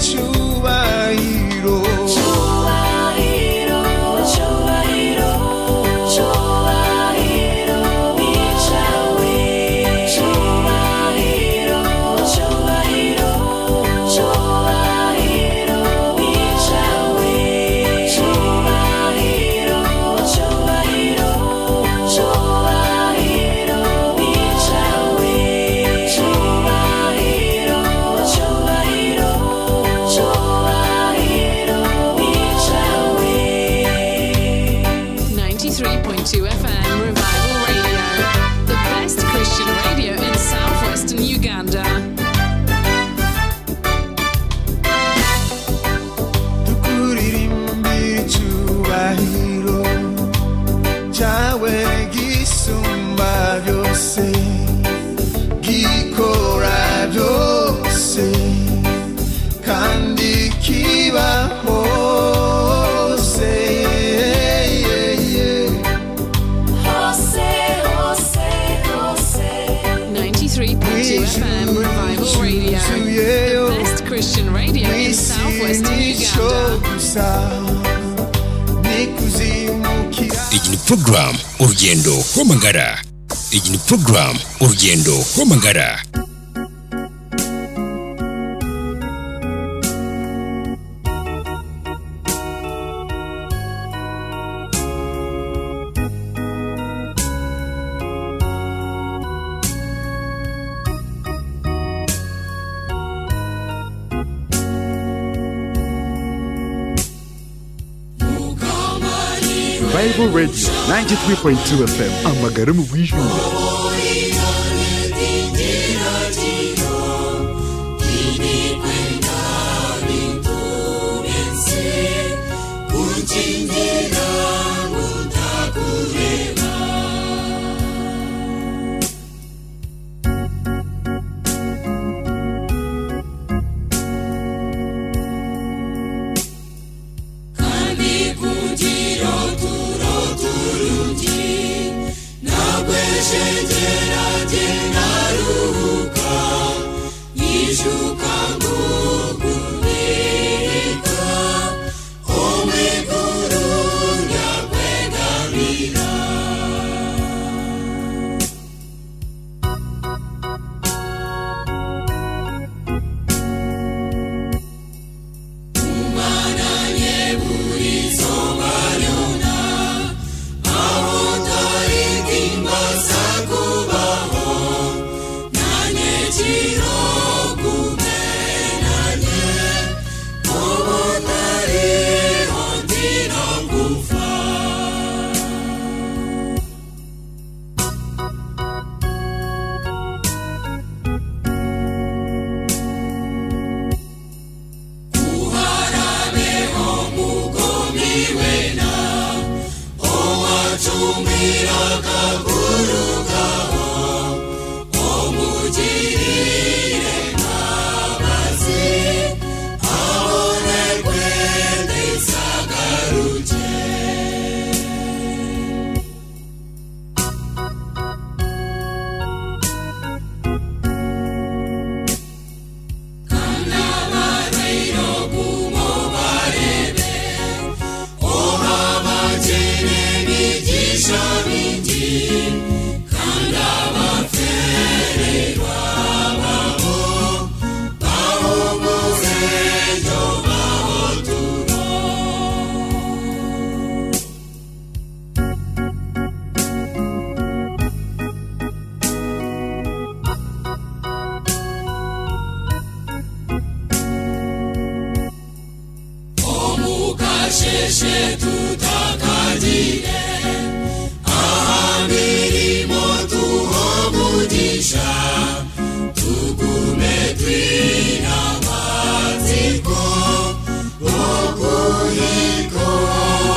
Icyubahiro Cyubahiro, cyubahiro, cyubahiro ni icyawe. Cyubahiro, cyubahiro, cyubahiro ni icyawe. Cyubahiro, cyubahiro, cyubahiro ni icyawe. Cyubahiro, cyubahiro, cyubahiro ni icyawe. 93.2 FM Revival Radio, the best Christian radio in southwestern Uganda. Tukuririmbira icyubahiro cyawe gisumba byose gikora byose kandi kiba hose Hose, hose, hose. 93.2 FM Revival Radio, the best Christian radio in southwestern nicyo Uganda. gusa nikuzimukira Iyi ni porogaramu urugendo rw'amagara. Iyi ni porogaramu urugendo rw'amagara. Bible Radio 93.2 FM amagara mu bwijumba.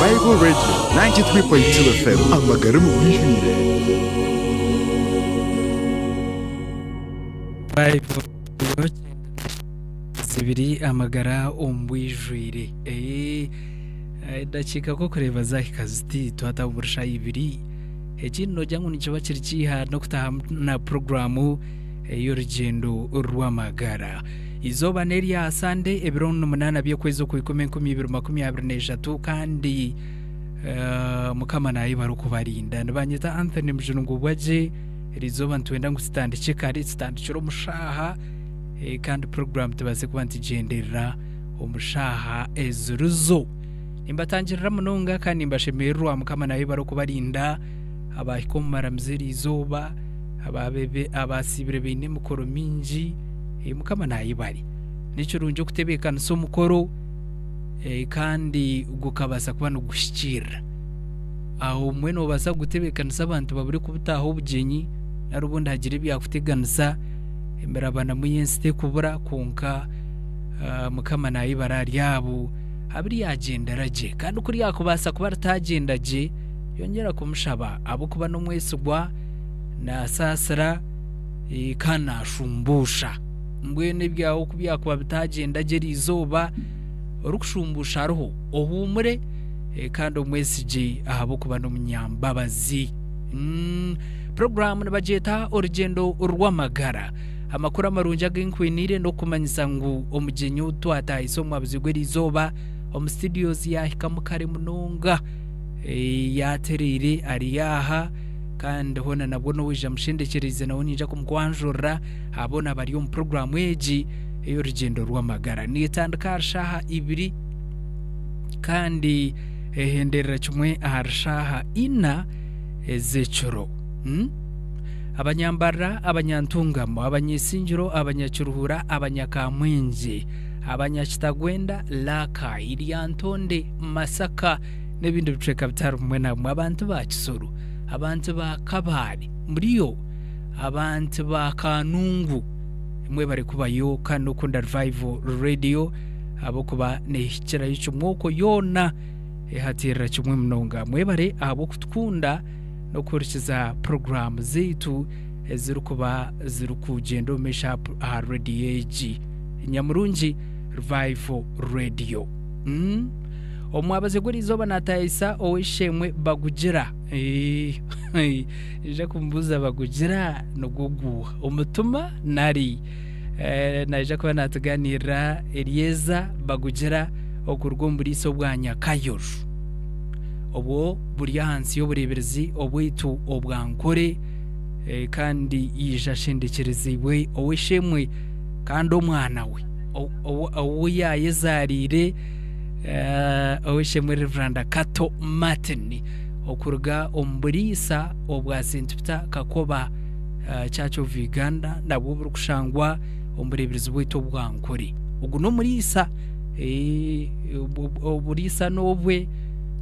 Bible Radio 93.2 FM amagara mu bwijumba. Bible zibiri amagara ombwijwire dakiika kokureba zahika ziti twataburisha ibiri ekindi nogira ngu nikiba kiri kiha n'okutaha na puroguramu y'orugendo rw'amagara. Izooba n'erya Sande ebiro 8 by'okwezi okw'ikumi 2023 kandi eh, Mukama naayebare okubarinda. Nibanyeta Anthony Mujuni Ngubwagye, eri izooba nitwenda ngu tutandikye kare, tutandikire omu shaaha eh, kandi puroguraamu tubaase kuba nitugyenderera omu shaaha ezirizo. Nimbatangirira munonga kandi nimbashemererwa Mukama naayebare okubarinda abaahika omu maramizo eri izooba, abaabe abaasiibire baine emikoro mingi. Mukama naayebare. Ni kirungi okutebeekanisa omukoro kandi gukabaasa kuba niguhikiirira. Aho obumwe noobaasa kugutebeekanisa abantu babure kubutaaha obugyenyi nari obundi hagire ebyakuteganisa, emirabanamu y'ensi tekubura kwonka Mukama naayebare ahari abo abu ryagyendera gye. Kandi ku ryakubaasa kuba ritaagyenda gye, yongyera kumushaba ahabw'okuba n'omwesigwa, naasaasira. Kandi naashumbuusha. Mbwenu ebyawe ku byakuba bitagyenda gye eri izooba, orikushumbuusha ariho, ohuumure kandi omwesigye ahabw'okuba n'omunyambabazi. Puroguraamu nibagyeta Orugyendo rw'Amagara. Amakuru amarungi agu nkwiniire n'okukumanyisa ngu omugyenyi ou twataahisa omu mwabuzi gw'eri izooba omu situdiyozi yaahikamu kare munonga. Yaatereire ari aha. Kandi hoona nabwo n'owaija amushendekyereize nawe niija kumukwanjurira aha boona abari omu puroguraamu egi ey'orugyendo rw'amagara. Neetandika ahari shaaha ibiri kandi ehenderera kimwe ahari shaaha ina ez'ekiro. Hmm? Abanyambarira, Abanyantungamo, Abanyesingiro, Abanyakiruhura, Abanyakamwengye, Abanyakitagwenda, Laaka, Iryantonde, Masaka n'ebindi bicweka bitari bimwe na bimwe. Abantu ba Kisoro. Abantu ba Kabale muriyo, abantu ba Kanungu mwebare kubayo kandi n'okukunda Revival Radio ahabw'okuba nehikirayo kimwe okwo yoona ehatirira kimwe munonga. Mwebare ahabw'okutukunda n'okuhurikiza puroguraamu zaitu ezirikuba zirikugyenda omu maisho aha rediyo egi nyamurungi Revival Radio. Mm. Omwabazi gw'erizooba naatayayisa ow'eishe-emwe Bagugira. Naija kumubuuza Bagugira nigwo guuha? Omutima nari? Naija kuba naatugaaniirira Erieza Bagugira okuruga omu buriisa obwa Nyakayojo. Obwo buri ahansi y'obureeberezi obwaitu obwa Nkore kandi yaija ashendekyereziibwe ow'eishe-emwe kandi omwana we ou yaayezaariire. Ow'eishe-emwe Rev. Kato Martin okuruga omu buriisa obwa St Peter Kakoba Church of Uganda nabwo oburikushangwa omu bureeberezi bwaitu obwa Nkore. Ogu n'omuriisa, oburiisa n'obwe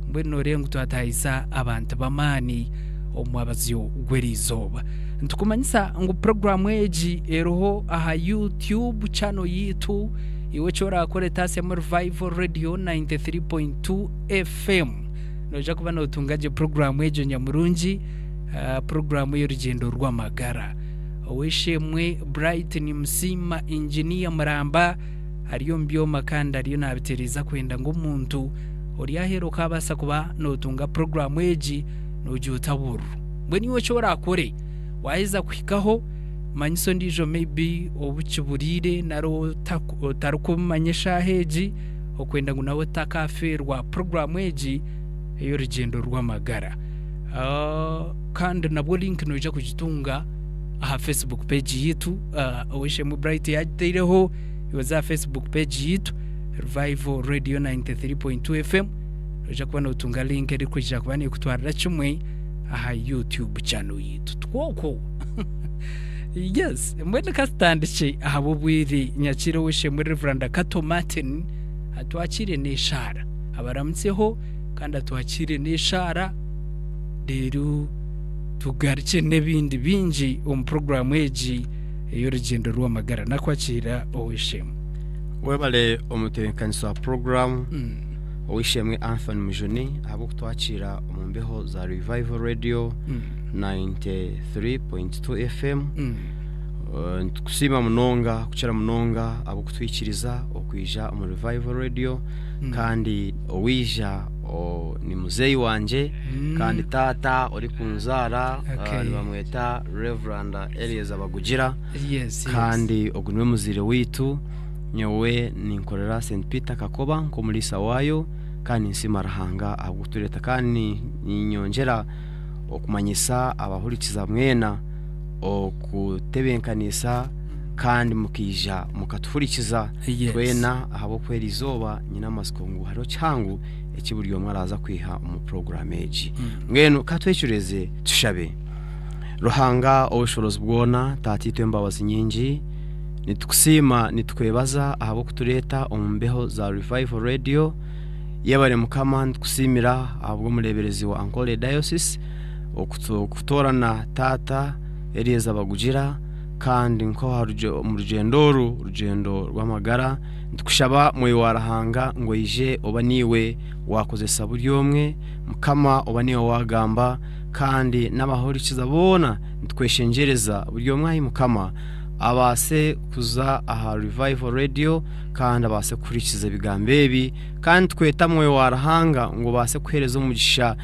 mbwenu nooreeba ngu twatahisa abantu b'amaani omu mwabazyo gw'eriizooba. Nitukumanyisa ngu puroguraamu egi eriho aha YouTube channel yaitu. Iwe eki oraakore taasyamu Revival Radio 93.2 FM. Noija kuba nootunga gye puroguraamu egyo nyamurungi, puroguraamu ey'orugyendo rw'amagara. Ow'eishe-emwe Bright Nimusiima Engineer Muramba ari omu byoma kandi ariyo naabitereeza kwenda ngu omuntu ori aheeru okaabaasa kuba nootunga puroguraamu egi noogyota bururu. Mbwenu iwe eki oraakore waaheza kuhikaho, Manyisa ondiijo maybe ou kiburiire nari otarikumanya eshaaha egi okwenda ngu nawe otakafeerwa puroguraamu egi ey'orugyendo rw'amagara. Kandi nabwo link noija kugitunga aha Facebook page yaitu ow'eishe-emwe Bright yagitaireho iwe za aha Facebook page yaitu Revival Radio 93.2 FM noija kuba notunga link erikwija kuba nekutwarira kimwe aha YouTube channel yaitu. Twokwo. Yes, mbwenu ka tutandikye ahabw'obwire nyakiire ow'eishe-emwe Reverand Kato Martin atwakiire n'eshaara. Abaramutseho kandi atwakiire n'eshaara reero tugarukye n'ebindi bingi omu puroguraamu egi ey'orugyendo rw'amagara. Nakwakiira ow'eishe-emwe. Webale omutebeekanisa wa puroguraamu ow'eishe-emwe Anthony Mujuni ahabw'okutwakiira omu mbeho za Revival Radio. 93.2 FM. Nitukusiima munonga kukira munonga ahabw'okutwikiriza okwija omu Revival Radio kandi owaija ni muzeeyi wangye kandi taata orikunzaara nibamweta Rev. Eliezer Bagugira kandi ogu niwe muzaire waitu. Nyowe ninkorera St Peter Kakoba nk'omuriisa waayo kandi ninsiima Ruhanga ahabw'okutureeta kandi ninyongyera okumanyisa abahurikiza mwena okutebeekanisa kandi mukaija mukatuhurikiza Yes. twena ahabw'okuba eri izooba nyine amatsiko ngu hariho kihango eki buri omwe araaza kwiha omu puroguraamu egi. Mbwenu ka twecureze tushabe. Ruhanga ow'obushoborozi bwona, Taataitwe embabazi nyingi, nitukusiima nitukwebaza ahabw'okutureeta omu mbeho za Revival Radio. Yebare Mukama nitukusiimira ahabw'omureeberezi wa Ankole Diocese okutoorana taata Elieza Bagugira kandi nk'omu rugyendo oru, orugyendo rw'amagara, nitukushaba Mwoyo wa Ruhanga ngu oije oba niiwe waakozesa buri omwe, Mukama oba niiwe waagamba kandi n'abahurikiza boona nitukweshengyereza buri omwe ahi Mukama abaase kuza aha Revival Radio kandi abaase kuhurikiza ebigambo ebi kandi tweta Mwoyo wa Ruhanga ngu obaase kuheereza omugisha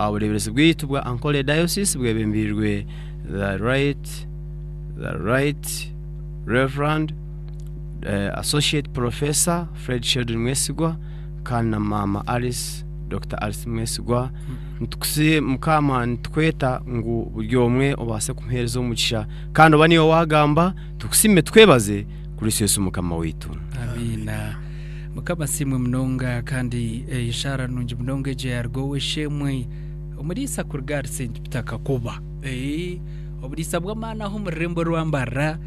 obureeberezi bwaitu bwa Ankole Diocese bwebembeirwe the right the right Reverend Associate Professor Fred Sheldon Mwesigwa kandi na maama Alice Dr Alice Mwesigwa nitukusi mukama nitukweta ngu buri omwe obaase kumuheereza omugisha kandi oba niiwe waagamba tukusiime tukwebaze Kristo Yesu mukama waitu. Amiina. Mukama asiimwe munonga kandi eshaara nungi munonga egyo yaruga ow'eishe-emwe omuriisa kuruga ahari St Peter Kakoba. Oburiisa bw'amaani aho omu rurembo rwa Mbarara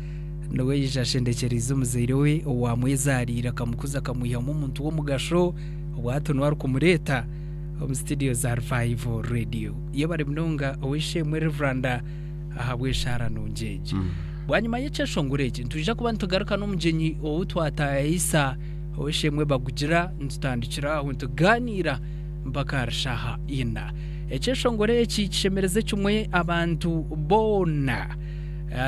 niwe yaija ashendekyereize omuzaire we owaamwezaariire akamukuza akamwihamu omuntu w'omugasho obwo hati niwe arikumureeta omu situdiyo za Revival Radio. Yebare munonga ow'eishe-emwe Reveranda ahabw'eshaara nungi egi. Bwanyima y'ekyeshongoro eki, nitwija kuba nitugaruka n'omugyenyi ou twataayisa ow'eishe-emwe Bagugira nitutandikira aho nitugaaniira mpaka ahari shaaha ina. Ekyeshongoro eki kishemereze kimwe abantu boona,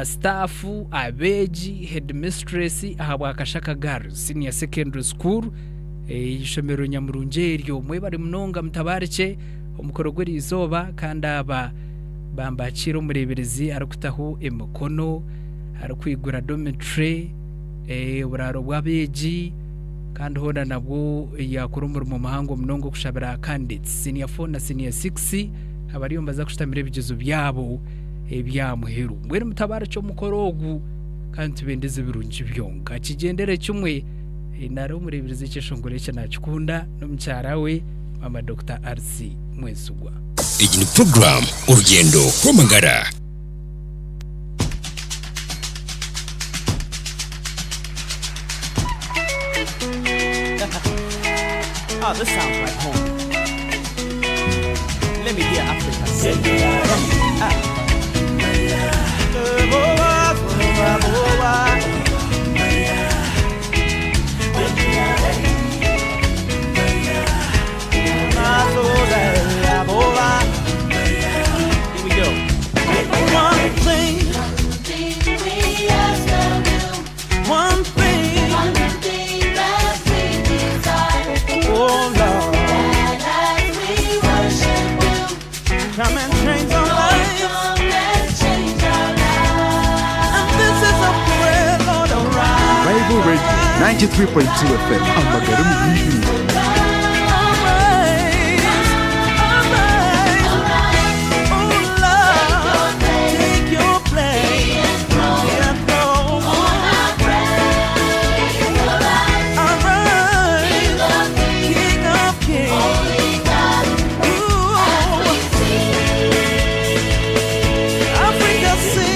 sitaafu, abeegi, headmistress ahabwa Kashaka Girls Senior Secondary School, eishomero nyamurungi eryo. Mwebare munonga mutabaarikye omukoro gw'eriizooba kandi aba bambakiire omureeberezi arikutaho emikono, arikwigura dormitory, oburaaro bw'abeegi kandi hoona nabwo yaakora omurimo muhango munonga okushabira candidates senior 4 na senior 6 abariyo nibaza kushutamira ebigyezo byabo ebya muheru. Mbwenu mutabaarikye omukoro ogu kandi tubendeze ebirungi byonka. Kigyendere kimwe nari omureeberezi ekyeshongoro eki naakikunda n'omukyara we Maama Dokita RC Mwesigwa. Egi ni puroguraamu Orugyendo rw'Amagara. Oh, this sounds like home. Let me hear Africa sing. Ah. Here we go. One thing, one thing, oh Lord, come and change our lives. And this is a prayer, Lord, arise. Bible Radio 93.2 FM amagara mu bwijwi. Arise, arise, oh Lord, take your place. Your throne. Arise, King of Kings. Ooh, Africa sing.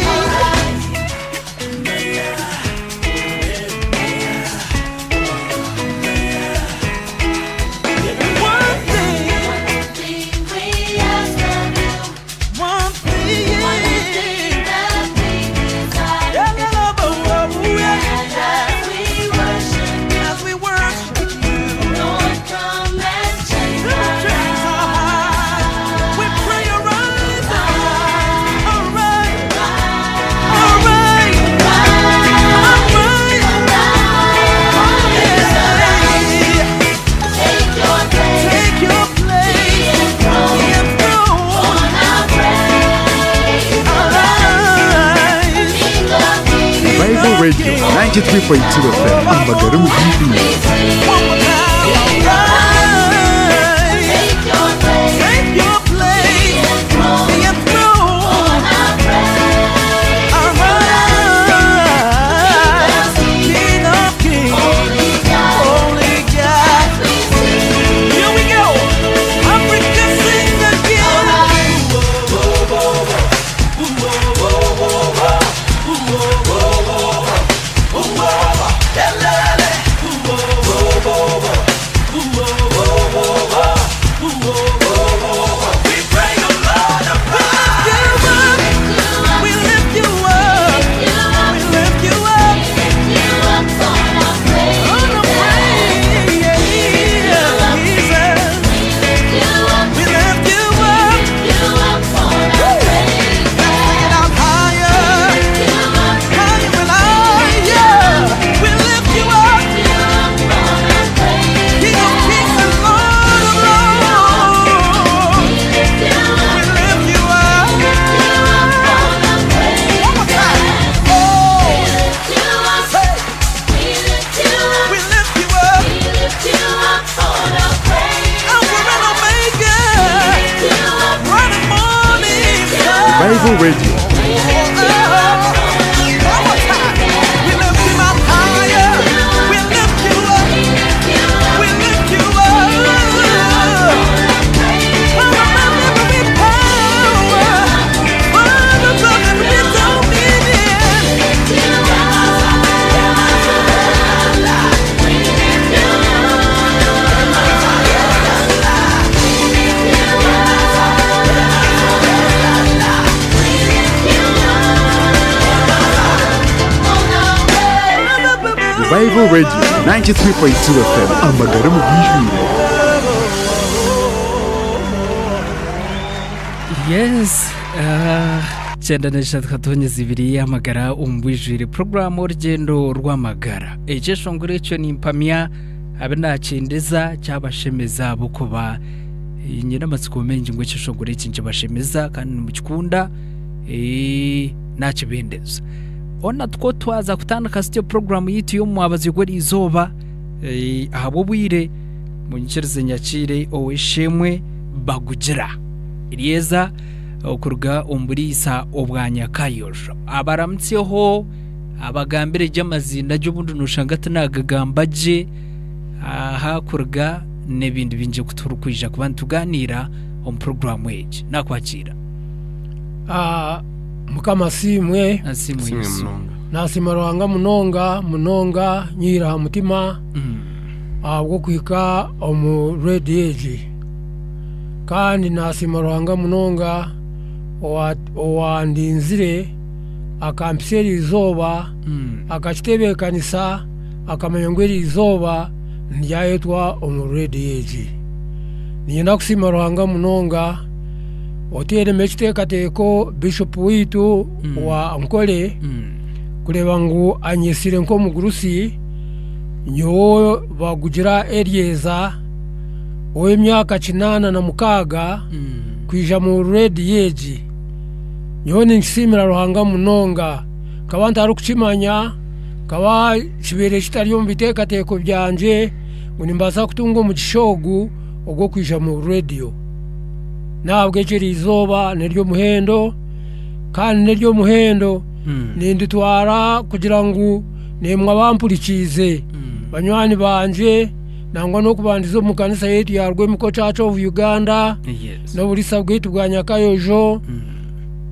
93.2 FM amagara omu bwijwire. One more time, arise. Take your place. Be enthroned. Arise, King of kings, Holy God. Here we go. Africa, sing again. We lift you up. We lift you up. On the praise. We lift you up. Let's take it out higher. Higher and higher. We lift you up. King of kings and Lord of lords. We lift you up. One more time. Oh, hey. We lift you up. Alpha and Omega. Bright and morning star. Revival Radio One more time. We lift him up higher. We lift you up. We lift you up. From above every power. From above every dominion. Revival Radio 93.2 FM amagara omu bwijwire. Yes, 93 katonyeza ibiri y'amagara omu bwijwire porogaramu orugendo rw'amagara ekyeshongoro ekyo nimpamya abe nakyendeza kyabashemeza ahabw'okuba nyine amatsiko maingi ngu ekyeshongoro eki nikibashemeza kandi nimukikunda nakibendeza. Hoona tukwo twaza kutandika sityo porogaramu yaitu y'omumwabazyo gw'eriizooba ahabw'obwire munyikirize nyakiire ow'eishe-emwe Bagugira Erieza okuruga omu buriisa obwa Nyakayojo. Abaramutseho abagambire gye amaziina gye obundi noshanga tinagagamba gye aha kuruga n'ebindi bingi oku turikwija kuba nitugaaniira omu puroguraamu egi. Nakwakiira. Ah, Mukama asiimwe. Asiimwe Asiimwe Yesu. munonga. Nasiima Ruhanga munonga munonga nyihire aha mutima ahabw'okuhika omu rediyo egi. Kandi nasiima Ruhanga munonga owa owandinzire akampitsya eri izooba, akakitebeekanisa akamanya ngu eri izooba ndyayetwa omu rediyo egi. Niinyenda kusiima Ruhanga munonga oteiremu ekiteekateeko Bishopu waitu wa Ankole kureeba ngu anyetsire nk'omugurusi nyowe Bagugira Erieza ow'emyaka 86 kwija omu rediyo egi. Nyowe ninkisiimira Ruhanga munonga. Nkaba ntarikukimanya, nkaba kibaire kitari omu biteekateeko byangye ngu nimbaasa kutunga omugisha ogu ogw'okwija omu rediyo. N'ahabw'ekyo eri izooba n'ery'omuhendo kandi n'ery'omuhendo ninditwara kugira ngu naimwe abampurikiize banywani bangye nangwa n'okubandiza omu kanisa yaitu ya Rwemiko Church of Uganda n'oburiisa bwaitu bwa Nyakayojo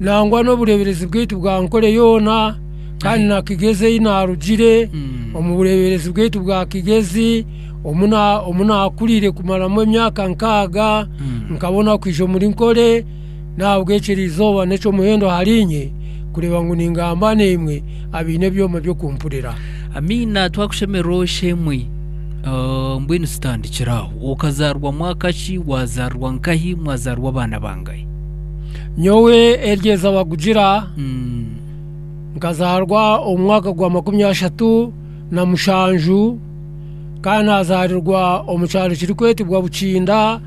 nangwa n'obureeberezi bwaitu bwa Nkore yoona kandi na Kigezi ei naarugire omu bureeberezi bwaitu bwa Kigezi omu na omu naakuriire kumaramu emyaka nkaaga nkabona kwija omuri Nkore n'ahabw'ekyo eri izooba n'eky'omuhendo ahariinye kureeba ngu ningamba naimwe abaine ebyoma by'okumpurira. Amiina twakushemererwa ow'eishe-emwe. Mbwenu tutandikire aho. Okazaarwa mwaka ki? Waazaarwa nkahi? Mwazaarwa abaana bangahi? Nyowe Erieza Bagugira nkazaarwa omu mwaka gwa 37 kandi naazaarirwa omu kyaro kirikwetibwa Bukinda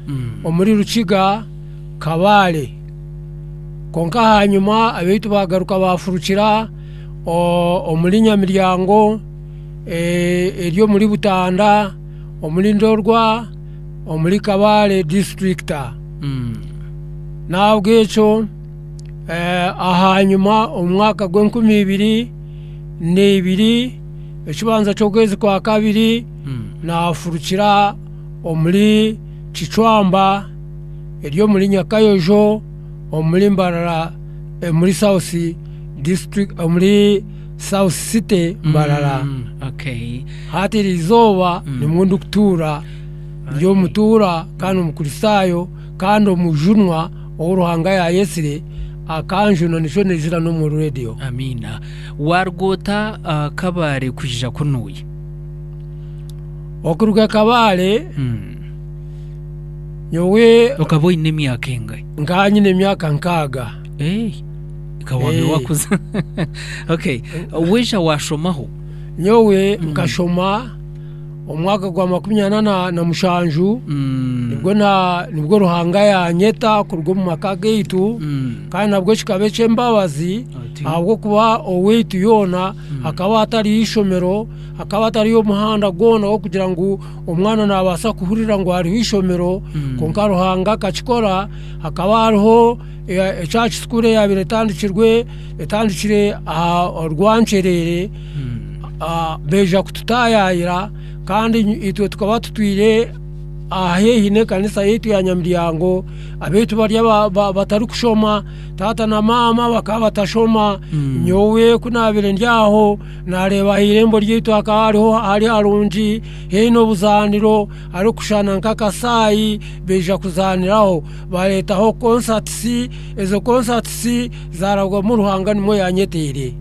omuri Rukiga, Kabale. Kwonka ahanyima abaitu baagaruka baafurukira omuri Nyamiryango. Eri omuri Butanda, omuri Ndorwa, omuri Kabale disiturikita. N'ahabw'ekyo ahanyima omu mwaka gw'enkumi ibiri n'ibiri ekibanza ky'okwezi kwa kabiri naafurukira omuri Kicwamba eri omuri Nyakayojo omuri Mbarara omuri South district omuri South City Mbarara. Hati eri izooba nimwo ndikutuura, ndi omutuura kandi omukristaayo kandi omujunwa ou Ruhanga yaayetsire akanjuna nikyo naizira n'omu rediyo. Amiina. Waaruga ota Kabale kwija kunuya? Okuruga Kabale nyowe. Okaba oine emyaka engahi? Nkaba nyine emyaka nkaaga. Ekaba waaba wakuza. Okay. Waija waashomaho? Nyowe nkashoma omwaka gwa makumi ana na mushanju nibwo nibwo Ruhanga yanyeta kuruga omu maka gaitu kandi nabwo kikaba eky'embabazi ahabw'okuba owaitu yoona hakaba hatariyo ishomero, hakaba hatariyo omuhanda gwona ogw'okugira ngu omwana naabaasa kuhurira ngu hariho ishomero kwonka Ruhanga akakikora hakaba hariho church school eyaabaire etandikirwe etandikire aha Rwankyerere baija kututaayaayira kandi itwe tukaba tutwire haihi n'ekanisa yaitu ya Nyamiryango abaitu bari abatarikushoma taata na maama bakaba batashoma nyowe ku naabaire ndi aho naareeba aha irembo ryaitu hakaba hariho hari harungi haine obuzaaniro harikushushana nk'akasaayi baija kuzaaniraho Bareetaho konsatisi, ezo konsatisi zaarabwamu Ruhanga nimwo yaanyeteire.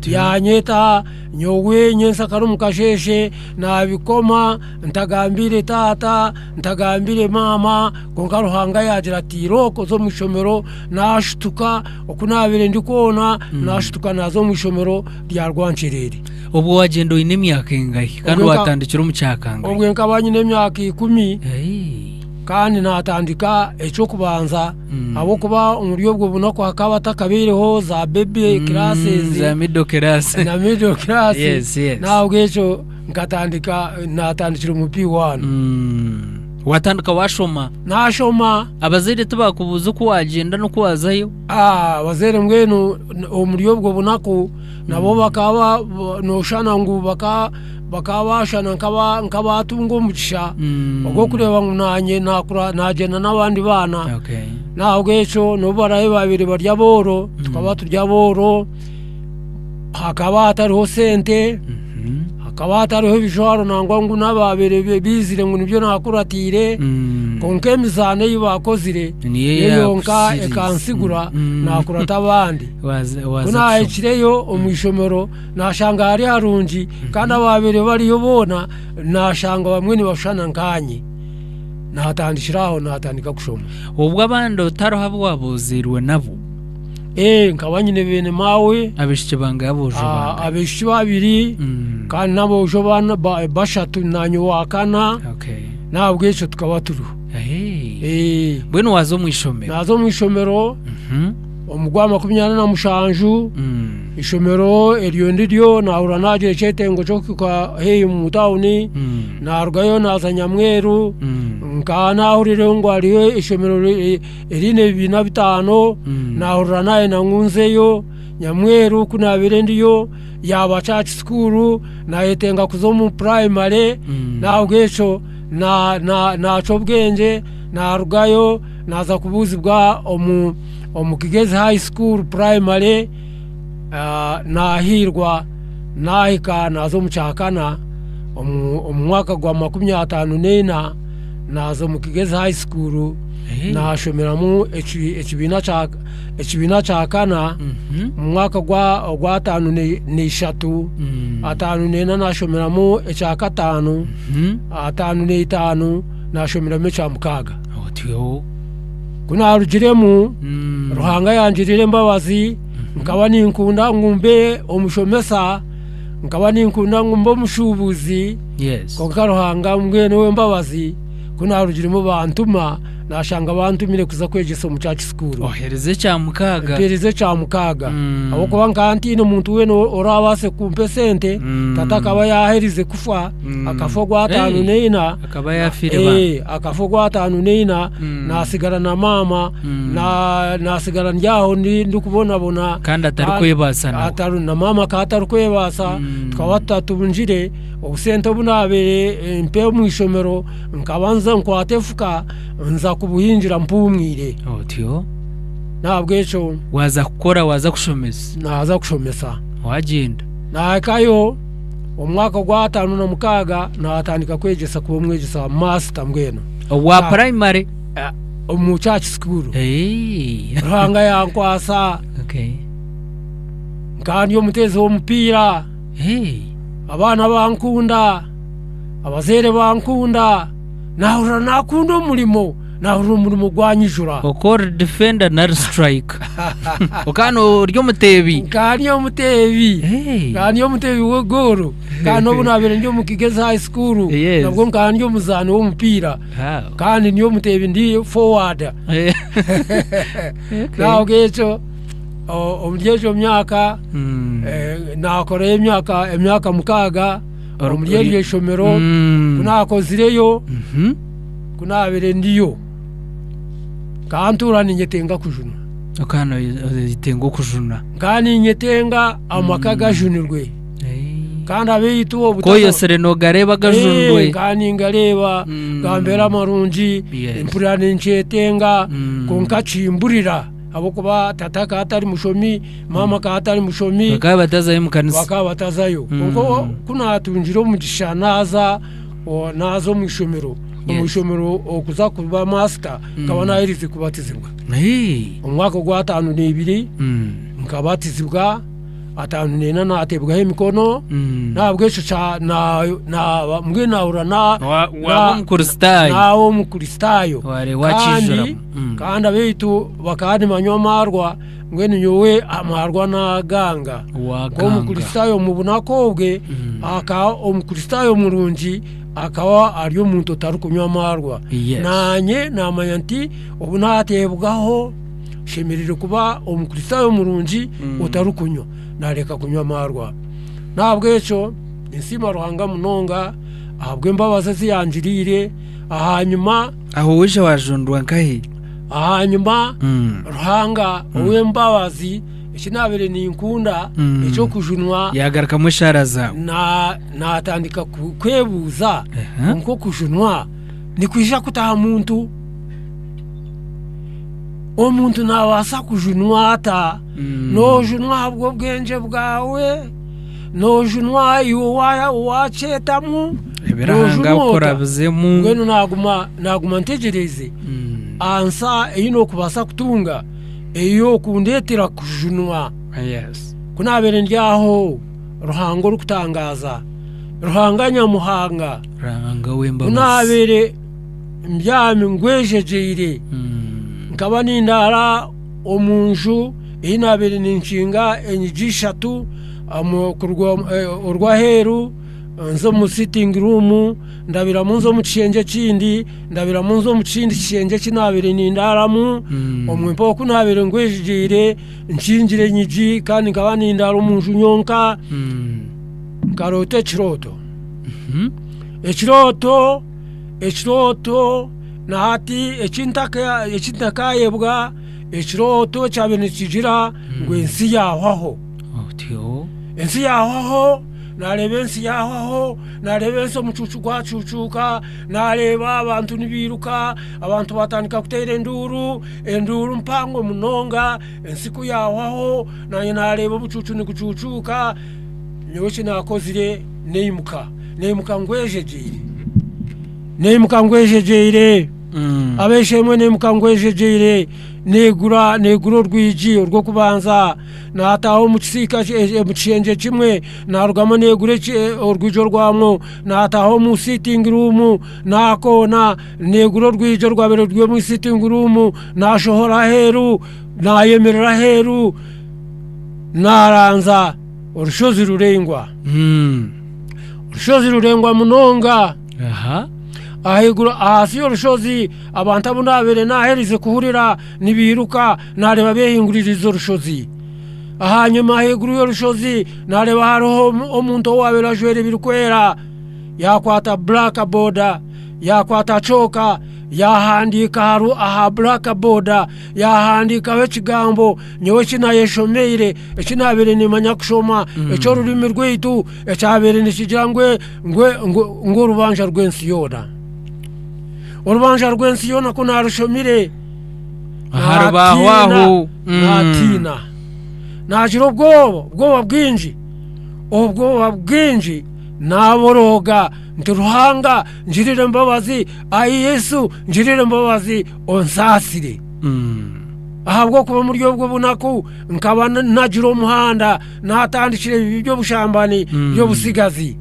Yaanyeta nyowe nyentsakare omu kasheeshe naabikoma ntagambiire taata, ntagambiire maama, kwonka Ruhanga yaagira ati irooko oze omu ishomero, naashutuka oku naabaire ndi kwona naashutuka naaza omu ishomero rya Rwankyerere. Obwo waagyenda oine emyaka engahi kandi waatandikira omu kyakangahi? Obwo nkaba nyine emyaka ikumi. Kandi naatandika eky'okubanza ahabw'okuba omuri obwo bunaku hakaba hatakabaireho za baby classes za middle class na middle class Yes, yes. n'ahabw'ekyo nkatandika naatandikira omu P1. Waatandika waashoma? Naashoma. Abazaire tibakubuuza oku waagyenda n'oku waazayo? Abazaire mbwenu omuri obwo bunaku nabo bakaba nooshana ngu bakaba bakaba baashana nk'abaatunga omugisha ogw'okureeba ngu naanye naakura naagyenda n'abandi baana. N'ahabw'ekyo n'obu baraabe baabaire bari abooro, tukaba turi abooro, hakaba hatariho sente, hakaba hatariho ebijwaro nangwa ngu n'abaabaire baizire ngu nibyo naakuratiire, kwonka emizaano ei baakozire niyo yonka ekansigura naakurata abandi. Ku naahikireyo omu ishomero, Naashanga hari harungi kandi abaabaire bariyo boona naashanga bamwe nibashushana nkaanye. Naatandikira aho naatandika kushoma. Obwo abandi otariho abu waabuuziirwe nabo? Ee, nkaba nyine beene maawe. Abaishiki bangahi aboojo bangahi? Abaishiki babiri kandi n'aboojo bashatu naanye owa kana. N'ahabw'ekyo tukaba turiho. Mbwenu waaza omu ishomero? Naaza omu ishomero. Omu gwa 47, ishomero eryo ndiryo naahurira naagira ekyetengo ky'okuhika haihi omu tauni, naarugayo naaza Nyamweru, nkaba naahurire ngu hariyo ishomero eriine ebibiina bitaano, naahurira naayenda ngu nzeyo. Nyamweru ku naabaire ndiyo yaaba church school, naayetenga kuza omu primary, n'ahabw'ekyo naacwa obwengye naarugayo naaza kubuuzibwa omu. Omu Kigezi High School Primary nahiirwa nahika naaza omu kyakana omu mwaka gwa 54 naaza omu Kigezi High School nashomeramu ekibiina kya kana omu mwaka gwa 53, 54 nashomeramu ekyakataano, 55 nashomeramu ekyamukaaga. Ku naarugiremu, Ruhanga yangirira embabazi, nkaba ninkunda ngu mbe omushomesa, nkaba ninkunda ngu mbe omushuubuzi, kwonka Ruhanga mbwenu ow'embabazi ku naarugiremu bantuma Nashanga bantumire kuza kwegyesa omu church school. Ohereze ekya mukaaga. Mpereze ekya mukaaga. Ahabw'okuba nkaba ntaine muntu weena oraabaase kumpa esente, tata akaba yaaherize kufa, akafa ogwataano Hey, n'eina. akaba yaafiire ba. Eh, akafa ogwataano n'eina, naasigara na maama, na- naasigara ndi aho ndi ndikubonabona. Kandi atarikwebaasa nawe. Atari na maama akaba atarikwebaasa, tukaba tutatungire obusente obu naabaire mpa omu ishomero. Nkaba nza nkwata efuka nza kubuhingira mpuumwire. Otyo. N'ahabw'ekyo. Waaza kukora waaza kushomesa. Naaza kushomesa. Waagyenda. Naahikayo omu mwaka ogw'ataano na mukaaga naatandika kwegyesa kuba omwegyesa wa maasita mbwenu. Owa purayimare? Omu church school. Ruhanga yankwasa. Nkaba ndi omuteezi w'omupiira. Abaana bankunda. Abazaire bankunda, nahurira nakunda omurimo, nahurira omurimo gwanyijura. Okaba ori defender nari striker? Okaba ori omuteebi? Nkaba ndi omuteebi, nkaba ndi omuteebi w'egoolo kandi n'obu nabaire ndi omu Kigezi High School nabwo nkaba ndi omuzaani w'omupiira kandi ndi omuteebi ndi forward. N'ahabw'ekyo omuri egyo myaka nakorayo emyaka mukaaga. Omuri eryo ishomero ku naakozireyo, ku naabaire ndiyo, nkaba ntuura ninyetenga kujunwa. Okaba noyetenga okujunwa. Nkaba ninyetenga amaka gajunirwe. Kandi abaitu Ku oyosire noogareeba gajunirwe. Nkaba ningareeba gambeera marungi, mpurira ninkyetenga kwonka kimburira. Ahabw'okuba tata akaba atari mushomi, maama akaba atari mushomi. Bakaba batazayo omu kanisa. Bakaba batazayo. Kwonka ku naatungire omugisha naaza naaza omu ishomero, omu ishomero okuza kuba maasita, nkaba naaherize kubatizibwa. Omu mwaka ogw'ataano n'ebiri nkabatizibwa, ataano n'ena naateebwaho emikono, n'ahabw'ekyo mbwenu naahurira Waaba Omukristaayo. naaba Omukristaayo. Wareeba wakiijuramu. Kandi abaitu bakaba nibanywa amaarwa, mbwenu nyowe amaarwa naaganga. Nk'Omukristaayo omu bunaku obwe, akaba Omukristaayo murungi akaba ari omuntu otarikunywa amaarwa. Naanye naamanya nti obu naateebwaho nshemereire kuba Omukristaayo murungi otarikunywa, naareka kunywa amaarwa. N'ahabw'ekyo ninsiima Ruhanga munonga ahabw'embabazi ezi yangiriire. Ahanyima. Aho waija waajundwa nkahi? Ahanyima Ruhanga ow'embabazi eki naabaire ninkunda eky'okujunwa. Yaagarukamu eshaara zaawe. Naatandika kwebuuza kwonka okujunwa nikwija kuta aha muntu? Omuntu naabaasa kujunwa ata? Noojunwa ahabw'obwengye bwawe? Noojunwa iwe waakyetamu? Ebi Ruhanga akukurabizemu. Mbwenu naaguma naaguma ntegyereize ansa ei nookubaasa kutunga ey'okundeetera kujunwa. Ku naabaire ndi aho, Ruhanga orikutangaaza, Ruhanga Nyamuhanga, Ruhanga ku w'embabazi. naabaire mbyami ngwejegyeire, nkaba nindaara omu nju ei naabaire ninkinga enyigi ishatu kuruga orw'aheeru nze omu sitting room, ndabiramu nze omu kishengye ekindi, ndabiramu nze omu kindi kishengye eki naabaire nindaaramu, obwe mpaho ku naabaire ngwejegyeire nkingire enyigi kandi nkaba nindaara omu nju nyonka, nkaroota ekirooto. Ekirooto, ekirooto na hati eki ntakayebwa, ekirooto ekyabaire nikigira ngu ensi yaahwaho. Ensi yaahwaho, naareeba ensi yaahwaho, naareeba ensi omucuucu gwacuucuuka, naareeba abantu nibairuka, abantu baatandika kuteera enduuru, enduuru mpango munonga, ensi ku yaahwaho naanye naareeba omucuucu nigucuucuuka, nyowe eki naakozire naimuka, naimuka ngwejegyeire, naimuka ngwejegyeire, ab'eishe-emwe naimuka ngwejegyeire, naigura naigura orwigi orw'okubanza. Naataaha omu kisiika omu kishengye kimwe, naarugamu naigura orwigi orwamwo, naataaha omu sitingi ruumu, naakoona, naigura orwigi orwabaire ruri omu sitingi ruumu, naashohora aheeru, naayemerera aheeru, naaranza orushozi ruraingwa. Orushozi ruraingwa munonga. Ahaiguru ahansi y'orushozi abantu abu naabaire naaherize kuhurira nibiiruka naareeba beehinguririize orushozi. Ahanyima ahaiguru y'orushozi naareeba hariho omuntu owaabaire ajwaire ebirikwera yaakwata blackboard yaakwata cooka yaahandiika aha blackboard yaahandiikaho ekigambo nyowe eki naayeshomeire eki naabaire niimanya kushoma eky'orurimi rwaitu ekyabaire nikigira ngu ngu orubanja rw'ensi yoona. Orubanja rw'ensi yoona ku naarushomire Aha rubaaho aho. Naatiina. Naagira obwoba, obwoba bwingi, obwoba bwingi naaborooga nti Ruhanga ngirira embabazi, ai Yesu ngirira embabazi onsaasire. Ahabw'okuba omuri obwo bunaku nkaba nagira omuhanda naatandikire ebibi by'obushambani by'obutsigazi.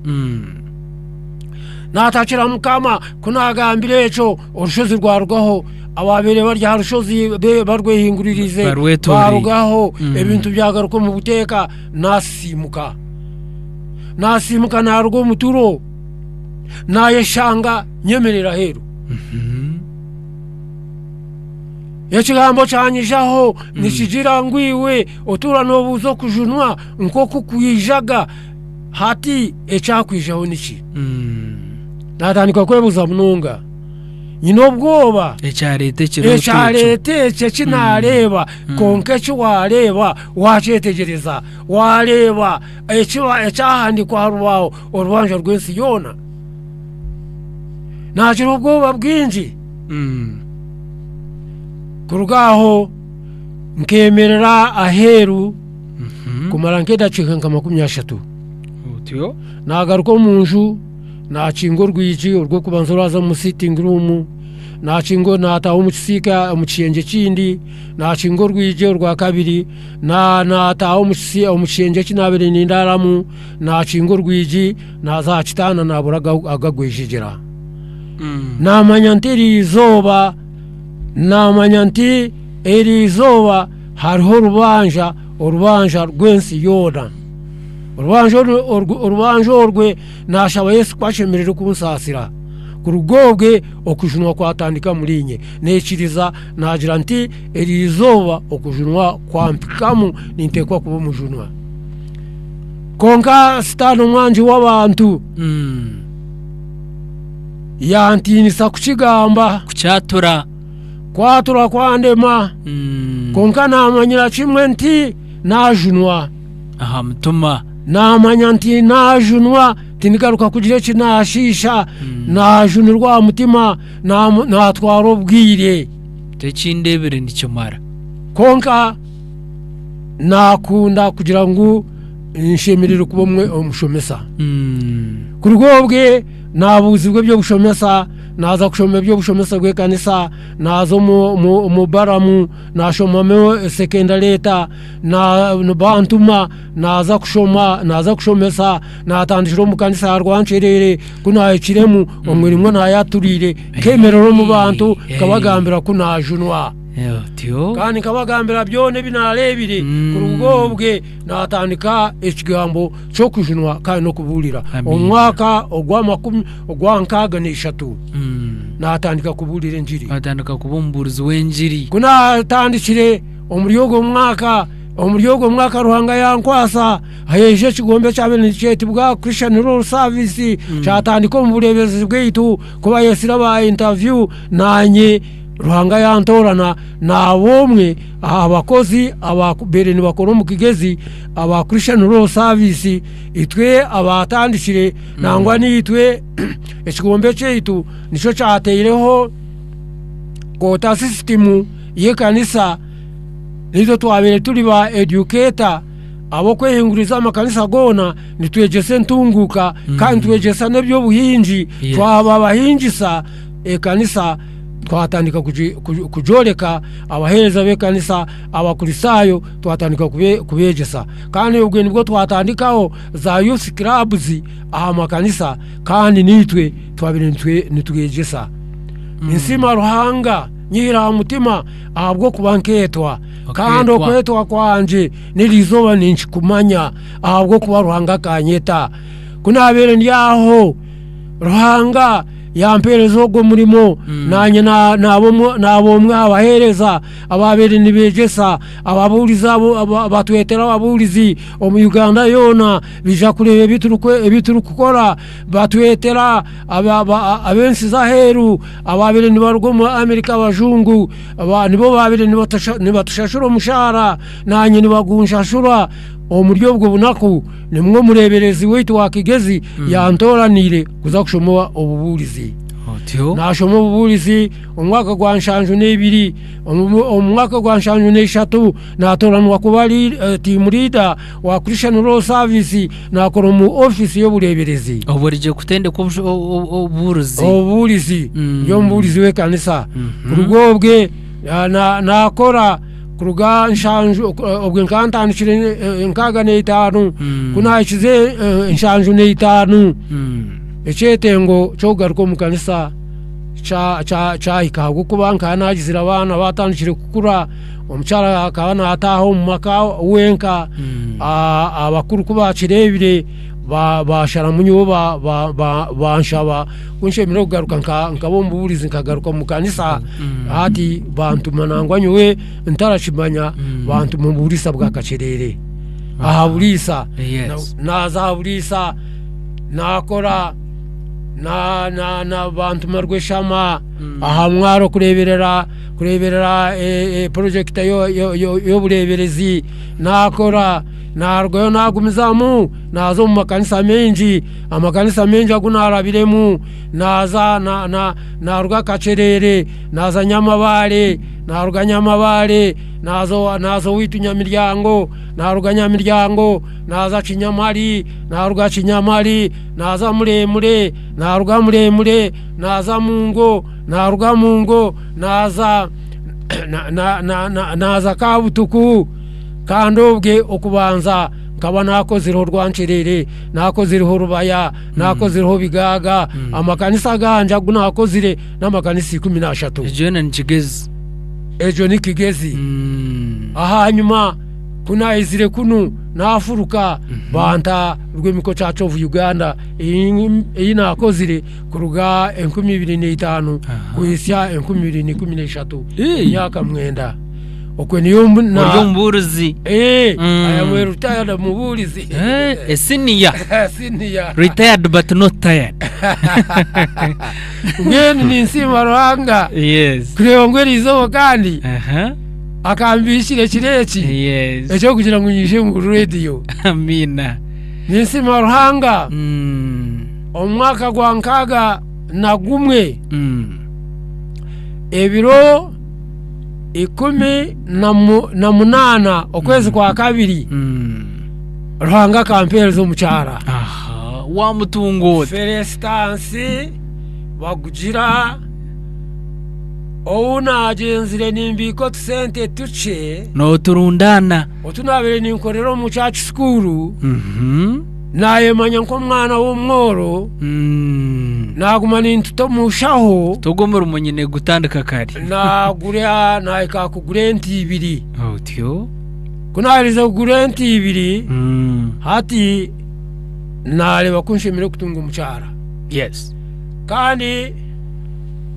Naatakira Mukama, ku naagambire ekyo, orushozi rwarugaho, abaabaire bari aha rushozi barwehinguririize baarugaho, ebintu byagaruka omu buteeka, naasisiimuka. Naasiimuka naaruga omu turo, naayeshanga nyemerera aheeru. Ekigambo kyanyijaho nikigira ngu iwe otuura noobuuza okujunwa nk'oku kwijaga hati ekyakwijaho niki? Naatandika kwebuuza munonga nyine obwoba. Ekyareeta ekirooto ekyo. Ekyareeta ekyo eki naareeba kwonka eki waareeba waakyetegyereza, waareeba ekyahandiikwa aha rubaaho orubanja rw'ensi yoona. Naagira obwoba bwingi. Kuruga aho nkemerera aheeru kumara nk'edakiika nka 30. Otyo. Naagaruka omu nju naakinga orwigi orw'okubanza orwaza omu sitting room, naakinga naataaha omu kisiika omu kishengye ekindi, naakinga orwigi orwakabiri, naataaha omu kishengye eki naabaire nindaaramu, naakinga orwigi naaza aha kitanda naabura agagwejegyera. Naamanya nti eri izooba, naamanya nti eri izooba hariho orubanja, orubanja rw'ensi yoona. Orubanja orubanja orwe naashaba Yesu ku ashemereire kunsaasira. Kuruga obwe okujunwa kwatandika omuriinye. Naikiriza naagira nti eri izooba okujunwa kwampikamu ninteekwa kuba omujunwa. Kwonka Sitaane omwangi w'abantu Yantiinisa kukigamba. Kukyatura. Kwatura kwandema. Kwonka naamanyira kimwe nti naajunwa. Aha mutima. Naamanya nti naajunwa, tindigaruka kugira eki naashiisha. Naajunirwa aha mutima, naatwara obwire. Eki ndeebire nikimara. Kwonka naakunda kugira ngu nshemereire kuba omushomesa. Kuruga obwe naabuuzibwa eby'obushomesa, naaza kushoma eby'obushomesa bw'ekanisa, naaza omu baramu naashomamu sekendareeta, bantuma naaza kushoma naaza kushomesa, naatandikira omu kanisa ya Rwankyerere, ku naahikiremu omurimo naayaturiire nkeemerera omu bantu nkabagambira ku naajunwa. Kandi nkabagambira byona ebi naareebire kuruga obwe. Naatandika ekigambo ky'okujunwa kandi n'okubuurira. Omu mwaka ogwa 63 naatandika kubuurira engiri. Waatandika kuba omubuurizi w'engiri. Ku naatandikire omuri ogwo mwaka, omuri ogwo mwaka Ruhanga yankwasa, haija ekigombe ekyabaire nikyetibwa Christian Rural Service kyatandika omu bureeberezi bwaitu ku bayetsire aba interview naanye Ruhanga yantoorana naaba omwe aha bakozi ababaire nibakora omu Kigezi aba Christian Rural Service, itwe abaatandikire nangwa naitwe ekigombe kyaitu nikyo kyataireho quota system y'ekanisa, naitwe twabaire turi ba educator ab'okwehinguririza amakanisa goona nitwegyesa entunguuka kandi nitwegyesa n'eby'obuhingi, twaba abahingisa ekanisa. Twatandika kugyoreka abaheereza b'ekanisa, Abakristaayo twatandika kubeegyesa. Kandi obwo nibwo twatandikaho za youth clubs aha makanisa kandi naitwe twabaire nitwegyesa. Ninsiima Ruhanga nyihire aha mutima ahabw'okuba nkeetwa kandi okwetwa kwangye n'eri izooba ninkikumanya ahabw'okuba Ruhanga akanyeta. Ku naabaire ndi aho, Ruhanga. Yampeereza ogwo murimo, naanye naaba omwe aha baheereza abaabaire nibeegyesa ababuurizi abo, batwetera ababuurizi omu Uganda yoona baija kureeba ebi turikukora, batwetera ab'ensi z'aheeru abaabaire nibaruga omu America abajungu nibo baabaire nibatushashura omushaara naanye nibagunshashura. Omuri obwo bunaku nimwo omureeberezi waitu wa Kigezi yantooraniire kuza kushoma obubuurizi. Otyo. Naashoma obubuurizi omu mwaka gwa nshanju n'ebiri. Omu mwaka gwa nshanju n'eshatu naatooranwa kuba tiimu liida wa Christian Law Service, naakora omu ofiisi y'obureeberezi. Obwo origye kutendekwa obubuurizi. Obubuurizi. Ndi omubuurizi w'ekanisa. Kuruga obwe naakora kuruga nshanju obwe nkaba ntandikire nkaaga n'eitaano, ku naahikize nshanju n'eitaano, ekyetengo ky'okugaruka omu kanisa kyahika ahabw'okuba nkaba naagizire abaana baatandikire kukura, omukyara akaba naataaha omu maka wenka, abakuru ku baakireebire baasharamu nyowe banshaba ku nshemereire kugaruka nkaba omubuurizi nkagaruka omu kanisa, hati bantuma nangwa nyowe ntarakimanya bantuma omu buriisa bwa Kakyerere aha buriisa. Naaza aha buriisa naakora bantuma Rweshama aha mwaro kureeberera kureeberera purojekita y'obureeberezi naakora. Naarugayo naagumizamu naaza omu makanisa maingi, amakanisa maingi agu naarabiremu naaza naaruga Kakyerere naaza Nyamabaare, naaruga Nyamabaare naaza owaitu Nyamiryango, naaruga Nyamiryango naaza Kinyamari, naaruga Kinyamari naaza Muremure, naaruga Muremure naaza Mungo, naaruga Mungo naaza naaza Kabutuku. Kandi obwe okubanza nkaba naakozireho Rwankyerere, naakozireho Rubaya, naakozireho Bigaaga, amakanisa agangye agu naakozire n'amakanisa 13. Egyo yoona ni Kigezi. Egyo ni Kigezi. Ahanyima ku naizire kunu naafuruka banta Rwemiko Church of Uganda ei naakozire kuruga 2005 kuhitsya 2013, emyaka mwenda. Okwe niyo Ori omubuurizi. Eh, I am a retired mubuurizi. Eh, a senior. Senior. Retired but not tired. Mbwenu ninsiima Ruhanga Yes. kureeba ngu eri izooba kandi Aha. akambikira ekiro eki Yes. eky'okugira ngu nyije omu rediyo. Amiina. Ninsiima Ruhanga omu mwaka gwa 61 ebiro 18 okwezi kwa kabiri Ruhanga akampeereza omukyara. Aha, wamutunga ota? Felesitansi Bagugira ou naagyenzire nimbiika otusente tukye. Nooturundaana. Otu naabaire ninkorera omu church school. Naayemanya nk'omwana w'omworo, naaguma nintuta omu nshaho. T'ogwo omurimo nyine gutandika kare. Naagura, naahika aha kugura ente ibiri. Otyo. Ku naaherize kugura ente ibiri, hati naareeba ku nshemereire kutunga omukyara. Yes. Kandi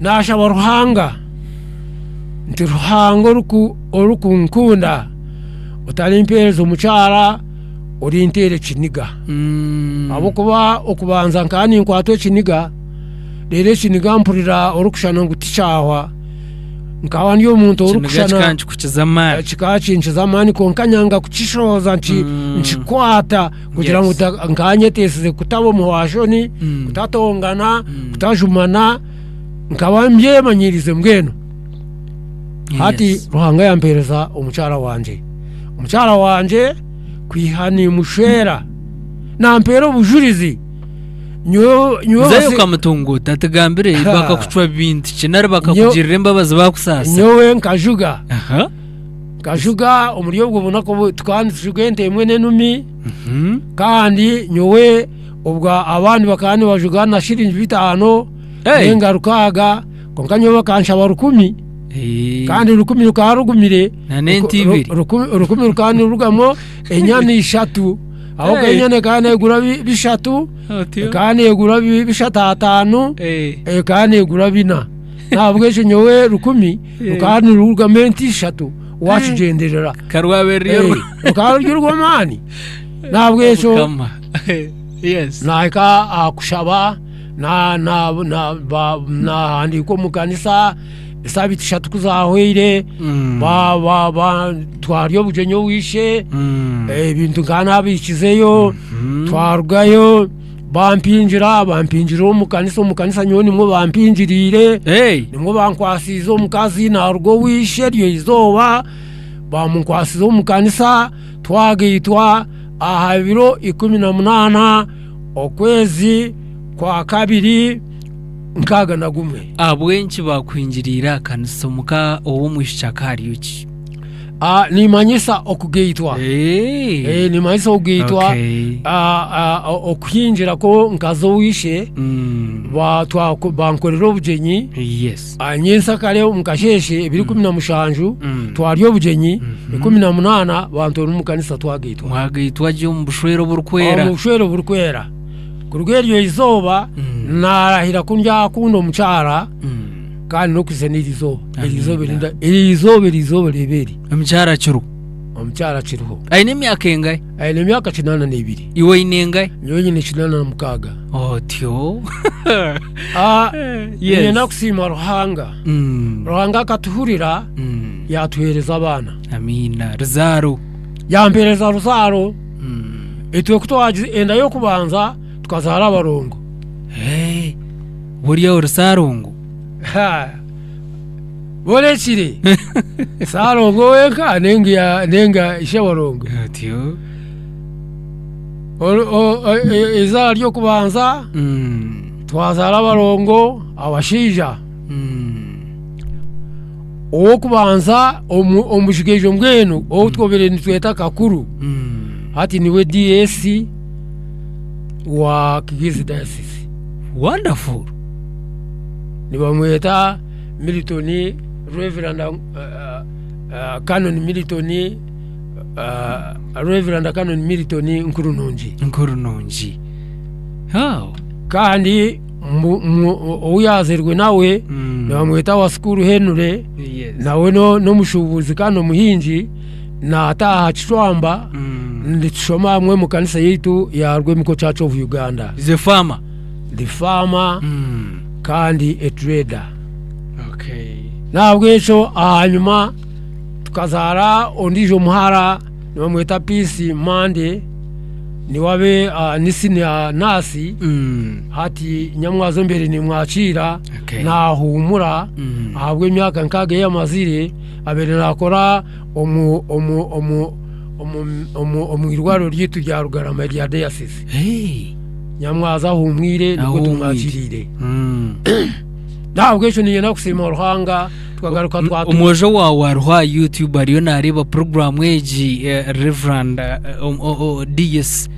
naashaba Ruhanga nti, Ruhanga orikunkunda otarimpeereza omukyara orinteera ekiniga ahabw'okuba okubanza nkaba ninkwatwa ekiniga reero ekiniga mpurira orikushushana ngu tikyahwa nkaba ndi omuntu Ekiniga orikushushana kikaba nikikukiza amaani. kikaba kinkiza amaani kwonka nyanga kukishohoza nkikwata kugira ngu Yes. nkaba nyeteisize kutaba omuhwashoni, kutatongana, kutajumana nkaba mbyemanyirize mbwenu. Hati Yes. Ruhanga yampeereza omukyara wangye. Omukyara wangye kwiha nimushwera nampeera obujurizi nyowe nyowe Nzeyo basi- okamutunguuta atugambire Ha. bakakucwa bintu ki nari bakakugirira embabazi bakusaasa. Nyowe nkajuga Aha. nkajuga omuri obwo bunaku obu tukaba nitujuga ente emwe n'enumi kandi nyowe obwo abandi bakaba nibajuga na shiringi bitaano Hey. ninga rukaaga kwonka nyowe bakanshaba rukumi. Kandi rukumi rukaba rugumire. Na n'ente ibiri. Rukumi rukaba nirurugamu enyana ishatu. Aho Hey. enyana ekaba neegura bishatu, Otyo. ekaba neegura bishatu ataano, Eh. ekaba neegura bina. Nahabwekyo nyowe 1000 rukaba nirurugamu ente ishatu wakigyenderera. Karwabe ruri Eh, rukaba ruri orw'amaani. Nahabwekyo Mukama. Yes. nahika aha kushaba na- na- na- ba- nahandiika omu kanisa esaabiiti ishatu ku zaahweire Mm. twarya obugyenyi owishe Mm. ebintu nkaba nabiikizeyo twarugayo bampingira bampingirira omu kanisa omu kanisa nyowe nimwo bampingiriire Hey. nimwo bankwasiize omukazi naruga owishe eryo izooba bamunkwasiza omu kanisa twagaitwa aha biro 18 okwezi kwa kabiri 61. Ahabw'enki bakuhingiriire aha kanisa omuka ow'omwishiki akaba ariyo ki? Ah, nimanyisa okugaitwa. Hey. Eh, nimanyisa okugaitwa. Okay. Ah, ah, okuhingira ko nkaza owishe Mm. bankorera obugyenyi. Yes. Ah, nyensa kare omu kasheeshe ebiri 17 Mm. twarya obugyenyi 18 bantoora omu kanisa twagaitwa. Mwagaitwa gye omu bushwere oburikwera. Omu bushwere oburikwera. Kuruga eryo izooba narahira ku ndyakunda omukyara kandi n'okuhitsya n'eri izooba. Eri izooba Amiina. eri izooba eri izooba reeba eri. Omukyara akiriho? Omukyara akiriho. Aine emyaka engahi? Aine emyaka 82. Iwe oine engahi? Nyowe nyine 86. Otyo. Ah, Yes. niinyenda kusiima Ruhanga. Ruhanga akatuhurira yatuheereza abaana. Amiina. Ruzaaro. Yampeereza ruzaaro. Itwe ku twagize enda y'okubanza tukazaara abarongo. Hey, buriya ori Saarongo? Ha, borekire. Saarongo wenka nenga nenga ishebarongo. Otyo. Eizaara ry'okubanza twazaara abarongo abashaija. Ow'okubanza omushigaijo mbwenu ou twobire nitweta Kakuru hati niwe DS wa Kigezi Diocese. Wonderful. Nibamweta Milton Reverend Canon Milton Reverend Canon Milton Nkurunungi. Nkurunungi. Oh. Kandi ou yaazirwe nawe nibamweta Wasikuru Henry. Yes. Nawe n'omushuubuzi kandi omuhingi naataaha Kicwamba nitushoma hamwe omu kanisa yaitu ya Rwemiko Church of Uganda. He's a farmer. The farmer kandi a trader. Okay. Nahabwekyo ahanyuma tukazaara ondiijo muhara nibamweta Peace Mande niwe abe ni senior nurse hati nyamwazo mbere nimwakiira Okay. nahuumura ahabw'emyaka nkaaga ei amazire abeire naakora omu omu omu omu omu omu irwariro ryaitu rya Rugarama erya diocese. Hey. Nyamwaza ahuumwire nibwo Ahuumwire. tumwakiriire. Nahabwekyo niinyenda kusiima Ruhanga tukagaruka twatu Omwojo waawe ariho aha YouTube ariyo naareeba puroguraamu egi Reverend DS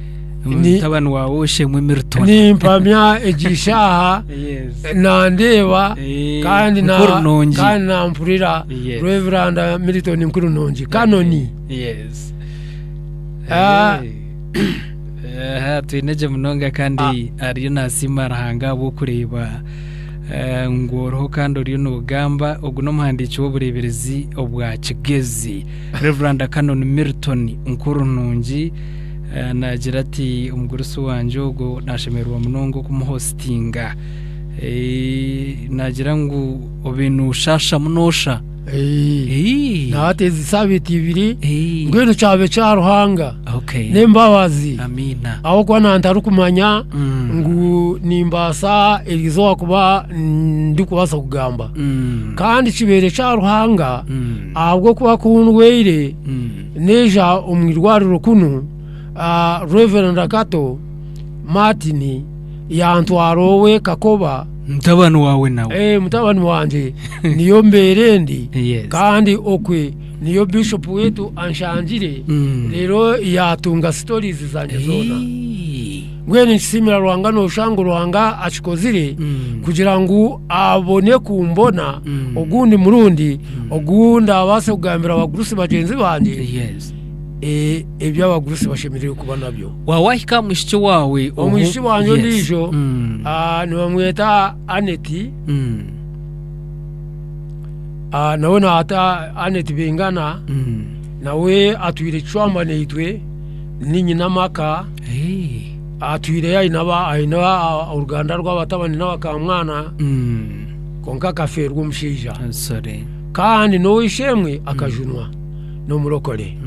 mutabani waawe Oshemwe Milton. Nimpamya egi shaaha Yes. nandeeba kandi Nkurunungi. kandi nampurira Yes. Reverend Milton Nkurunungi Kanoni. Yes. Ah. Aha, twine gye munonga kandi ariyo nasiima Ruhanga ahabw'okureeba ngu oriho kandi oriyo noogamba. Ogu n'omuhandiiki w'obureeberezi obwa Kigezi Reverend Canon Milton Nkurunungi. Naagira ati omugurusi wangye ogwo nashemererwa munonga okumuhositinga. Naagira ngu obe noshasha munosha. Naateza esaabiiti ibiri mbwenu kyabe kya Ruhanga Okay. n'embabazi. Amiina. Ahabw'okuba nantarikumanya ngu nimbaasa erizooba kuba ndikubaasa kugamba. Kandi kibeire kya Ruhanga ahabw'okuba ku ndwaire neija omu irwariro kunu Reverend Kato Martin yantwara owe Kakoba. Mutabani waawe nawe? Mutabani wangye niyo mbeera endi. Yes. Kandi okwe niyo bishop waitu anshangire reero yaatunga stories zangye zoona. Mbwenu ninkisiimira Ruhanga nooshusha ngu Ruhanga akikozire kugira ngu abone kumbona ogundi murundi ogu ndabaase kugambira abagurusi bagyenzi bangye. Yes. E, eby'abagurusi bashemereire kuba nabyo. Waawahika aha mwishiki waawe ohu- Omwishiki wangye Yes. ondiijo Mm. nibamweta Annet. Nawe naata Annet Bingana. Nawe atwire Kicwamba naitwe, ni nyina amaka. Atwireyo aine aba aine oruganda rw'abatabani n'abakamwana. Kwonka akafeerwa omushaija. Kandi n'ow'eishe-emwe akajunwa. N'omurokore.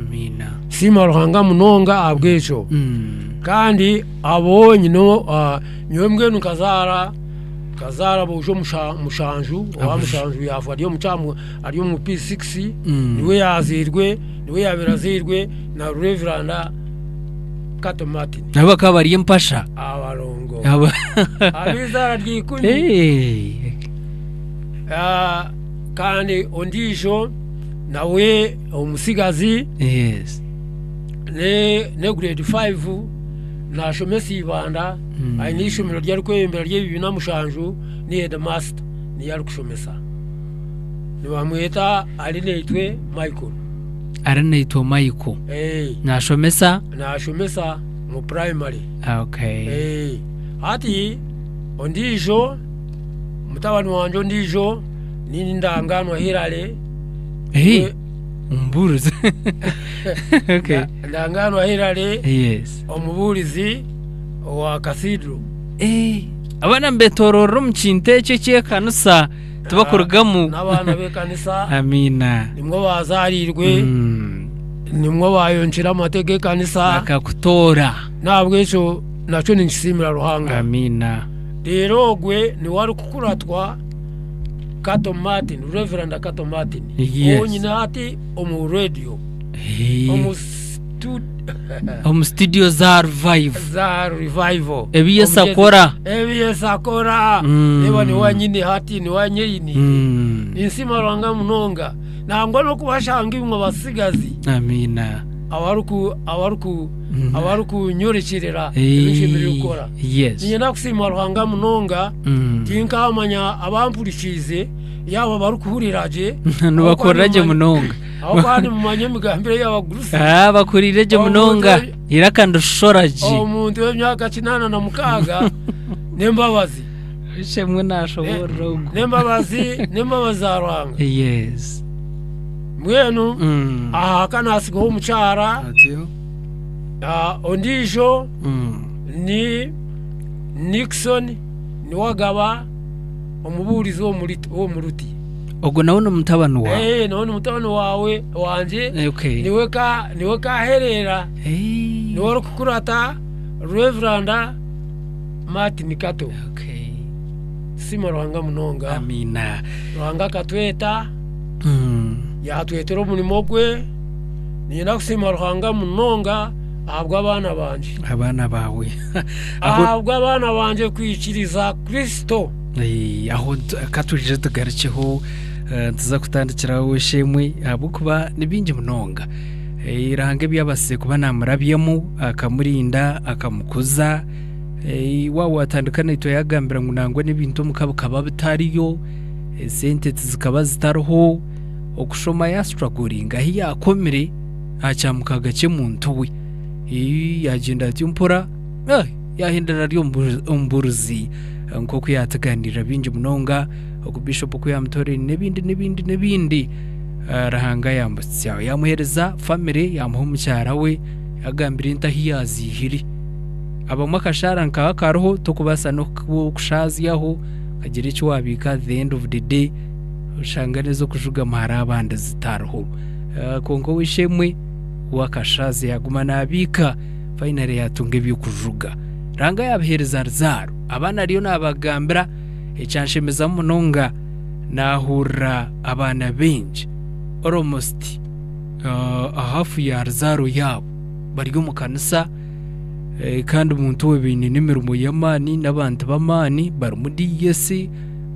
Nsiima Ruhanga munonga ahabw'ekyo. Kandi abo nyine nyowe mbwenu nkazaara nkazaara aboojo mushanju, owa mushanju yaafa ari omu ari omu P6, niwe yaazairwe niwe yaabaire azairwe na Reveranda Kato Martin. Nabo bakaba bari empasha. Abarongo. Ab'izaara rya ikumi. Kandi ondiijo nawe omutsigazi Yes. ne ne grade 5 nashomesa Ibanda aine eishomero ri arikwebembera ry'ebibiina mushanju ni headmaster niyo arikushomesa nibamweta Arinaitwe Michael. Arinaitwe Michael. Eh. Nashomesa? Nashomesa mu primary. Okay. Eh, hati ondiijo mutabani wangye ondiijo ni Ndanganwa Hillary. Hey, omubuurizi. Okay. Ndanganwa Hillary. Yes. Omubuurizi owa Cathedral. Eh, abaana nibetororera omu kintu ekyo eky'ekanisa tibakurugamu. N'abaana b'ekanisa. Amiina. Nimwo baazaariirwe. Nimwo baayonkire amate g'ekanisa. Bakakutoora. N'ahabw'ekyo nakyo ninkisiimira Ruhanga. Amiina. Reero ogwe niwe arikukuratwa Kato Martin, Reverend Kato Martin. Yes. Ou nyine hati omu radio. Omu stu- Omu studio za Revive. za Revival. Ebi Yesu Omu- akora. Ebi Yesu akora. Reeba niwe nyine hati niwe nyine. Ninsiima Ruhanga munonga. Nangwa n'okubashanga imwe abatsigazi. Amiina. Abariku abariku abarikunyorekyerera ebi nshemereire kukora. Yes. Niinyenda kusiima Ruhanga munonga, tinkaamanya abampurikiize yaaba barikuhurira gye. Nibakurira gye munonga. Ahabw'okuba nimumanya emigambire y'abagurusi. Ah, bakurire gye munonga. Eiraka nirishora gye. Omuntu w'emyaka 86 n'embabazi. Ishemwe naashoboorora ogwo. N'embabazi, n'embabazi za Ruhanga. Yes. Mbwenu aha ka naatsigaho omukyara, ondiijo ni Nixon Niwagaba omubuurizi w'omu Ruti. Ogwo nawe n'omutabani waawe? Ee, nawe n'omutabani waawe wangye. Okay. Niwe ka niwe kahereera. Niwe orikukurata Reverand Martin Kato. Okay. Tusiima Ruhanga munonga. Amiina. Ruhanga akatweta, yaatwetera omurimo gwe. Niinyenda kusiima Ruhanga munonga ahabw'abaana bangye. Abaana baawe. Ahabw'abaana bangye kwikiriza Kristo. Aho ka twije tugarukyeho nituza kutandikiraho ow'eishe-emwe ahabw'okuba ni bingi munonga. Ruhanga ebi yaabaasize kuba naamurabyamu akamurinda akamukuza. Waaba waatandika naitwe yaagambira ngu nangwa n'ebintu omuka bikaba bitariyo, esente zikaba zitariho, okushoma yaasituragoringa ahu yaakomire aha kyamukaaga ky'emuntu we. Yaagyenda atyo mpora yaahindura ari omubuurizi nk'oku yaatugaaniirira bingi munonga, oku biishopu oku yaamutoreire n'ebindi n'ebindi n'ebindi. Ruhanga yaamuhitsya yaamuheereza famire, yaamuha omukyara we, yaagambira ente ahu yaaziihire. Abamwe akashaara nikaba kariho tokubaasa n'okushaazyaho okagira eki waabiika at the end of the day oshanga n'ez'okujugama hariho abandi zitariho. Kwonka ow'eishe-emwe we akashaazya yaaguma naabiika finally yaatunga eby'okujuga. Ruhanga yaabiheereza ruzaaro. Abaana ariyo naabagambira ekyanshemezamu munonga naahurira abaana baingi almost hafu ya ruzaaro yaabo bari omu kanisa. Kandi omuntu we baine n'emirimo y'amaani n'abantu b'amaani barimu DS,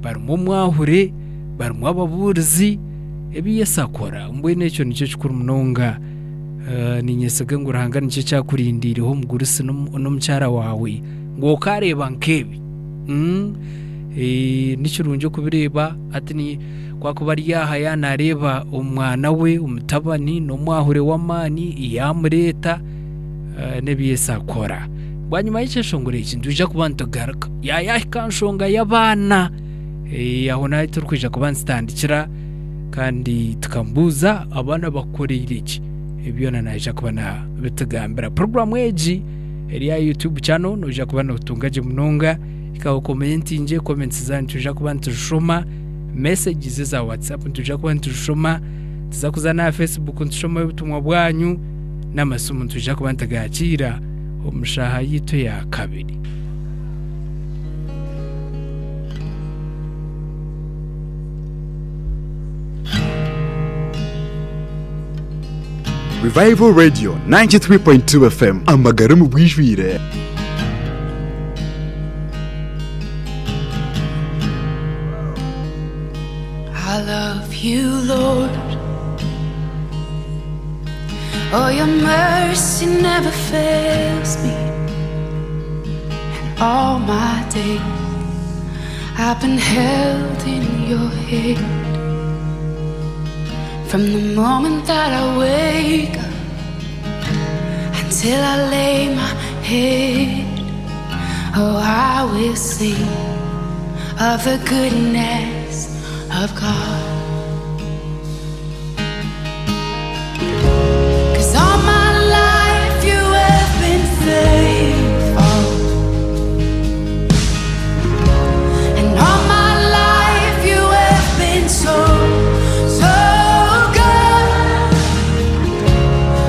barimu omwahure, barimu ababuurizi, ebi Yesu akora. Mbwenu ekyo nikyo kikuru munonga. Niinyesiga ngu Ruhanga nikyo eki akurindiireho omugurusi n'omukyara waawe ngu okaareeba nk'ebi. Eh, ni kirungi okubireeba hati ni ku akuba ari aha yaaba naareeba omwana we omutabani n'omwahure w'amaani yaamureeta eh, n'ebi Yesu akora. Bwanyima y'ekyeshongoro eki nitwija kuba nitugaruka yaayahika aha nshonga y'abaana eh, aho nahi turikwija kuba nitutandikira kandi tukamubuuza abaana bakukoreire ki? Ebi byona naija kuba nabitugambira. Puroguraamu egi eri aha YouTube channel noija kuba nootunga gye munonga. Ikawa okomentingye, comments zaanyu nitwija kuba nituzishoma, messages eza WhatsApp nitwija kuba nituzishoma, tuza kuza n'aha Facebook nitushoma obutumwa bwanyu n'amasimu nitwija kuba nitugakiira omu shaaha yaitu eya kabiri. Revival Radio 93.2 FM amagara omu bwijwire. I love you, Lord. Oh, your mercy never fails me. And all my days I've been held in your hand. From the moment that I wake up until I lay my head, oh, I will sing of the goodness of God. 'Cause all my life you have been faithful. And all my life you have been so, so good.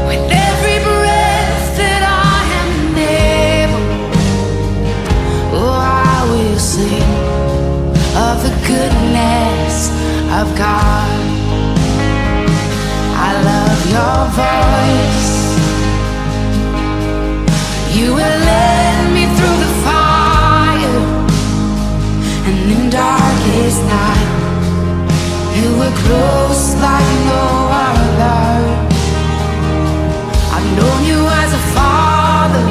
With every breath that I am able, oh, I will sing of the goodness of God. I love your voice. You will lead me through the fire and in darkest night. You were close like no other. I've known you as a father.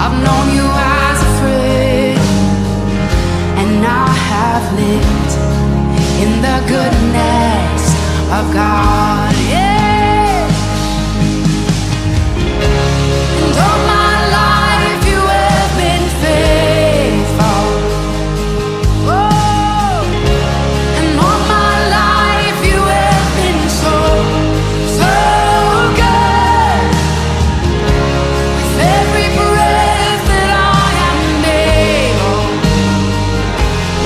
I've known you as a friend. And I have lived in the goodness of God. Yeah. And all my life you have been faithful. Oh, and all my life you have been so, so good. With every breath that I am able,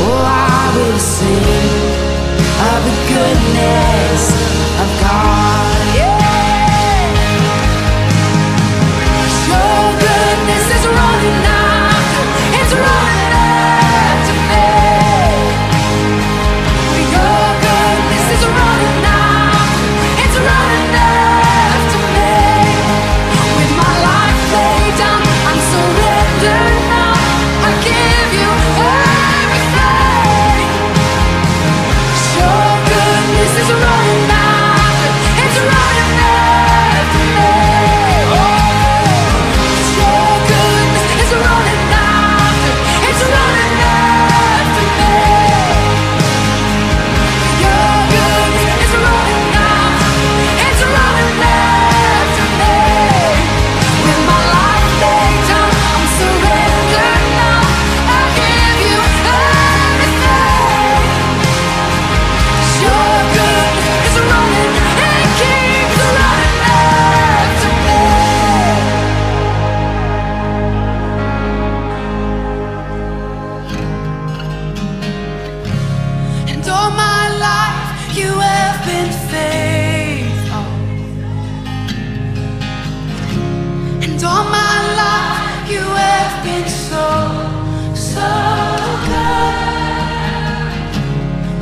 oh, I will sing of the goodness of God. Yeah. Your goodness is running after, it's running after me. Your goodness is running after, it's running after me. With my life laid down, I'm surrendered now. I give you everything. Your goodness is running after, it's running after me. Oh, your goodness is running after, it's running after me. Your goodness is running after, it's running after me. With my life laid down, I'm surrendered now. I give you everything. Your goodness is running, it keeps running after me. And all my life you have been faithful. And all my life you have been so, so good.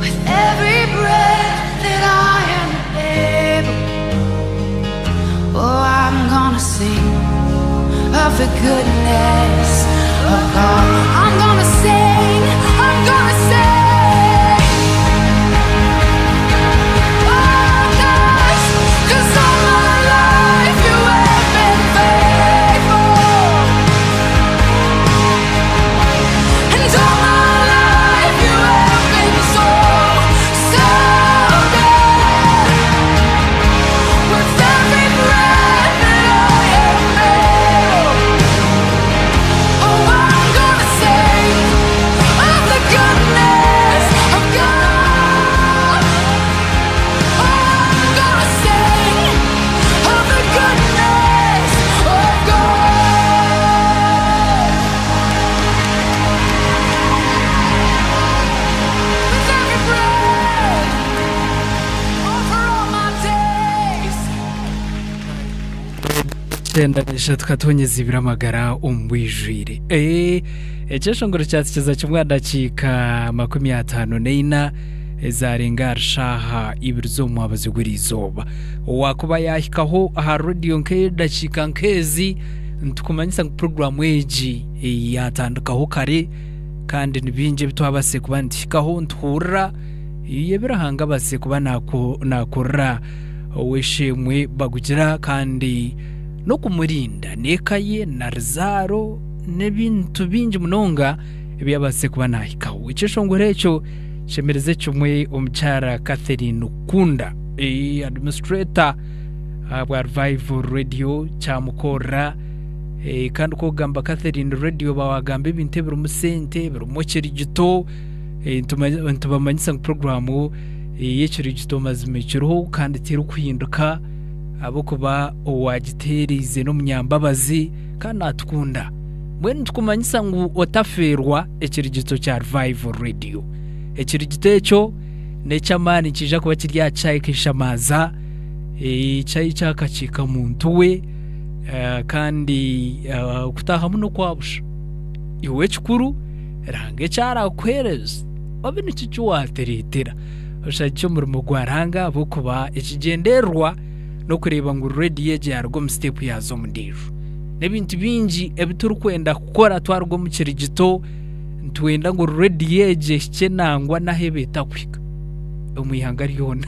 With every breath that I am able, oh, I'm gonna sing of the goodness of God. I'm gonna sing, I'm gonna sing. Oh, 'cause all my life you have been faithful. And all my 93 katonyeza ibiri amagara omu bwijwire. Eh, ekyeshongoro kyatukiza kimwe aha dakiika 54 ezarenga ahari shaaha ibiri z'omwabazi gw'erizooba. Owakuba yahikaho aha rediyo nk'edakiika nk'ezi nitukumanyisa ngu puroguraamu egi yatandikaho kare kandi ni bingi ebi twabasize kuba nituhikaho nituhurira ebi Ruhanga abasize kuba nakorera ow'eishe-emwe Bagugira kandi n'okumurinda n'eka ye na ruzaaro n'ebintu bingi munonga ebi yabaasize kuba naahikaho. Ekyeshongoro ekyo kishemereze kimwe omukyara Catherine Kunda, administrator bwa Revival Radio kyamukorera kandi ku orikugamba Catherine Radio oba waagamba ebintu ebirimu sente, ebirimu ekirigito, nitubamanyisa ngu puroguraamu y'ekirigito mazima ekiriho kandi terikuhinduka ahabw'okuba owaagiteeriize n'omunyambabazi kandi naatukunda. Mbwenu nitukumanyisa ngu otafeerwa ekirigito kya Revival Radio. Ekirigito ekyo n'eky'amaani nikiija kuba kiri aha kishaayi Kishamaza, ekishaayi ky'akakiika muntu we kandi okutaahamu n'okwa busha. Iwe ekikuru Ruhanga eki araakuheereze obe nikyo eki waatereetera. Oshagike omurimo gwa Ruhanga ahabw'okuba ekigyendererwa n'okureeba ngu rediyo egi yaaruga omu siteepu yaaza omu ndiijo. N'ebintu bingi ebi turikwenda kukora twaruga omu kirigito, nitwenda ngu rediyo egi ehikye nangwa n'ahu eba etakuhika omu ihanga ryona.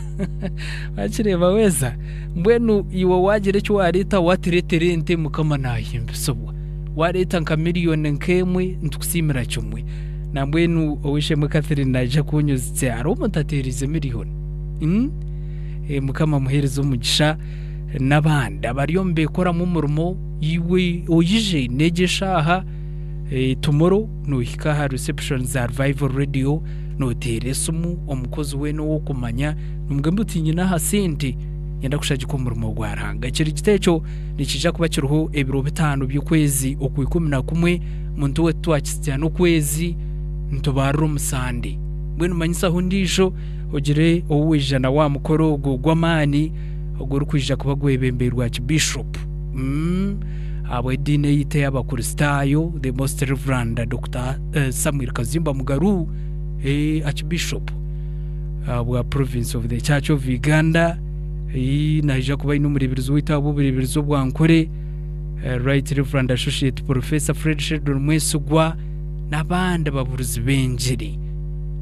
Wakireeba weeza? Mbwenu iwe waagira eki waareeta waatureetera ente Mukama naahimbisibwa. Waareeta nka miriyoni nk'emwe nitukusiimira kimwe. Nambwenu ow'eishe-emwe Catherine naija kunyuzitsya hariho omuntu ateeriize miriyoni. Mm? Eh, Mukama amuheereze omugisha n'abandi abari omu beekoramu omurimo iwe oije n'egi eshaaha eh, tomorrow noohika aha reception za Revival Radio nooteera esimu omukozi weena ow'okumanya nomugamba oti nyine aha sente nyenda kushagika omurimo gwa Ruhanga. Ekirigito ekyo nikiija kuba kiriho ebiro bitaano by'okwezi okw'ikumi na kumwe muntu we twakitsya n'okwezi nitubarira omu Sande. Mbwenu manyisaho ondiijo ogire ou waija nawe aha mukoro ogwo gw'amaani ogurikwija kuba gwebembeirwe Archbishop ahabw'ediini eyaitu ey'Abakristaayo the Most Reverend Dokita Samuel Kazimba Mugaru Archbishop bwa Province of the Church of Uganda naija kuba aine omureeberezi waitu ahabw'obureeberezi obwa Nkore Right Reverend Associate Professor Fred Sheldon Mwesigwa n'abandi babuurizi b'engiri.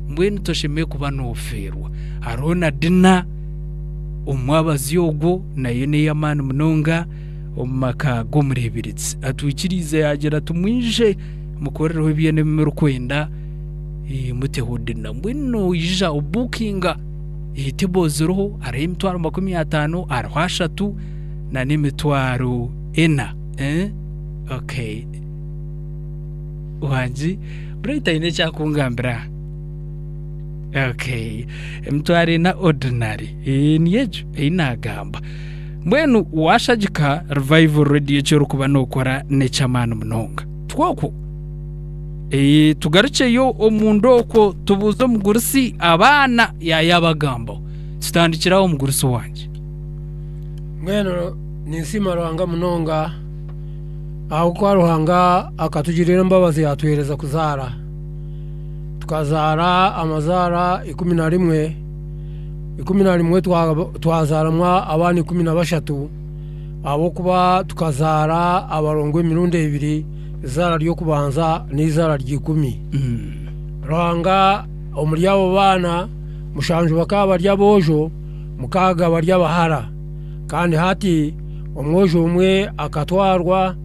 Mbwenu toshemereire kuba noofeerwa. Hariho na dina omwabazi ogwo nayo n'ey'amaani munonga omu maka g'omureeberezi. Atwikiriize yaagira ati mwije mukorereho byona ebi murikwenda muteho dina. Mbwenu noija obukinga tebo ziriho hariho emitwaro 50, hariho 30 n'emitwaro ena. Okay. Wangi Bright aine eki akungambira. Okay. Emitwaro ena ordinary. Eh, niyo egyo ei naagamba. Mbwenu waashagika Revival Radio eki orikuba nookora n'eky'amaani munonga. Tikwo? Eh, tugarukyeyo omunda okwo tubuuze omugurusi abaana yaayabagambaho. Tutandikire aho omugurusi wangye. Mbwenu ninsiima Ruhanga munonga ahabw'okuba Ruhanga akatugirira embabazi yaatuheereza kuzaara. Tukazaara amazaara 11, 11 twazaaramu abaana 13 ahabw'okuba tukazaara abarongo emirundi ebiri, eizaara ry'okubanza n'eizaara rya ikumi. Ruhanga omuri abo baana, mushanju bakaba bari aboojo, mukaaga bari abahara. Kandi hati omwojo omwe akatwarwa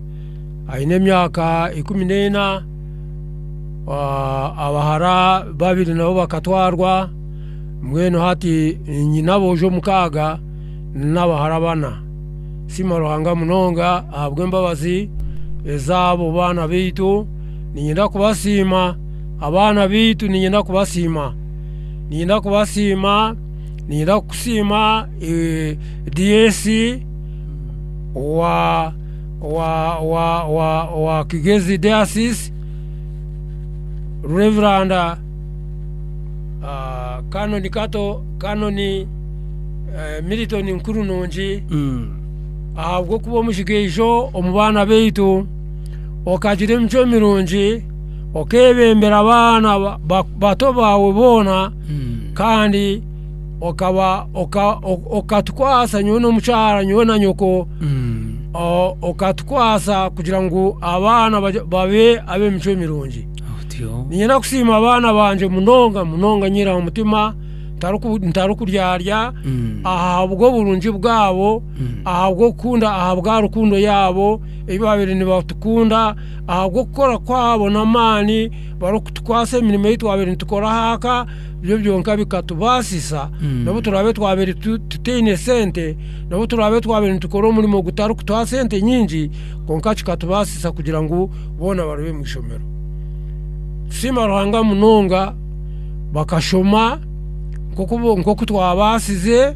aine emyaka 14, abahara babiri nabo bakatwarwa, mbwenu hati nyine aboojo mukaaga n'abahara bana. Nsiima Ruhanga munonga ahabw'embabazi ez'abo baana baitu, niinyenda kubasiima, abaana baitu niinyenda kubasiima, niinyenda kubasiima. Niinyenda kukusiima DS owa Kigezi Diocese, Rev. Canon Kato, Canon Milton Nkurunungi. Ahabw'okuba omujigaijo omu baana baitu, okagira emicwe mirungi, okeebembera abaana bato baawe boona, kandi okaba okatukwasa nyowe n'omukyara nyowe na nyoko, okatukwasa kugira ngu abaana babe ab'emicwe mirungi. Niinyenda kusiima abaana bangye munonga munonga nyine aha mutima ntarikuryarya ahabw'oburungi bwabo, ahabw'okukunda ahabwa rukundo yaabo ei baabaire nibatukunda, ahabw'okukora kwabo n'amaani barikutukwasa emirimo ei twabaire nitukora ah'aka, ebyo byonka bikatubaasisa n'obu turaabe twabaire tutaine sente, n'obu turaabe twabaire nitukora omurimo gutarikutuha sente nyingi, kwonka kikatubaasisa kugira ngu boona barabe omu ishomero. Nitusiima Ruhanga munonga bakashoma nk'oku twabaasize,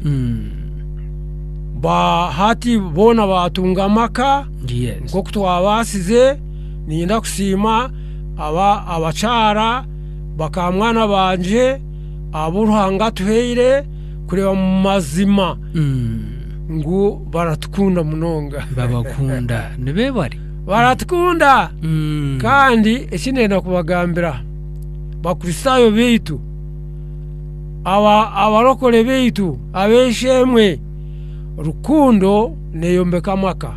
hati boona baatunga amaka nk'oku twabaasize. Niinyenda kusiima abakyara bakamwana bangye abu Ruhanga atuhaire kureeba omu mazima ngu baratukunda munonga. Babakunda. Nibebare. Baratukunda kandi eki ndenda kubagambira Bakristaayo baitu, abarokore baitu, ab'eishe-emwe, rukundo neeyombeka amaka.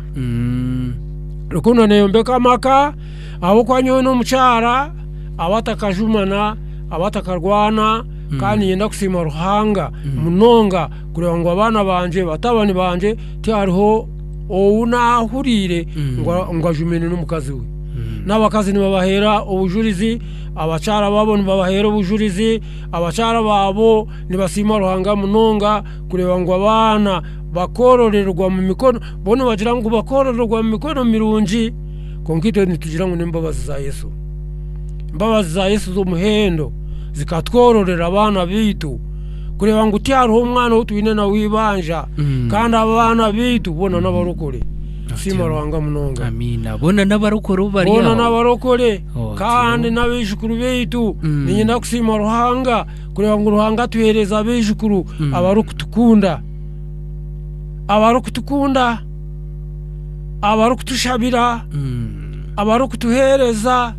Rukundo neeyombeka amaka ahabw'okuba nyowe n'omukyara abatakajumana, abatakarwana kandi niinyenda kusiima Ruhanga munonga kureeba ngu abaana bangye, batabani bangye tihariho ou naahuriire ngu ajumire n'omukazi we. N'abakazi nibabaheera obujurizi, abakyara baabo nibabaheera obujurizi, abakyara baabo nibasiima Ruhanga munonga kureeba ngu abaana bakoororerwa omu mikono, bo nibagira ngu bakoororerwa omu mikono mirungi kwonka itwe nitugira ngu n'embabazi za Yesu. Embabazi za Yesu z'omuhendo zikatwororera abaana baitu kureeba ngu tihariho omwana ou twine nawe eibanja kandi abaana baitu boona n'abarokore. Nsiima Ruhanga munonga. Amiina. Boona n'abarokore obu bari Boona aho. n'abarokore Otyo. kandi n'abaijukuru baitu. Niinyenda kusiima Ruhanga kureeba ngu Ruhanga atuheereza abaijukuru abarikutukunda. Abarikutukunda, abarikutushabira, abarikutuheereza.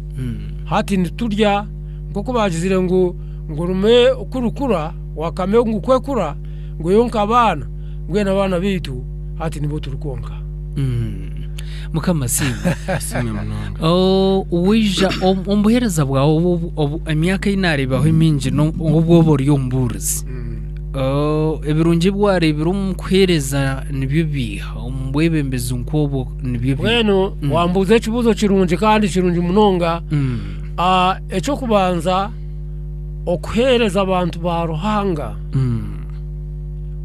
Hati niturya nk'oku baagizire ngu ngu rume ku rukura wakame ngu ku ekura ngu eyonka abaana, mbwenu abaana baitu hati nibo turikwonka. Mukama asiimwe. Asiimwe munonga. Oh, waija omu buheereza bwawe emyaka ei naareebaho emingi n'obu oba ori omubuurizi. Oh, ebirungi ebi waareebire omu kuheereza nibyo biiha? Omu bwebembezi nk'obwo nibyo biiha? Mbwenu wambuuza ekibuuzo kirungi kandi kirungi munonga. Eky'okubanza okuheereza abantu ba Ruhanga,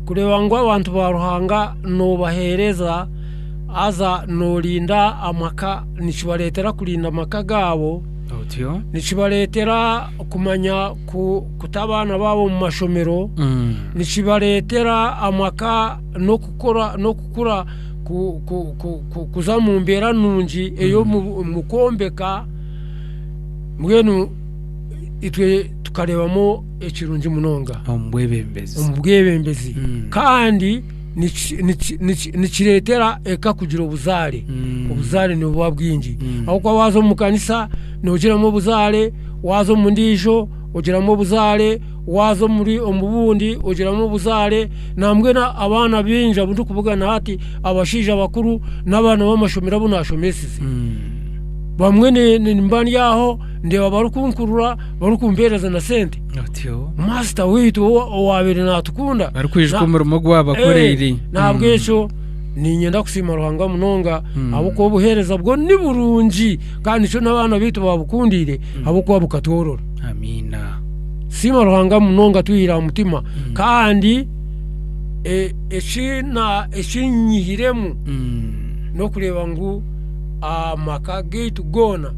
kureeba ngu abantu ba Ruhanga noobaheereza haza noorinda amaka, nikibareetera kurinda amaka gaabo, nikibareetera kumanya kuta abaana baabo omu mashomero, nikibareetera amaka n'okukora n'okukura kuza omu mbeera nungi ey'omu kwombeka. Mbwenu itwe tukareebamu ekirungi munonga Omu bwebembezi. omu bwebembezi kandi nikireetera eka kugira obuzaare. Obuzaare nibuba bwingi ahabw'okuba waaza omu kanisa noogiramu obuzaare, waaza omu ndiijo ogiramu obuzaare, waaza omuri omu bundi ogiramu obuzaare, nambwenu abaana baingi abu ndikubugana hati abashaija bakuru n'abaana b'amashomero abu naashomesize. Bamwe nimba ndi aho ndeeba barikunkurura barikumpeereza na sente. Otyo. Master waitu owaabaire naatukunda. Barikwijuka omurimo ogu waabakoreire. N'ahabw'ekyo niinyenda kusiima Ruhanga munonga ahabw'okuba obuheereza bwo ni burungi kandi nikyo n'abaana baitu baabukundiire ahabw'okuba bukatworora. Amiina. Siima Ruhanga munonga twihire aha mutima kandi eki nyihiremu n'okureeba ngu amaka gaitu goona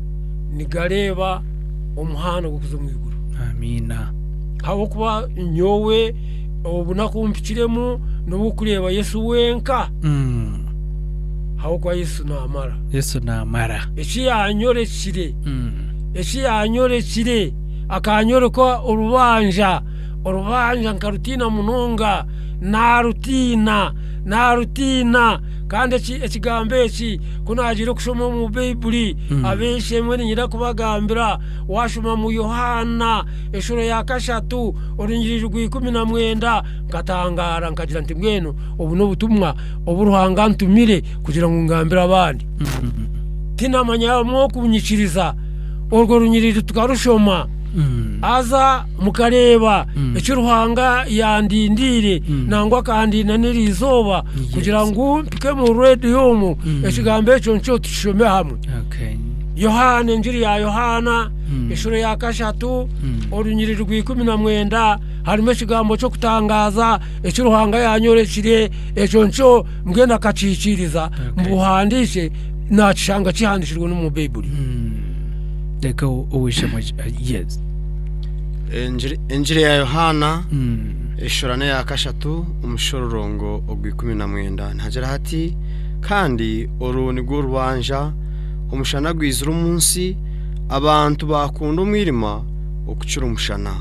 nigareeba omuhanda gw'okuza omu iguru. Amiina. Ahabw'okuba nyowe obunaku obu mpikiremu n'obw'okureeba Yesu wenka. Ahabw'okuba Yesu naamara. Yesu naamara. Eki yaanyorekire, eki yaanyorekire, akanyoreka orubanja. Orubanja nkarutiina munonga, naarutiina, naarutiina. Kandi eki ekigambo eki ku naagiire kushoma omu Baiburi, ab'eishe-emwe niinyenda kubagambira, waashoma omu Yohaana eshuura ya kashatu orunyiriri rwa 19, nkatangaara nkagira nti mbwenu obu n'obutumwa obu Ruhanga antumire kugira ngu ngambire abandi. Tinamanya omu okunyikiriza orwo runyiriri tukarushoma. Haza mukareeba eki Ruhanga yandindiire nangwa akandinda n'eri izooba kugira ngu mpike omu rediyo omu, ekigambo ekyo nikyo tukishome hamwe. Yohaana, Engiri ya Yohaana eshuura ya kashatu orunyiriri rwa 19 harimu ekigambo ky'okutangaaza eki Ruhanga yaanyorekire, ekyo nikyo mbwenu akakihikiiriza mbuhandiikye naakishanga kihandiikirwe n'omu Baiburi. Reka ow'eishe-emwe yes. Engiri ya Yohaana eshuura n'eya kashatu omushororongo ogw'ikumi na mwenda nihagira hati, Kandi oru nirwo rubanja, omushana gwizire omu nsi, abantu baakunda omwirima okukira omushana,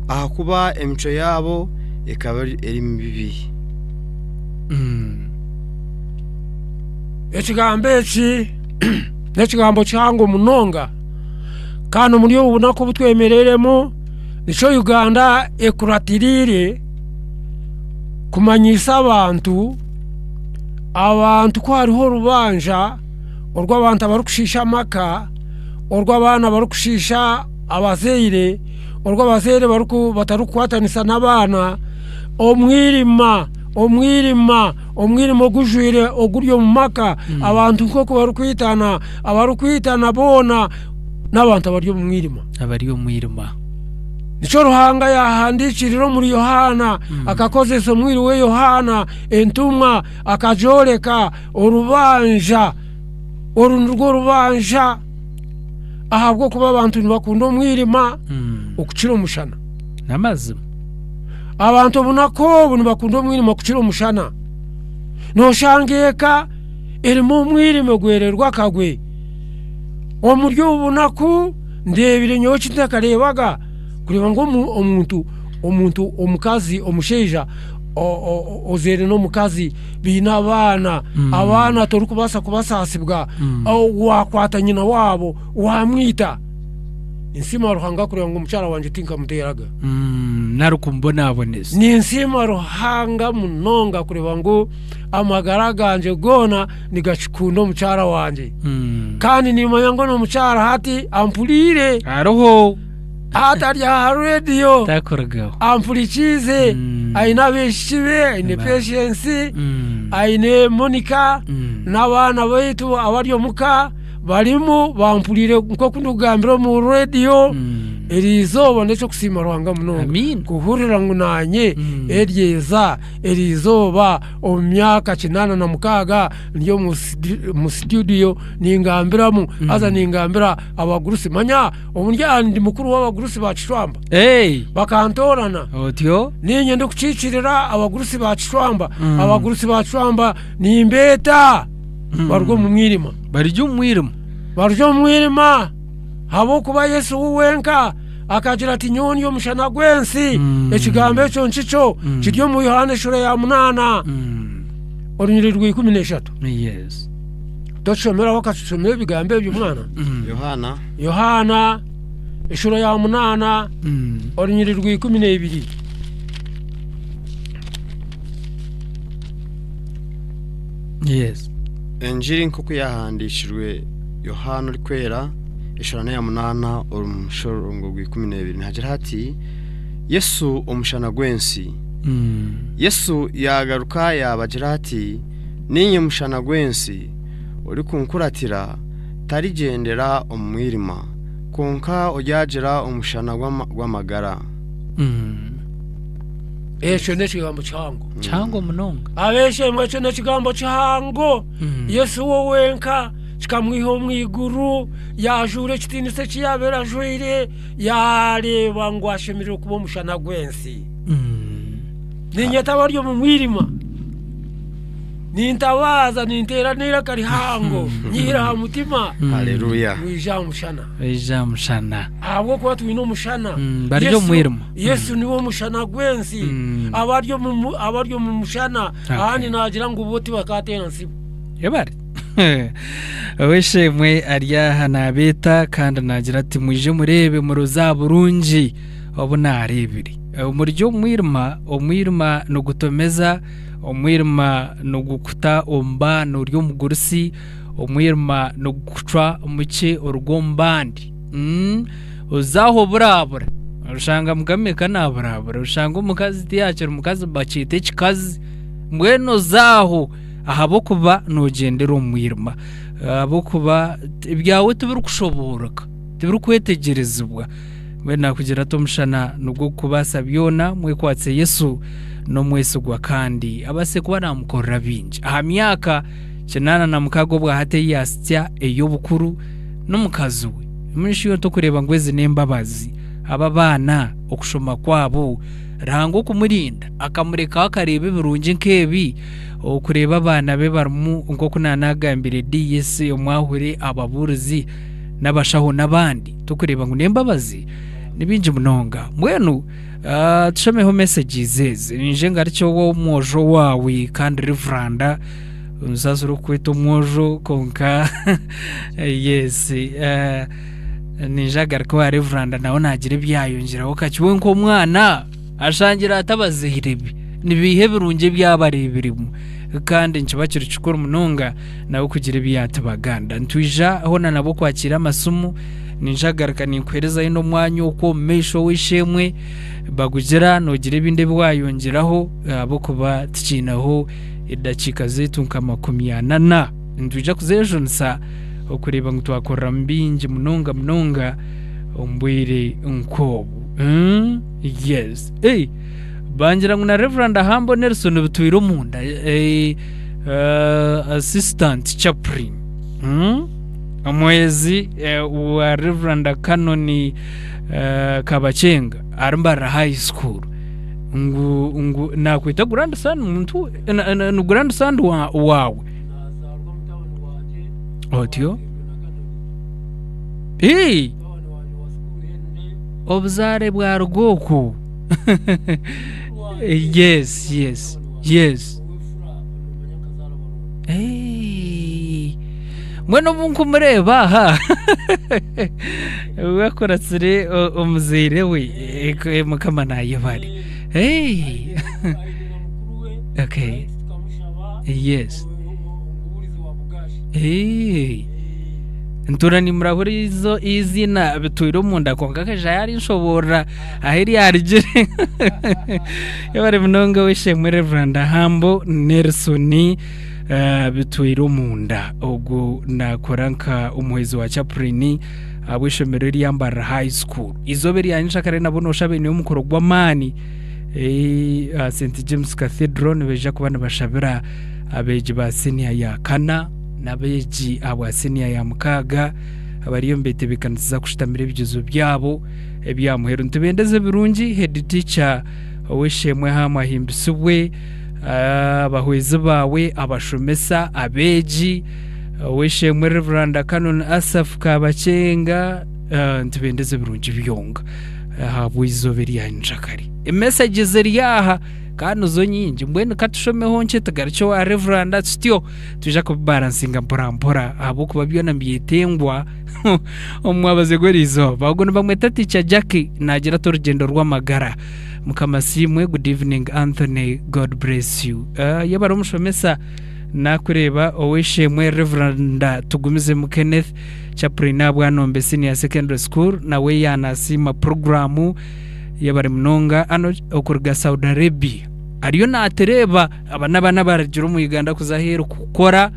ahakuba emicwe yaabo ekaba eri mibi. Ekigambo eki n'ekigambo kihango munonga kandi omuri obu bunaku obu twemereiremu nikyo Uganda ekuratiriire kumanyisa abantu, abantu ku hariho orubanja orw'abantu abarikushiisha amaka, orw'abaana abarikushiisha abazaire, orw'abazaire batarikukwatanisa n'abaana, omwirima omwirima omwirima ogujwire oguri omu maka, abantu nk'oku barikwitana, abarikwitana boona n'abantu abari omu mwirima. Abari omu mwirima. Nikyo Ruhanga yaahandiikirire omuri Yohaana, akakozesa omwiru we Yohaana entumwa, akagyoreka orubanja. Oru nirwo rubanja ahabw'okuba abantu nibakunda omwirima okukira omushana. N'amazima. Abantu obunaku obu nibakunda omwirima kukira omushana. Noshanga eka erimu omwirima ogwererwa akagwe. Omuri obu bunaku ndeebire nyowe eki ntakareebaga kureeba ngu omuntu omuntu omukazi omushaija ozaire n'omukazi baine abaana, abaana torikubaasa kubasaasibwa, waakwata nyina waabo waamwita. Ninsiima Ruhanga kureba ngu omukyara wangye tinkamuteeraga. Nari kumubonabonesa. Ninsiima Ruhanga munonga kureba ngu amagara gangye goona nigakikunda omukyara wangye. Kandi nimanya ngu n'omukyara hati ampuriire. Hariho. Hati ari aha rediyo. Takurugaho. Ampurikiize. Aine abaishiki be, aine Patience, aine Monica, n'abaana baitu abari omuka. Barimu bampuriire nk'oku ndikugambira omu rediyo eri izooba n'eky'okusiima Ruhanga munonga kuhurira ngu naanye eryeza eri izooba omu myaka 86 ndi omu situdiyo ningambiramu haza ningambira abagurusi manya obu ndi aha ndi mukuru w'abagurusi ba Kicwamba bakantoorana niinye ndikukiikirira abagurusi ba Kicwamba abagurusi ba Kicwamba nimbeeta. Baruga omu mwirima. Barugye omu mwirima. Barugye omu mwirima, ahabw'okuba Yesu we wenka akagira ati, Nyowe ndi omushana gw'ensi. Ekigambo ekyo nikikyo kiri omu Yohaana eshuura ya munaana orunyiriri rwa 13. Yes. Tokishomeraho okakishomera ebigambo ebyo mwana. Yohaana. Yohaana eshuura ya munaana orunyiriri rwa 12. Yes. Engiri nk'oku yahandiikirwe Yohaana Orikwera, eshuura n'eya munaana omushororongo gw'ikumi n'ebiri nihagira hati, Yesu omushana gw'ensi. Yesu yaagaruka yaabagira ati, Niinye mushana gw'ensi, orikunkuratira tarigyendera omu mwirima, kwonka oryagira omushana gw'amagara. Ekyo n'ekigambo kihango. Kihango munonga. Ab'eishe-emwe ekyo n'ekigambo kihango. Yesu we wenka kikamwiha omu iguru, yaajuura ekitiinisa eki yaabaire ajwaire, yaareeba ngu ashemereire kuba omushana gw'ensi. Niinyeta abari omu mwirima. Nintabaaza ninteera n'eiraka rihango nyihire aha mutima. Haleluya. Mwije aha mushana. Mwije aha mushana. Ahabw'okuba twine omushana. Bari omu mwirima. Yesu niwe omushana gw'ensi. Abari omu abari omu mushana ahandi naagira ngu bo tibakaateera ntsibo. Ebari. Ow'eishe-emwe ari aha naabeeta kandi naagira ati mwije mureebe muroze aha burungi obu naareebire. Omuri omu mwirima, omwirima nigutomeza Omwirima nigukuta omu baana ori omugurusi, omwirima nigukucwa mukye oruga omu bandi. Oza aho oburabura, oshanga mukama eka naburabura, oshanga omukazi tiyakiri mukazi bakyeta ekikazi. Mbwenu oza aho ahabw'okuba nogyendera omu mwirima, ahabw'okuba ebyawe tibirikushobooroka, tibirikwetegyerezibwa. Mbwenu naakugira ati omushana nigwo gukubaasa byona, mwekwatse Yesu n'omwesigwa kandi abaase kuba naamukorera bingi. Aha myaka 86 obwa hati ei yaasitsya ey'obukuru n'omukazi we. Mbwenu shi iwe torikureeba ngu ezi n'embabazi? Aba abaana okushoma kwabo, Ruhanga okumurinda akamurekaho akareeba ebirungi nk'ebi, okureeba abaana be barimu nk'oku naanagambire DS omwahure ababuurizi n'abashaho n'abandi. Turikureeba ngu n'embabazi ni bingi munonga. Mbwenu tushomeho messages ezi. Nyije ngarukye ow'omwojo waawe kandi Reveranda omusaasi orikukweta omwojo kwonka yes ninja agaruke owa Reveranda nawe naagira ebi yaayongyeraho kakye. We nk'omwana ashangire ata abazaire be? Nibiiha ebirungi ebi abareebiremu? Kandi nikiba kiri kikuru munonga nawe kugira ebi yaatubaganda. Nitwija hoona nabwo kwakiira amasimu, ninja kugaruka ninkuheerezayo n'omwanya okwo omu maisho ow'eishe-emwe bagugira noogira ebindi ebi waayongyeraho ahabw'okuba tukiineho edakiika zaitu nka makumi ana na. Nitwija kuzeejunisa okureeba ngu twakoreramu bingi munonga munonga omu bwire nk'obu. Yes. Hey, bangira ngu na Reverand Ahambo Nelson bitwire omunda. Eh, Assistant Chaplain Omuhwezi wa Reverand Canon Kabakyenga ari Mbarara High School ngu ngu nakweta grandson muntu ni grandson waawe otyo obuzaare bwaruga okwo yes yes yes Mbwenu obu nkumureeba aha akuratsire omuzaire we Mukama nayebare. Okay. Yes. Ntuura nimurahura eiziina bitwire omunda kwonka akaija yarinshoboorora ahu ryarugire. Yebare munonga ow'eishe-emwe Rev. Hambo Nelson Bitwire Omunda. Ogu naakora nka omuhwezi wa chapurini ahabw'eishomero erya Mbarara High School. Eizooba erya nyenkyakare nabwo nooshusha baineyo omukoro gw'amaani aha St James Cathedral nibaija kuba nibashabira abeegi ba siniya ya kana n'abeegi ahabwa siniya ya mukaaga abariyo nibetebeekanisiza kushutamira ebigyezo byabo ebya muheru. Nitubendeza ebirungi head teacher Ow'eishe-emwe Ham ahimbisibwe, abahwezi baawe, abashomesa, abeegi, ow'eishe-emwe Rev. Canon Asaph Kabakyenga, nitubendeza ebirungi byonka ahabw'eizooba erya nyenkyakare. Emesegi ziri aha kandi nizo nyingi, mbwenu ka tushomeho nkye tugarukye owa Rev. Tutyo twija kubibaransinga mporampora ahabw'okuba byona nibyetengwa omu mwabazi gw'eriizooba. Ogu nibamweta Teacher Jackie naagira ati orugyendo rw'amagara. Mukama asiimwe. Good evening Anthony, God bless you. Uh, yebare omushomesa nakureeba ow'eishe-emwe Reverend Tugumizemu Kenneth Chaplain ahabwa Senior Secondary School nawe yanasiima puroguraamu yebare munonga ano okuruga Saudi Arabia ariyo natereeba aba n'abaana abarugire omu Uganda kuza aheeru kukora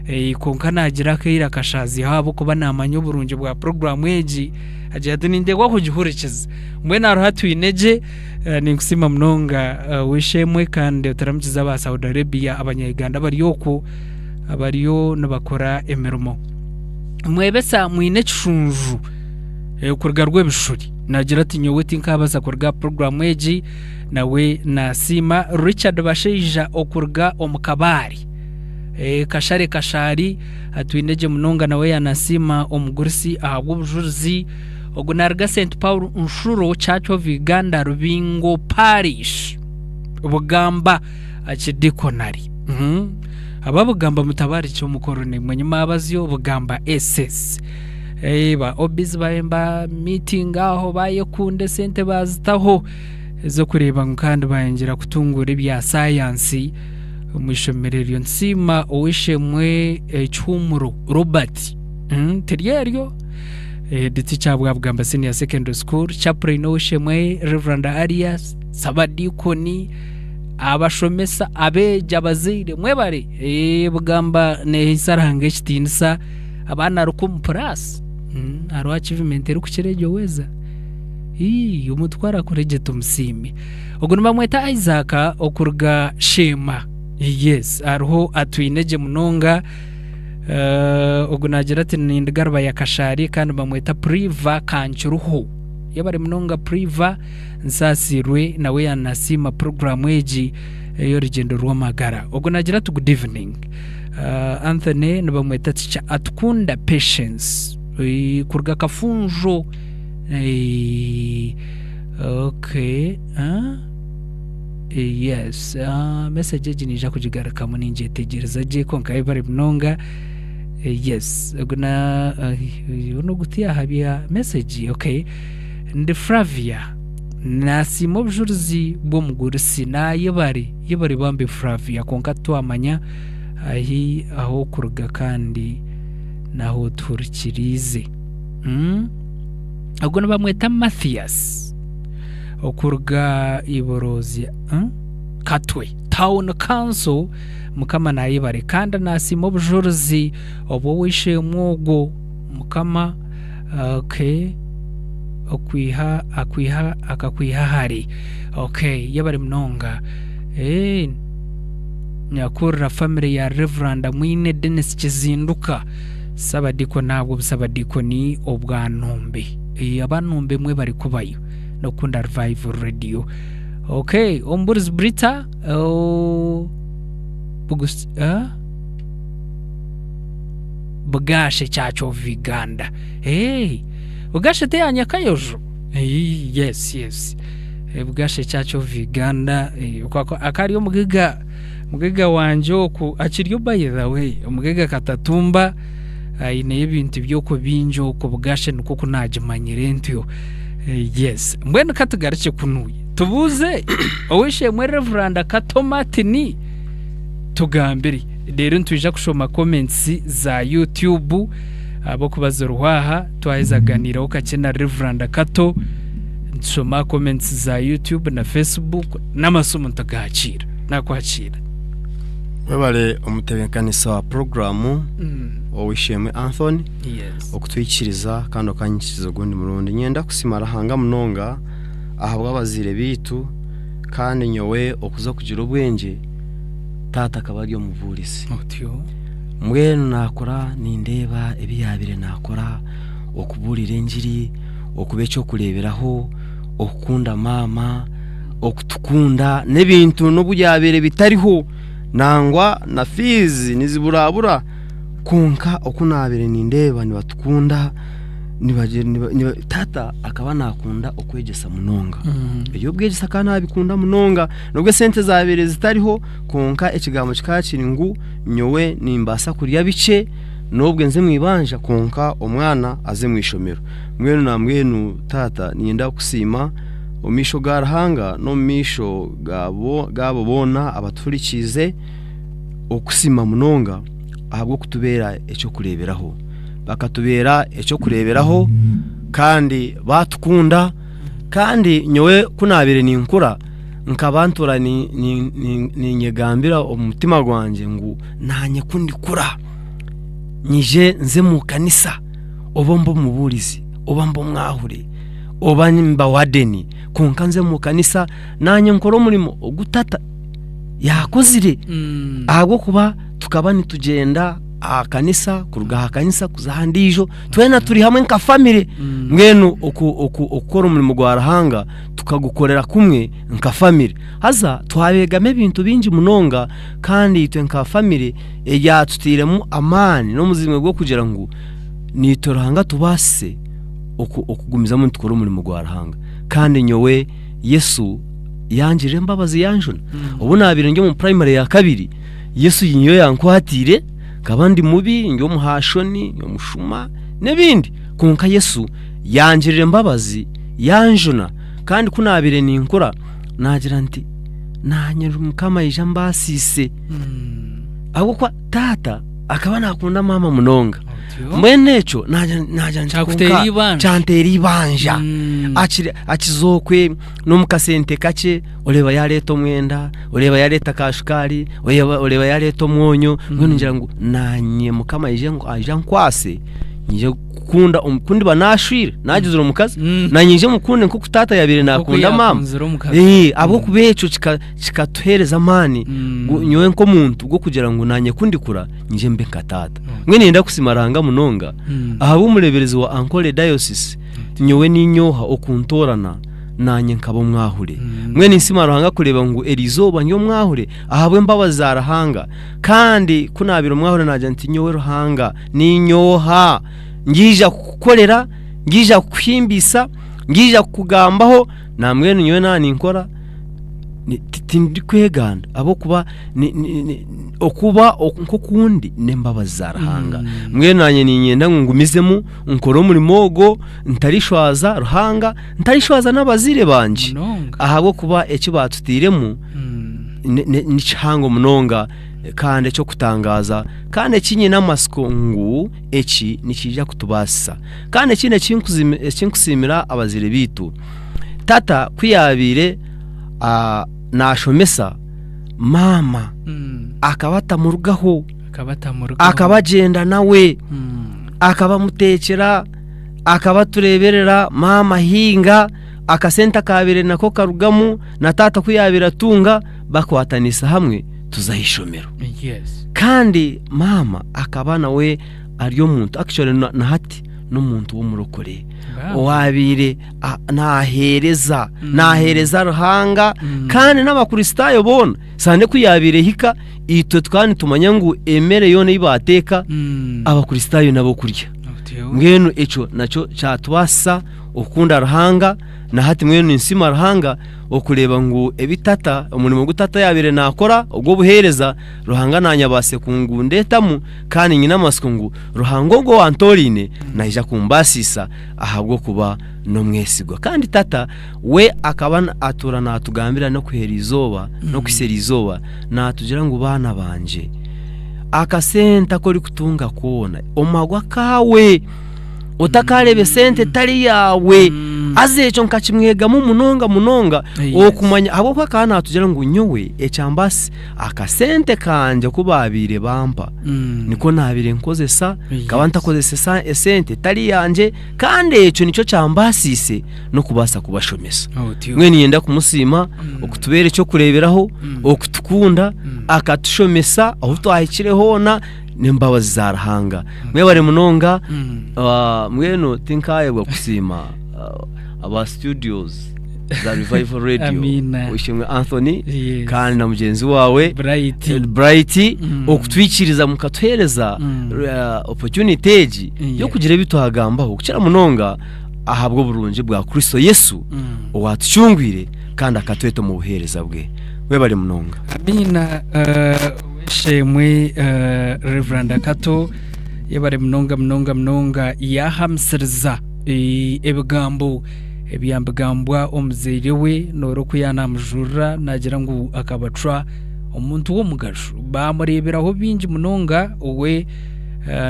eh, kwonka nagira akaire akashaaziho ahabw'okuba naamanya oburungi bwa puroguraamu egi agira ati ninteekwa kugihurikiza mbwenu hariho atwine gye eh, ninkusiima munonga eh, w'eishe-emwe kandi otaramukize aba Saudi Arabia abanya-Uganda abari okwo abariyo nibakora emirimo mwebesa mwine ekishunju eh, kuruga Rwebishuri nagira ati nyowe tinkabaasa kuruga aha puroguraamu egi nawe nasiima Richard Bashaija okuruga omu Kabale. Kashare Kashari atwine gye munonga nawe yanasiima omugurusi ahabw'obujurizi. Ogu naruga St Paul Nshuro Church of Uganda Rubingo Parish Bugamba Archidiaconary. Aba Bugamba mutabarikye omukoro nimwe nyuma abazyo Bugamba SS. Ba OBs bayemba meeting aho bayekunda esente bazitaho ez'okureeba ngu kandi bayongyera kutunguura ebya sayansi omu ishomero eryo. Nsiima ow'eishe-emwe Kihumuro Robert, tiri eryo? The teacher bwa Bugamba Senior Secondary School, Chaplain ow'eishe-emwe Rev. Arias, Sabadiikoni, abashomesa, abeegi, abazaire mwebare. Bugamba neehaisa Ruhanga ekitiinisa, abaana rukumu purasi hariho achievement erikukira egyo weeza? Ii, omuntu ku arakora egyo tumusiime. Ogu nibamweta Isaac okuruga Sheema. Yes, hariho atwine gye munonga. Ogu naagira ati nindiga Rubaya Kashaari kandi bamweta Priva Kankiruho. Yebare munonga Priva, nsaasiirwe nawe yanasiima puroguraamu egi ey'orugyendo rw'amagara. Ogu naagira ati good evening. Anthony nibamweta Teacher Atukunda Patience kuruga Kafunjo. Okay. Yes, message egi niija kugigarukamu ningyetegyereza gye kwonka yebare munonga. Yes, ogu na ogu ti aha bya message okay. Ndi Flavia nasiima obujurizi bw'omugurusi nayebare yebare bambi Flavia kwonka titwamanya ahi ah'okuruga kandi n'ahu otuhurikiriize. Ogu nibamweta Mathias. Okuruga Iborozya Katwe Town Council, Mukama nayebare kandi nasiima obujurizi obw'oweishemwe ogwo Mukama okay okwiha akwiha akakwiha hare okay yebare munonga eeh nyakurira family ya Rev Mwine Denis Kizinduka Sabadikoni ahabw'obu Sabadikoni obwa Nombe. Abanombe mwebare kubayo nokukunda Revival Radio. Okay, omuburizi Brita oh, bugus, uh, Bugashe Church of Uganda. Hey, Bugashe te ya Nyakayojo. Hey, yes, yes. Hey, Bugashe Church of Uganda. Hey, akari omugiga mugiga wangye oku akiryo by the way omugiga Katatumba aineyo ebintu by'okwo bingi okwo Bugashe nikwo oku naagimanyire ntyo. Yes, mbwenu ka tugarukye kunuya tubuuze ow'eishe-emwe Rev. Kato Martin tugambire reero nitwija kushoma comments za YouTube ahabw'okuba ziriho aha twaheza kuganiiraho kakye na Rev. Kato nitushoma comments za YouTube na Facebook n'amasimu nitugakiira. Naakwakiira. Webale omutebeekanisa wa puroguraamu ow'eishe-emwe Anthony Yes. okutwikiriza kandi okanyikiriza ogundi murundi. Niinyenda kusiima Ruhanga munonga ahabw'abazaire baitu kandi nyowe okuza kugira obwengye taata akaba ari omubuurizi. Otyo. Mbwenu naakura nindeeba ebi yaabaire naakora, okubuurira engiri, okuba eky'okureeberaho, okukunda maama, okutukunda n'ebintu n'obu byabaire bitariho nangwa na fiizi niziburabura kwonka oku naabaire nindeeba nibatukunda taata akaba naakunda okwegyesa munonga eby'obwegyese akaba naabikunda munonga n'obu esente zaabaire zitariho kwonka ekigambo kikaba kiri ngu nyowe nimbaasa kurya bikye n'obwe nze omu ibanja kwonka omwana aze omu ishomero mbwenu nambwenu taata niinyenda kukusiima omu maisho ga Ruhanga n'omu maisho gaabo boona abatuhurikiize okusiima munonga ahabw'okutubeera eky'okureeberaho. Bakatubeera eky'okureeberaho kandi baatukunda kandi nyowe ku naabaire ninkura nkaba ntuura niinyegambira omu mutima gwangye ngu naanye ku ndikura nyije nze omu kanisa oba mbe omubuurizi oba mbe omwahure oba mba wadeni kwonka nze omu kanisa naanye nkore omurimo ogu tata yaakozire ahabw'okuba tukaba nitugyenda. aha kanisa kuruga aha kanisa kuza aha ndiijo twena turi hamwe nka famire mbwenu okukora omurimo gwa Ruhanga tukagukorera kumwe nka famire haza twabeegamu ebintu bingi munonga kandi itwe nka famire eryatutairemu amaani n'omuzimwe gw'okugira ngu naitwe Ruhanga atubaasise okugumizamu nitukora omurimo gwa Ruhanga kandi nyowe Yesu yangirira embabazi yanjuna obu naabaire ndi omu purayimare ya kabiri Yesu niyo yankwatiire nkaba ndi mubi ndi omuhaashoni omushuma n'ebindi kwonka Yesu yangirira embabazi yanjuna kandi ku naabaire ninkura naagira nti naanye Mukama aije ambaasiise ahabw'okuba taata akaba naakunda maama munonga mbwenu ekyo naagira nti Kyakuteera kwonka eibanja. kyanteera eibanja akizookwe n'omu kasente kakye oreeba yaareeta omwenda oreeba yaareeta ka shukaari oreeba yaareeta omwonyo mbwenu ngira ngu naanye Mukama aije aije ankwase nyije kukunda ku ndiba naashwire naagizire omukazi naanye nyije mukunde nk'oku taata yaabaire naakunda maama yakunzire omukazi. Ahabw'okuba ekyo kikatuheereza amaani nyowe nk'omuntu g'okugira ngu naanye ku ndikura nyije mbe nka taata. Mbwenu niinyenda kusiima Ruhanga munonga ahabw'omureeberezi wa Ankole Diocese nyowe niinyoha okuntoorana naanye nkaba omwahure. Mbwenu ninsiima Ruhanga kureeba ngu eri izooba ndi omwahure ahabw'embabazi za Ruhanga. Kandi ku naabaire omwahure naagira nti nyowe Ruhanga niinyoha, ngiija kukukorera, ngiija kukuhimbisa, ngiija kukugambaho, nambwenu nyowe naaba ninkora tindikweganda ahabw'okuba okuba nk'oku ndi n'embabazi za Ruhanga. Mbwenu naanye niinyenda ngu ngumizemu nkore omurimo ogwo ntarishwaza Ruhanga, ntarishwaza n'abazaire bangye ahabw'okuba eki baatutairemu ni kihango munonga kandi eky'okutangaaza kandi eki nyine amatsiko ngu eki nikiija kutubaasisa. Kandi ekindi eki nkusiimira abazaire baitu, tata ku yaabaire naashomesa maama akaba atamurugaho, akaba agyenda nawe, akaba amuteekyera, akaba atureeberera, maama ahinga, akasente akaabaire nako karugamu na taata ku yaabaire atunga bakwatanisa hamwe tuza aha ishomero. Kandi maama akaba nawe ari omuntu actually na hati n'omuntu w'omurokore owaabaire naaheereza naaheereza Ruhanga kandi n'Abakristaayo boona sande ku yaabaire ehika itwe tukaba nitumanya ngu emere yoona ei baateeka Abakristaayo n'ab'okurya. Mbwenu ekyo nakyo kyatubaasisa okukunda Ruhanga na hati mbwenu ninsiima Ruhanga okureeba ngu ebi tata omurimo ogu tata yaabaire naakora ogw'obuheereza Ruhanga naanye abaasire kungundetamu kandi nyine amatsiko ngu Ruhanga ogwo owantooraine naija kumbaasisa ahabw'okuba n'omwesigwa. Kandi tata we akaba atuura naatugambira n'okuhera izooba n'okuhitsya eriizooba naatugira ngu baana bangye, akasente aku orikutunga koona omagwe akaawe, otakareeba esente etari yaawe. Haza ekyo nkakimwegamu munonga munonga okumanya ahabw'okuba akaba naatugira ngu nyowe ekyambaasisa akasente kangye aku baabaire bampa niko naabaire nkozesa, nkaba ntakozesa esente etari yangye kandi ekyo nikyo kyambaasiise n'okubaasa kubashomesa. Mbwenu niinyenda kumusiima okutubeera eky'okureeberaho, okutukunda, akatushomesa ahu twahikire hoona n'embabazi za Ruhanga. Mwebare munonga, mbwenu tinkaayebwa kusiima aba studios za Revival Radio, Amiina. Oishemwe Anthony Yes. kandi na mugyenzi waawe Bright. Bright okutwikiriza mukatuheereza opportunity egi Yes. y'okugira ebi twagambaho kukira munonga ahabw'oburungi bwa Kristo Yesu owatucungwire kandi akatweta omu buheereza bwe. Webare munonga. Amiina ow'eishe-emwe Reverand Kato yebare munonga munonga munonga yaahamisiriza ebigambo ebyambigambwa omuzaire we noora oku yaanamujurira naagira ngu akabacwa omuntu w'omugasho baamureeberaho bingi munonga we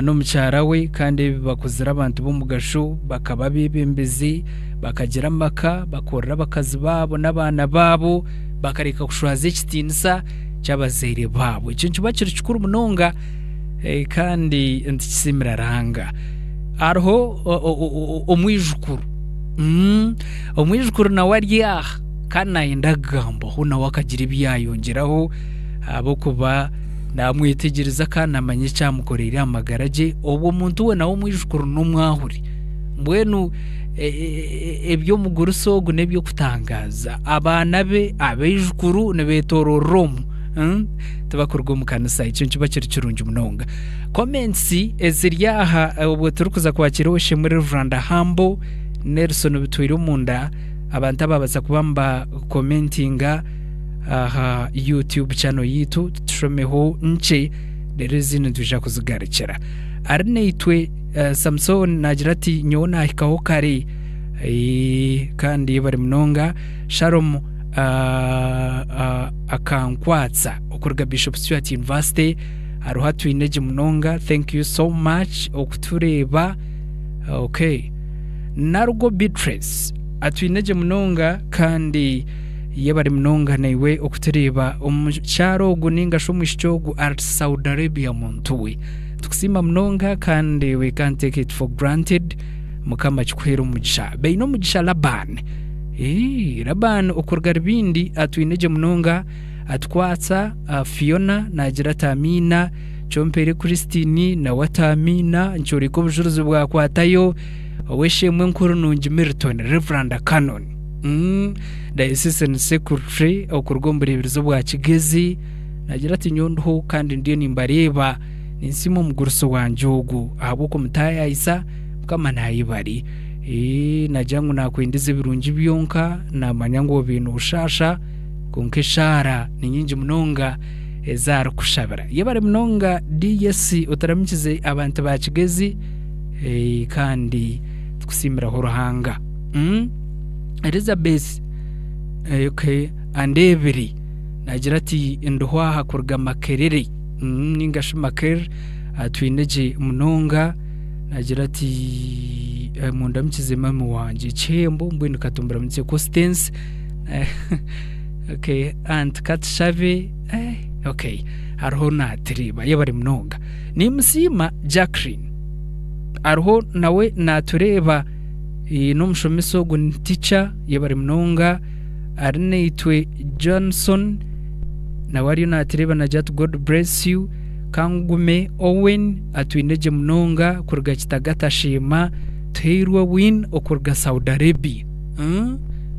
n'omukyara we kandi ebi bakozire abantu b'omugasho bakaba abeebembezi bakagira amaka bakorera abakazi baabo n'abaana baabo bakareka kushwaza ekitiinisa ky'abazaire baabo. Ekyo nikiba kiri kikuru munonga kandi nitukisiimira Ruhanga. Hariho omwijukuru, omwijukuru nawe ari aha kandi naayenda kugambaho nawe akagira ebi yaayongyeraho ahabw'okuba. Naamwetegyereza kandi naamanya eki amukoreire aha magara gye, obwo omuntu we nawe omwijukuru n'omwahuri. Mbwenu eby'omugurusi ogu n'eby'okutangaaza. Abaana be, abaijukuru nibeetoororera omu, tibakuruga omu kanisa. Ekyo nikiba kiri kirungi munonga. Comments eziri aha obwo turikuza kwakira ow'eishe-emwe Rev. Humble Nelson Bitwiromunda, abantu ababaasa kuba nibakomentinga aha YouTube channel yaitu tushomeho nkye reero ezindi nitwija kuzigarukira. Arinaitwe Samson naagira ati nyowe naahikaho kare kandi yebare munonga. Shalom akankwatsa okuruga Bishop Stuart University hariho atwine gye munonga thank you so much okutureeba okay. Narugo Beatrice atwine gye munonga kandi yebare munonga naiwe okutureeba. Omukyara ogu ninga shi omwishiki ogu ari Saudi Arabia muntu we. Tukusiima munonga kandi we can't take it for granted. Mukama akikuheere omugisha. Baine omugisha Laban. Eeh, Laban okuruga Rubindi atwine gye munonga atukwatsa Fiona nagira ati amiina. Kyompeire Christine nawe ati amiina. Nkyoreka obujurizi bwakwatayo. Ow'eishe-emwe Nkuru Nungi Milton, Rev. Canon. Diocesan Secretary okuruga omu bureeberezi obwa Kigezi naagira ati nyowe ndiho kandi ndiyo nimbareeba ninsiima omugurusi wangye ogu ahabw'okumutaayaayisa Mukama naayebare. Naagira ngu naakwendiza ebirungi byonka naamanya ngu obaire nooshaasha kwonka eshaara ni nyingi munonga ezi arikushabira. Yebare munonga DS otaramukize abantu ba Kigezi kandi tukusiimiraho Ruhanga. Elizabeth okay, Andebere naagira ati ndiho aha kuruga Makerere ninga shi Makerere atwine gye munonga naagira ati mundamukize mami wangye Kihembo mbwenu katumburamukize Constance okay, aunt Katushabe okay, hariho naatureeba yebare munonga. Nimusiima Jacqueline hariho nawe naatureeba. N'omushomesa ogu ni teacher yebare munonga ari naitwe Johnson nawe ariyo natureeba nagira ati God bless you Kangume Owen atwine gye munonga kuruga Kitagata Sheema Tuheirwe Win okuruga Saudi Arabia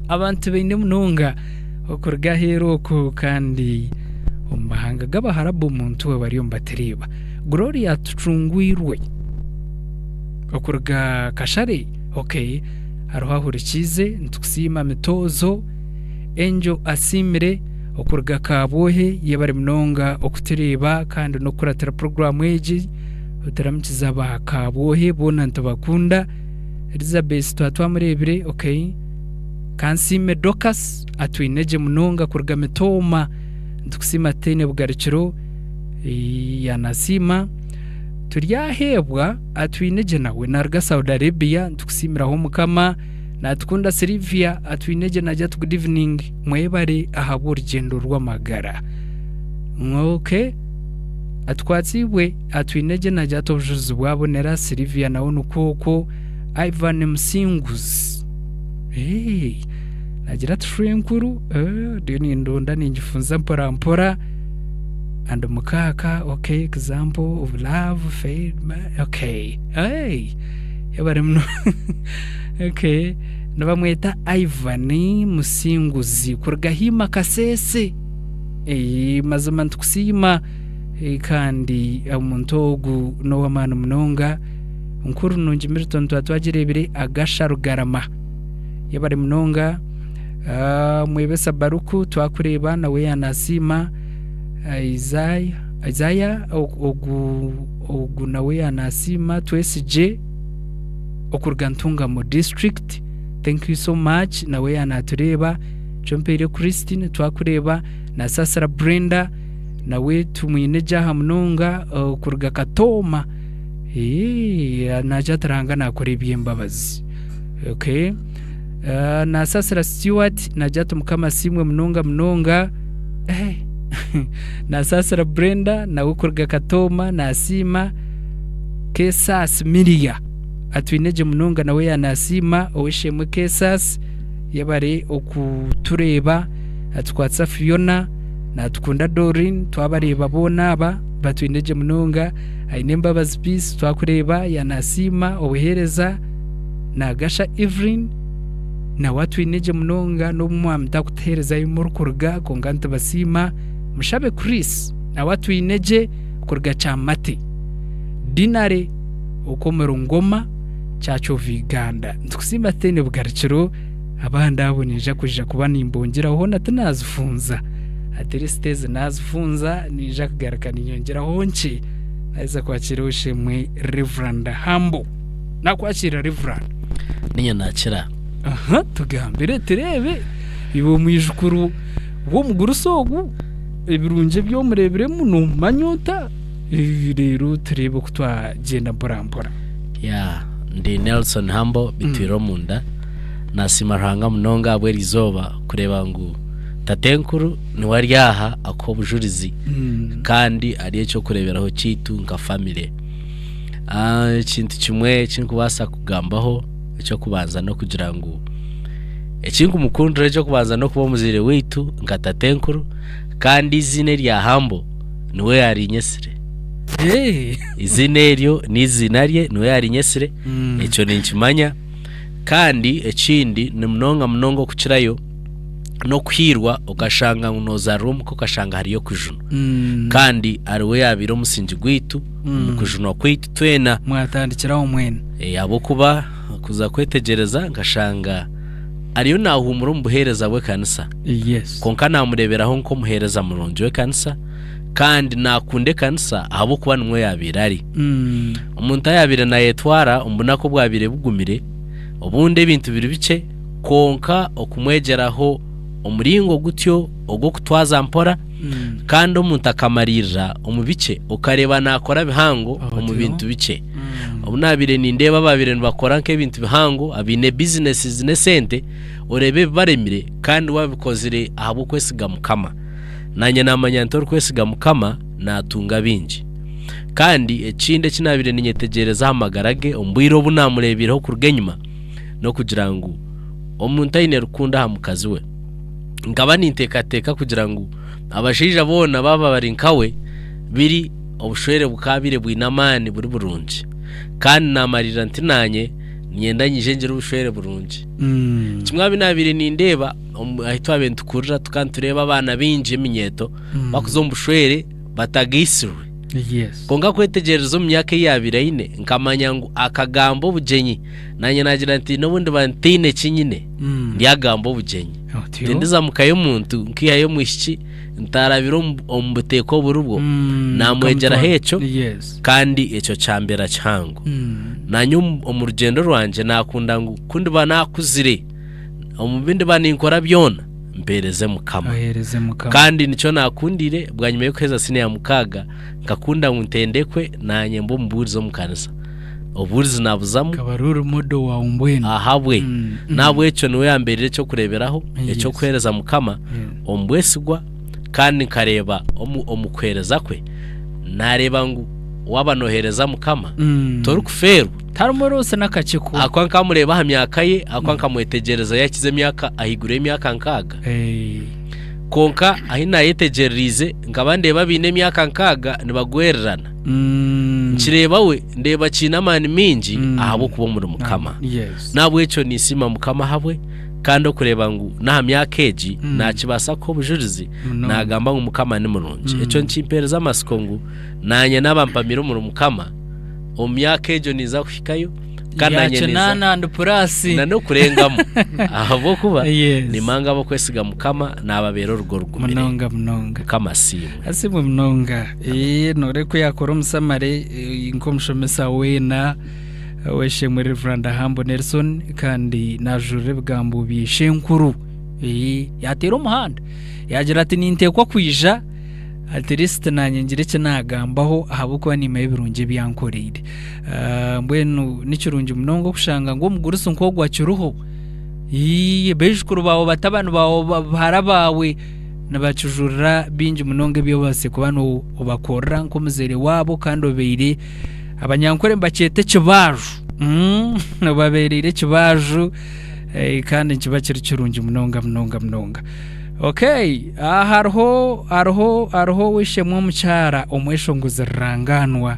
abantu baine munonga okuruga aheeru oku kandi omu mahanga g'abaharabu omuntu we bariyo nibatureeba Gloria Tucungwirwe. Okuruga Kashare ok hariho ahurikiize nitukusiima Mitoozo Angel Asiimire okuruga Kabwohe yebare munonga okutureeba kandi n'okukuratira puroguraamu egi oturamukize aba Kabwohe boona nitubakunda Elizabeth twaba twamureebire ok Kansiime Dorcas atwine gye munonga kuruga Mitooma nitukusiima tutaine bugarukiro yanasiima. Turyaheebwa atwine gye nawe naruga Saudi Arabia nitukusiimiraho mukama natukunda Sylvia atwine gye nagira ati good evening mwebare ahabw'orugyendo rw'amagara ok atukwatsiibwe atwine gye nagira ati obujurizi bwabonera Sylvia nawe nikwo okwo Ivan Musinguzi hey, nagira ati shwenkuru ndiyo nindonda ningifunza mpora mpora and mukaaka okay example of love fail okay hey yebare muno okay nibamweta Ivan Musinguzi kuruga Hiima Kasese eh, mazima nitukusiima eh, kandi omuntu ogu n'ow'amaani munonga nkuru nungi Milton twaba twagireebire Agasha Rugarama yebare munonga ah, Mwebesa Baruku twakureeba nawe yanasiima Isaiah ogu ogu nawe yanasiima Twesigye okuruga Ntungamo district thank you so much nawe yanatureeba Kyompaire Christine twakureeba na Sasira Brenda nawe tumwine gye aha munonga okuruga Katooma nagira ati Ruhanga nakora eby'embabazi okay na Sasira Stewart nagira ati Mukama asiimwe munonga munonga. Nasaasira Brenda nawe kuruga Katooma nasiima Kesasi Miria atwine gye munonga nawe yanasiima ow'eishe-emwe Kesasi yebare okutureeba atukwatsa Fiona natukunda Doreen twabareeba boona aba. Batwine gye munonga. Aine Embabazi Peace twakureeba yanasiima obuheereza. Nagasha Evelyn nawe atwine gye munonga n'obu mwaba mutakutuheereza ahu murikuruga kwonka nitubasiima. Mushabe Chris nawe atwine gye kuruga Kyamate. Dinare okwo omuri Ngoma Church of Uganda. Nitukusiima tutaine bugarukiro abandi abo ninyija kwija kuba nimbongyeraho hoona tinazifunza. At least ezi nazifunza ninyija kugaruka ninyongyeraho nkye naheza kwakira ow'eishe-emwe Rev. Humble. Nakwakiira Rev. Niinye naakira. Aha, tugambire tureebe iwe omwijukuru w'omugurusi ogu ebirungi ebi omureebiremu noomumanya ota? Reero tureebe oku twagyenda mporampora. Yeah, ndi Nelson Humble bitwire omunda. Nasiima Ruhanga munonga ahabw'eri izooba kureeba ngu tatenkuru niwe ari aha akuha obujurizi kandi ari eky'okureeberaho kyaitu nka family. Ah, ekintu kimwe eki ndikubaasa kugambaho eky'okubanza n'okugira ngu ekinkumukundira eky'okubanza n'okuba omuzaire waitu nka tatenkuru kandi eiziina erya Humble niwe yaarinyetsire. Eiziina eryo n'eiziina rye niwe yaarinyetsire, ekyo ninkimanya. Kandi ekindi ni munonga munonga okukirayo n'okuhiirwa okashanga ngu noozaarwa omuka okashanga hariyo okujunwa. Kandi ariwe yaabaire omusingi gwaitu omu kujunwa kwaitu twena. Mwatandikiraho mwena. Ahabw'okuba kuza kwetegyereza nkashanga ariyo naahuumura omu buheereza bw'ekanisa. Yes. Kwonka naamureeberaho nk'omuheereza murungi w'ekanisa kandi naakunda ekanisa ahabw'okuba nimwo yaabaire ari. Omuntu ayaabaire naayetwara omu bunaku obwabaire bugumire, obundi ebintu biri bikye, kwonka okumwegyeraho omuringo gutyo ogw'okutwaza mpora kandi omuntu akamariirira omu bikye okareeba naakora bihango omu bintu bikye. Obu naabaire nindeeba abaabaire nibakora nk'ebintu bihango abaine bizineesi n'esente, oreeba ebi baremire kandi wabikozire ahabw'okwesiga Mukama. Naanye naamanya nti orikwesiga Mukama naatunga bingi. Kandi ekindi eki naabaire niinyetegyereza aha magara ge omu bwire obu naamureebireho kuruga enyima, n'okugira ngu omuntu aine rukundo aha mukazi we. Nkaba ninteekateeka kugira ngu abashaija boona baaba bari nkawe, biri obushwere bukaabaire bwine amaani buri burungi. Kandi naamariirira nti naanye niinyenda nyije ngire obushwere burungi. Kimwe aha bi naabaire nindeeba ahu twabaire nitukurira tukaba nitureeba abaana baingi eminyeeto bakuza omu bushwere batagaitsirwe. Kwonka kwetegyereza omu myaka ei yaabaire aine, nkamanya ngu akagamba obugyenyi. Naanye naagira nti n'obu ndiba ntaine ki nyine, ndyagamba obugyenyi. Tindiza muka y'omuntu nkaihayo omwishiki ntarabire omu buteeka oburibwo. Naamwegyeraho ekyo kandi ekyo kyambeera kihango. Naanye omu rugyendo rwangye naakunda ngu ku ndiba naakuzire, omu bi ndiba ninkora byona mpeereze Mukama. Kandi nikyo naakundiire bwanyima y'okuheeza siniya ya mukaaga, nkakunda ngu ntendekwe naanye mbe omubuurizi omu kanisa. Obubuurizi naabuzamu. Akaba ari ori modo waawe mbwenu. Ahabwe. N'ahabw'ekyo niwe yambeereire eky'okureeberaho eky'okuheereza Mukama omu bwesigwa kandi nkareeba omu kuheereza kwe, naareeba ngu waaba nooheereza Mukama torikufeerwa. Tarimu roosi n'akakye ko. Ahakuba nkamureeba aha myaka ye, ahakuba nkamwetegyereza yaakiza emyaka ahaiguru y'emyaka nkaaga. Kwonka ahi naayetegyerereize nkaba ndeeba abaine emyaka nkaaga nibagwererana. Nkireeba we, ndeeba kiine amaani maingi ahabw'okuba omuri Mukama. N'ahabw'ekyo ninsiima Mukama ahabwe, kandi okureeba ngu n'aha myaka egi naakibaasa kuha obujurizi, naagamba ngu Mukama ni murungi. Ekyo nikimpeereza amatsiko ngu naanye naaba mpamiire omuri Mukama, omu myaka egyo ninza kuhikayo kandi Ya naanye ninza kinaana and purasi. na n'okurengamu ahabw'okuba Yes. nimanga ab'okwesiga Mukama naababeera orugo rugumire. Munonga munonga. Mukama asiimwe. Asiimwe munonga. Ee, noreeba ku yaakora omusamare eh, nk'omushomesa weena ow'eishe-emwe Reverand Hambo Nelson kandi naajurira ebigambo bya ishenkuru. Ee, yaateera omuhanda yaagira ati ninteekwa kwija At least naanye ngire eki naagambaho ahabw'okuba niimanya ebirungi ebi ankoreire. Mbwenu ni kirungi munonga okushanga ngu omugurusi nk'ogwo akiriho, ii baijukuru baawe, batabani baawe, bahara baawe nibakijurira bingi munonga ebi obaasize kuba noobakorera nk'omuzaire waabo kandi obaire Abanyankore nibakyeta ekibaaju, obabeereire ekibaaju kandi nikiba kiri kirungi munonga munonga munonga. Okay, ah, hariho hariho hariho ow'eishe-emwe omukyara omweshongozi rurangaanwa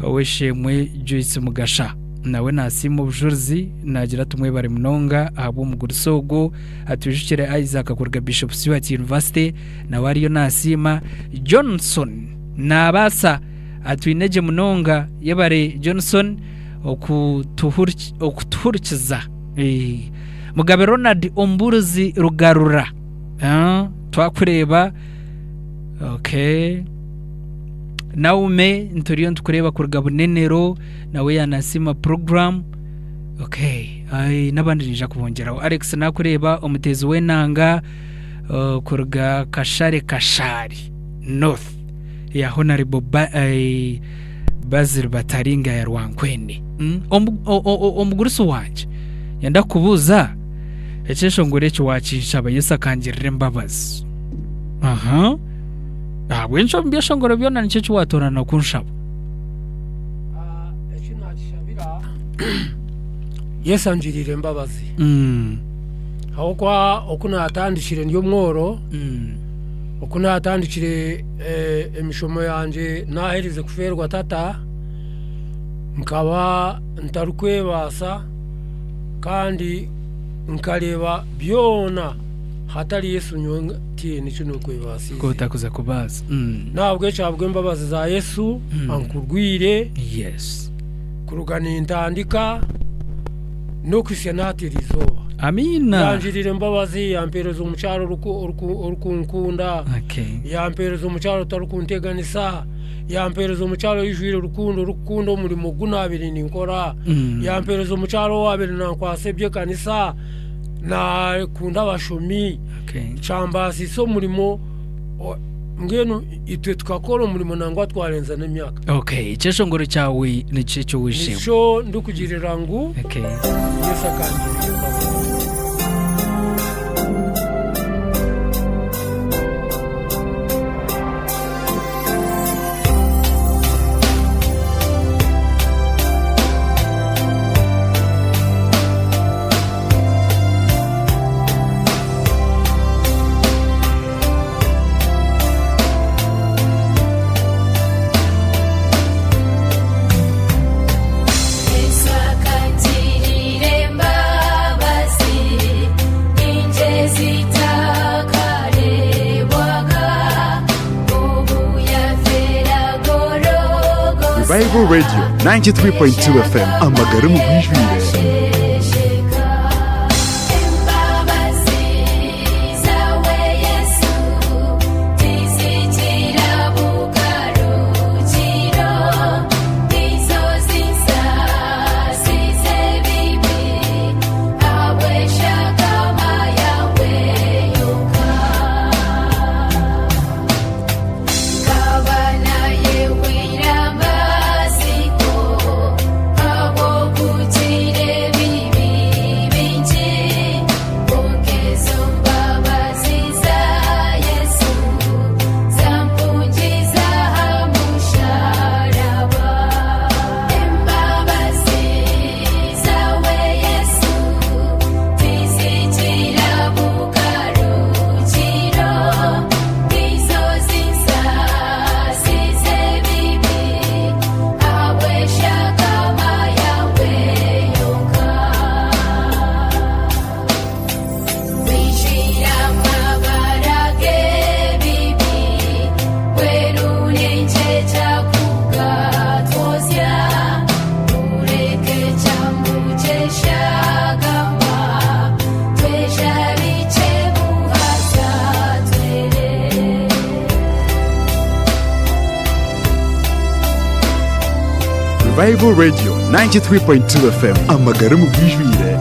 ow'eishe-emwe Joyce Mugasha nawe naasiima obujurizi naagira ati mwebare munonga ahabw'omugurisa ogwo atwijukire Isaac kuruga Bishop Stuart University nawe ariyo naasiima Johnson naabaasa atwine gye munonga yebare Johnson okutuhurikiza. Mugabe Ronald Omburuzi Rugarura twakureeba okay. Naume nturiyo nitukureeba kuruga Bunenero nawe yanasiima program okay. N'abandi niija kubongyeraho. Alex nakureeba omuteezi w'enanga kuruga Kashare Kashaari North ya Honorable Basil Bataringa ya Rwankwene. Omugurusi wangye, nyenda kukubuuza ekyeshongoro eki wakinshaba Yesu akangirira embabazi. Aha. Ahabw'enki omu byeshongoro byona nikyo eki watoorana kunshaba? Eki nakishabira Yesu angiriire embabazi. Ahabw'okuba oku naatandikire ndi omworo, Oku naatandikire emishomo yangye naaherize kufeerwa tata, nkaba ntarikwebaasa kandi nkareeba byona hatari Yesu nyowe tihaine eki nookwebaasize. Ku otakuza kubaasa. N'ahabw'ekyo ahabw'embabazi za Yesu ankurwire kuruga nintandika. N'okuhitsya na hati eri izooba. Amiina. Yangirira embabazi, yampeereza omukyara orikunkunda, yampeereza omukyara otarikunteganisa, yampeereza omukyara oijwire rukundo orikukunda omurimo ogu naabaire ninkora, yampeereza omukyara owaabaire nankwasa eby'ekanisa, naakunda abashomi, kyambaasisa omurimo. Mbwenu itwe tukakora omurimo nangwa twarenza n'emyaka. Okay, ekyeshongoro kyawe nikyo eki ow'eishe-emwe. Nikyo ndikugirira ngu Okay. Yesu akangirira embabazi. Yesu akangirira embabazi nyingi ezitakareebwaga, obu yafeera Gologota. Revival Radio 93.2 FM amagara omu bwijwire. Embabazi zawe Yesu tizikira bugarukiro, nizo zinsasiza ebibi, ahabw'eshagama yawe yonka. Nkaba nayehwire amatsiko ahabw'okugira ebibi bingi, kwonka ezo mbabazi za Yesu zampungiza aha musharaba. Embabazi zawe Yesu tizikira bugarukiro, nizo zinsasiza ebibi, ahabw'eshagama yawe yonka. Wijwire amabara g'ebibi, werure ekyakugatozya, ureke ekyambu ky'eshagama, tweshabikye buhaza twere. Revival Radio 93.2 FM amagara omu bwijwire.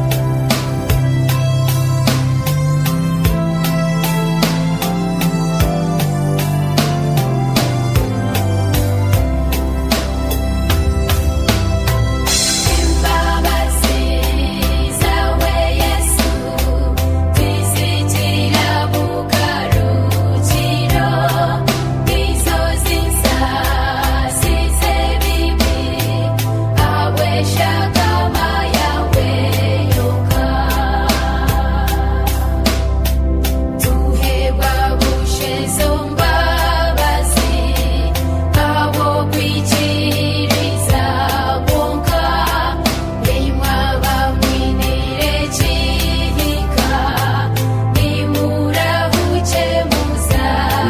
Embabazi zawe Yesu tizikira bugarukiro, nizo zinsasiza ebibi, ahabw'eshagama yawe yonka.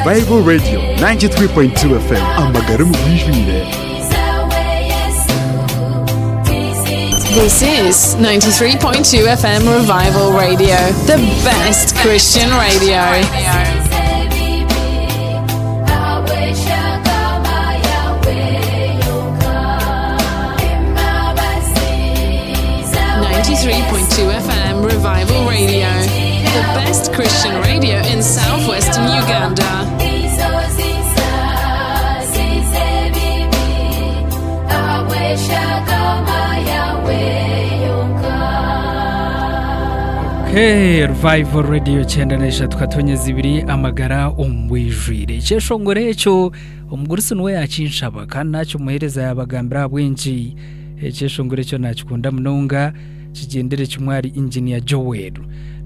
Revival Radio 93.2 FM amagara omu bwijwire. This is 93.2 FM Revival Radio, the best Christian radio. 93.2 FM Revival Radio, the best Christian radio in southwestern Uganda. Okay, Revival Radio 93 katonyeza ibiri amagara omu bwijwire ekyeshongoro ekyo omugurusi niwe yakinshaba kandi nakimuheereza yabagambira ahabw'enki ekyeshongoro ekyo nakikunda munonga kigyendere kimwe ahari engineer Joel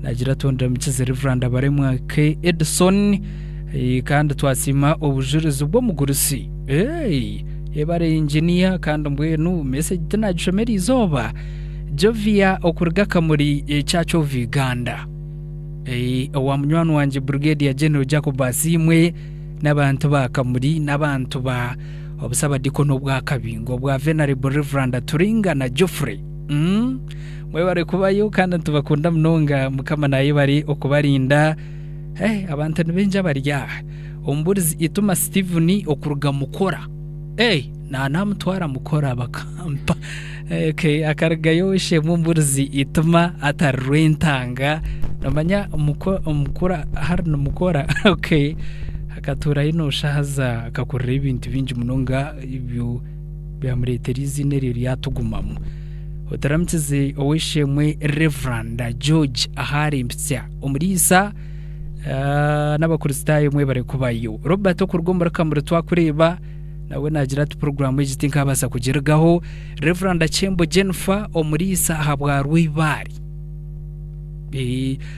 nagira atondera mukize Reverend Abaremwa K Edison kandi twasiima obujurizi bw'omugurusi hey, yebare engineer kandi mbwenu message tinagishomera izooba Jovia okuruga Kamuri Church of Uganda owa munywani wangye Brigadier General Jacob Asiimwe n'abantu ba Kamuri n'abantu ba obusabadikoni obwa Kabingo obwa Venerable Reverend Turingana Geoffrey mwebare kubayo kandi nitubakunda munonga Mukama nayebare okubarinda abantu nibaingi abari aha omuburizi Ituma Steven okuruga Mukora nanamutwara Mukora bakampa okay, akarugayo ow'eishe-emwe omuburizi Ituma atari Rwentanga nomanya Mukora hari ni Mukora okay, akatuurayo noosha haza akakorerayo ebintu bingi munonga ebyo byamureetera eiziina eryo ryatugumamu. Otaramukize ow'eishe-emwe Reverand George Aharempitsya omuriisa n'abakristaayo mwebare kubayo. Robert okuruga omuri Kamuri twakureeba nawe naagira ati puroguraamu egi tinkaabaasa kugirugaho. Reverand Kyembo Jennifer omuriisa ahabwa Rweibaare.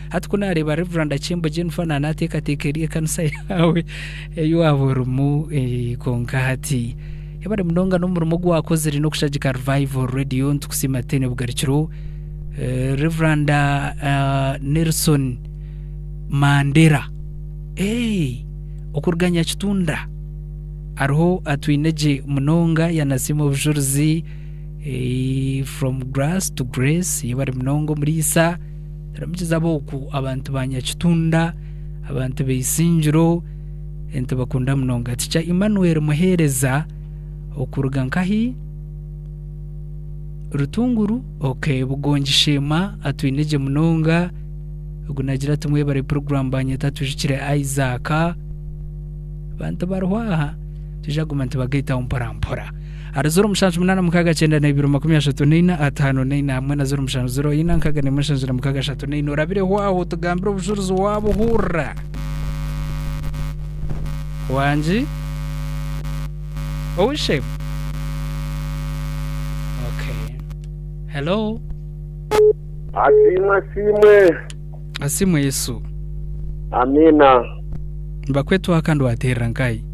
Hati ku naareeba Reverand Kyembo Jennifer naanaateekateeka eri ekanisa yaawe ei waaba orimu kwonka hati yebare munonga n'omurimo ogu waakozire n'okushagika Revival Radio nitukusiima tutaine bugarukiro. Reverand Nelson Mandera okuruga Nyakitunda ariho atwine gye munonga yanasiima obujurizi from grass to grace yebare munonga omuriisa turamukiza ab'oku abantu ba Nyakitunda abantu b'eisingiro nitubakunda munonga. Teacher Emmanuel Muheereza okuruga nkahi Rutunguru okay Bugongi Sheema atwine gye munonga ogu nagira ati mwebare puroguraamu banyeta Twijukire Isaac abantu bariho aha twija kuguma nitubagaitaho mpora mpora. Ahari 0786 92 34 54 hamwe na 0704 6 1 74 orabireho aho otugambire obujurizi waabuhurira. Wangi? Ow'eishe-emwe? Okay. Hello? Asiimwe asiimwe. Asiimwe Yesu. Amiina. Nibakwetwaho kandi wateerera nkahi?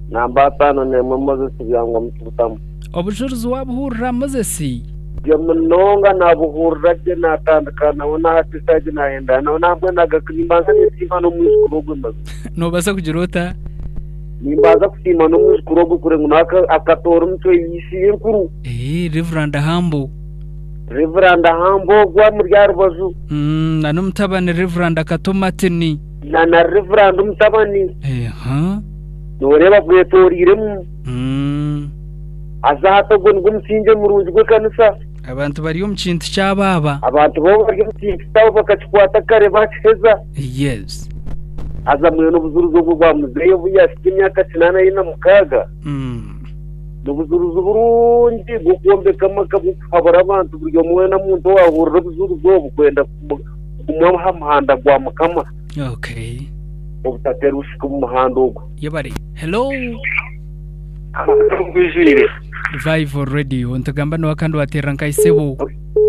Namba ataano n'emwe Moses Byangwa Mukibutamu. Obujurizi wabuhurira Moses? Gye munonga nabuhurira gye natandika nawe nahati eshaaha egi nayenda nawe nambwenu nimbanza ninsiima n'omwijukuru ogwe mazima. Nobaasa kugira ota? Nimbanza kusiima n'omwijukuru ogwe kureba ngu nawe akatoora emicwe ya ishe enkuru. Reverand Hambo. Reverand Hambo ogwo amuri aha rubaju. Na n'omutabani Reverand Kato Martin. Na na Reverand omutabani. Nooreeba bwetooreiremu. Haza hati ogwo nigwo musingye murungi gw'ekanisa. Abantu bari omu kintu kyabo aba. Abantu bo bari omu kintu kyabo bakakikwata kare bakiheza. Yes. Haza mbwenu obujuruzi obwo bwa muzeeyi obu yaahika emyaka 86. N'obujuruzi burungi bw'okwombeka amaka bw'okuhabura abantu buri omwe weena omuntu owaahurira obujuruzi obu kwenda kuguma aha muhanda gwa Mukama. Okay. Obutaterushika omu muhanda ogwo. Yebare. Hello. Amakuru gwijwire. Revival Radio nitugamba noha kandi waterera nkahi sebo?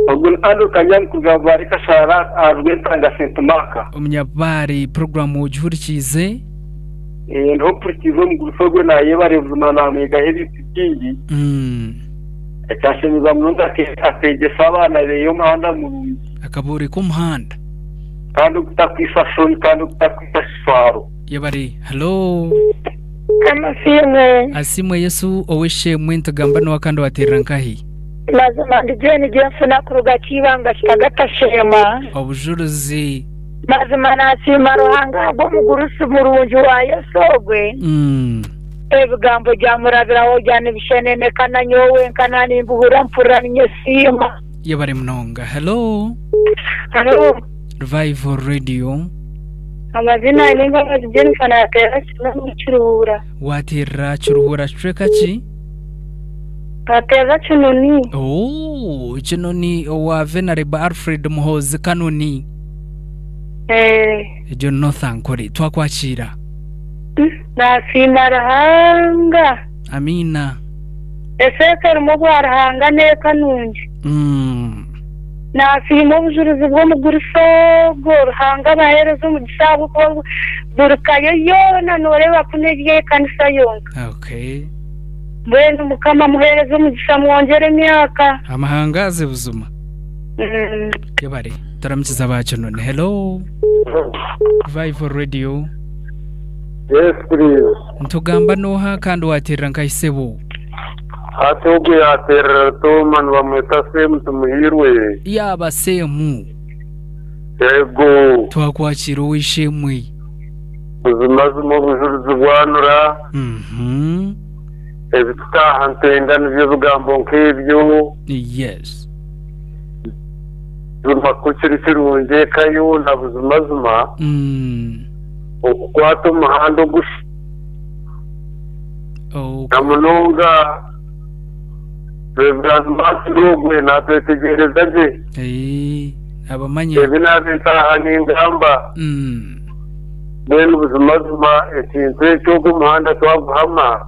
Ogu ni Andrew Kanyamu kuruga Bubare Kashaara aha Rwentanga St Mark. Omunyabubare puroguramu ogihurikiize? Ndiho mpurikiize omugurusi ogwe nayebare buzima namwegaho ebintu bingi. Ekyashemeza munonga akeegyesa abaana beye omuhanda murungi. Akabooreka omuhanda. Kandi ogutakwitsa shoni kandi ogutakwitsa kishwaro. Yebare. Hello. Amasiimwe. Asiimwe Yesu ow'eshemwe nitugamba nowa kandi waterera nkahi? Mazima ndi Jane Jenfuna kuruga Kiibanga Kitagata Sheema. Obujurizi. Mazima nasiima Ruhanga ahabw'omugurusi murungi wa Yesu ogwe. Ebigambo byamurabiraho bya nibisheneneka na nyowe wenka na nimbihurira mpurira ninyesiima. Yebare munonga. Hello. Hello. Revival Radio. Amazina ni Mbabazi Jennifer nateera Kinoni Kiruhura. Wateerera Kiruhura kicweka ki? Nateerera Kinoni. Oh, Kinoni owa Venerable Alfred Muhoozi Kanoni. Eh. Egyo ni North Ankole. Twakwakiira. Nasiima Ruhanga. Amiina. Ese eka erimu obwa Ruhanga n'eka nungi. Nasiima obujurizi bw'omugurisa ogwo, Ruhanga abaheereze omugisha ahabw'okuba buri ka ye yoona nooreeba ku n'ery'ekanisa yonka. Okay. Mbwenu Mukama amuheereze omugisha amwongyere emyaka. Amahangazi buzima. Yebare. Turamukiza aba Kinoni. Hello. Revival Radio. Yes please. Nitugamba n'oha kandi wateerera nkahi sebo? Hati ogu yateerera Ritooma nibamweta Seemu Tumuhiirwe. Yaaba Seemu. Yego. Twakwakiira ow'eishe-emwe. Buzimazima obujurizi bwanura. Ebi tutaaha nitwenda nibyo bigambo nk'ebyo. Yes. Buzima ku kiri kirungi eka yoona buzimazima. Okukwata omuhanda oguhikire. Na munonga Rev. Martin ogwe natwetegyereza gye. Ebi naabe ntaaha ningamba. Mbwenu buzimazima ekintu ekyo ogu omuhanda twaguhama.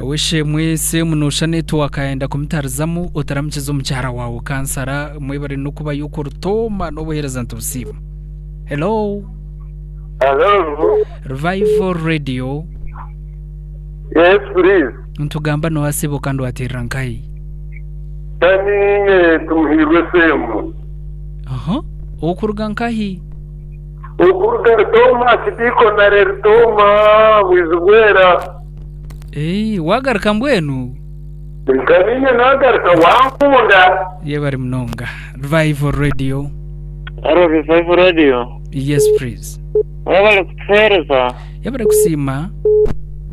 Ow'eishe-emwe Seemu noosha netiwaaka yayenda kumutarizamu otaramukiza omukyara waawe kansara mwebare n'okubayo okurutooma n'obuheereza nitubusiima. Hello. Hello. Revival Radio. Yes please. Nitugamba noha sebo kandi waterera nkahi? Taniinye Tumuhiirwe Seemu. Aha. Okuruga nkahi? Okuruga Ritooma Kidiikonare Ritooma Bwizibwera. Eeh wagaruka mbwenu? Taniinye nagaruka wankunda. Yebare munonga. Revival Radio. Hello Revival Radio. Yes please. Webale kutuheereza. Yebare kusiima.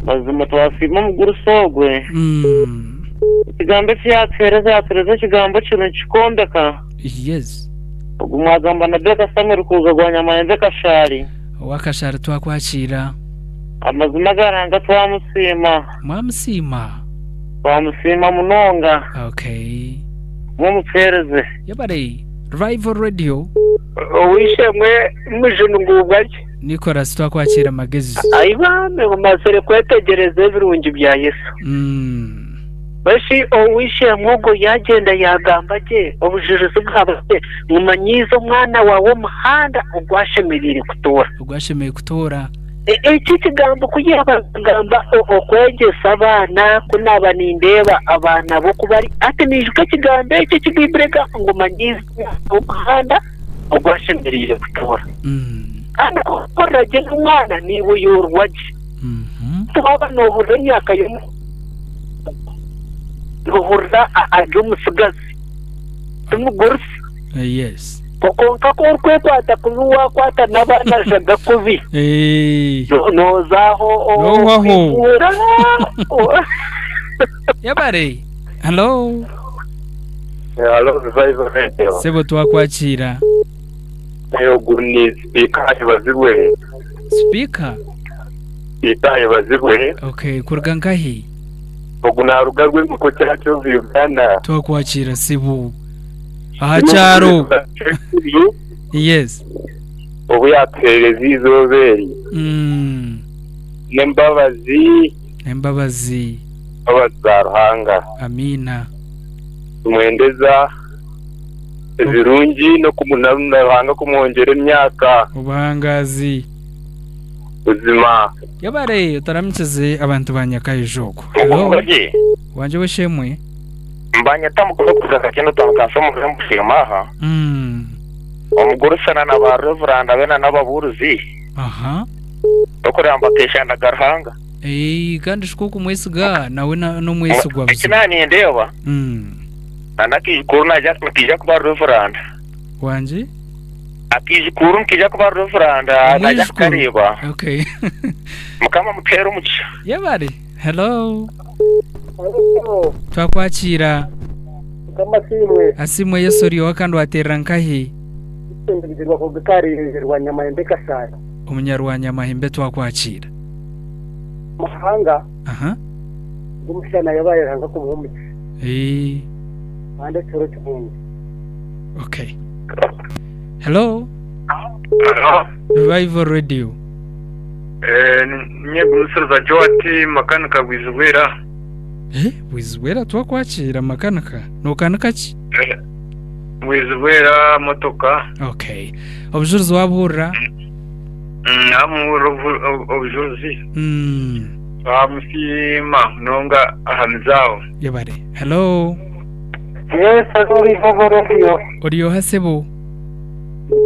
Mazima twasiima omugurusi ogwe. Ekigambo eki yatuheereza yatuheereza ekigambo kirungi kikombeka. Yes. Ogu mwagamba na Baker Samuel kuruga gwa Nyamayembe Kashaari. Owa Kashaari twakwakiira. Amazima aga Ruhanga twamusiima. Mwamusiima? Twamusiima munonga. Okay. Mumutuheereze. Yebare. Revival Radio. Ow'eishe-emwe Mujuni nguubwa gye. Nicholas twakwakiira amagezi. Ai bambe ngu mazire kwetegyereza ebirungi bya Yesu. Beshi ow'eishe-emwe ogwo yaagyenda yaagamba gye obujurizi bwaba gye ngu manyiize omwana waawe omuhanda ogu ashemereire kutoora. Ogu ashemereire kutoora. Eki ekigambo ku yaaba naagamba okwegyesa abaana, ku naaba nindeeba abaana bo ku bari hati naijuka ekigambo ekyo eki Baiburi egamba ngu manyiize omwana omuhanda ogu ashemereire kutoora. Kandi ku orikukorera gye n'omwana naiwe oyorwa gye. Hati waaba noohurira emyaka y'omwana noohurira ari omutsigazi ti mugurusi. Yes. Kwonka ku orikwekwata kubi waakwata n'abaana jaga kubi nooza aho Noohwaho. okwikuura. Yebare. Hello. Hello, Revival Radio. Sebo twakwakiira. Ogu ni sipiika ayebazibwe. Sipiika? Sipiika ayebazibwe. Okay, kuruga nkahi? Ogu naruga Rwemiko Church of Uganda. Twakwakiira sebo. Aha kyaro. Yes. Obu yatuhereza eizooba eri. N'embabazi. Embabazi. Embabazi za Ruhanga. Amiina. Tumwendeza ebirungi n'oku na Ruhanga kumwongyera emyaka. Obuhangazi. Buzima. Yebare otaramukize abantu ba Nyakaija okwo. Hello. Wangye w'eshemwe. Mbanyeta mukono kuza kakye notandika nshoma omu Busheema aha. Omugurusi na na ba reveranda beena n'ababuurizi. Aha. N'okureba ngu bakeeshandaga Ruhanga. Eeh, kandi shi ku okumwesiga nawe na- n'omwesigwa Eki buzima. naaba nindeeba, na n'akaijukuru naija nikaija kuba reveranda. Wangi? Akaijukuru nikaija kuba reveranda naija Omwijukuru. kukareeba. Okay. Mukama amutuheere omugisha. Yebare. Hello. Twakwakiira. Mukama asiimwe. Asiimwe Yesu oryoha kandi wateerera nkahi? Ndugirwa kuruga Karengyerwa Nyamayembe Kashayi. Omunyarwanyamahembe twakwakiira. Mahanga Aha. ogu omushana yabaye Ruhanga kumuha omugisha Eeh. kandi ekiro kirungi. Okay. Hello. Hello. Revival Radio. Eh, ninye Gumisiriza Joati makanika Bwizibwera. Eh, Bwizibwera twakwakiira makanika. Nokanika ki? Eh, Bwizibwera motoka. Okay. Obujurizi wabuhurira? Namuhurira obujurizi. Twamusiima munonga aha mizaaho. Yebare. Hello. Yes, hello Revival Radio. Ori oha sebo?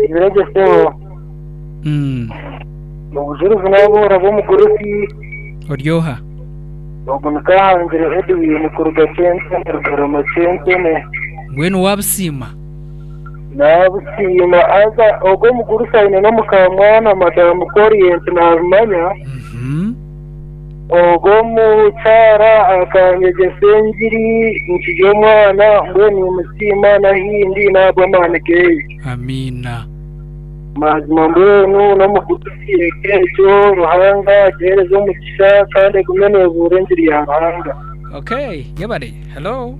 Ibirege sebo. Obujurizi nabuhurira bw'omugurusi. Ori oha? Ogu ni Kahangire Edwin kuruga Kyentene, Rugarama Kyentene. Mbwenu wabusiima? Nabusiima haza ogwo omugurusi aine n'omukamwana madamu Korient nabimanya. Ogwo omukyara akanyegyesa engiri nkiri omwana mbwenu nimusiima n'ahindi n'ahabw'amaani geye. Amiina. Mazima mbwenu n'omugurusi eka egyo Ruhanga agihereze omugisha kandi egume nebuura engiri ya Ruhanga. Okay, yebare. Hello.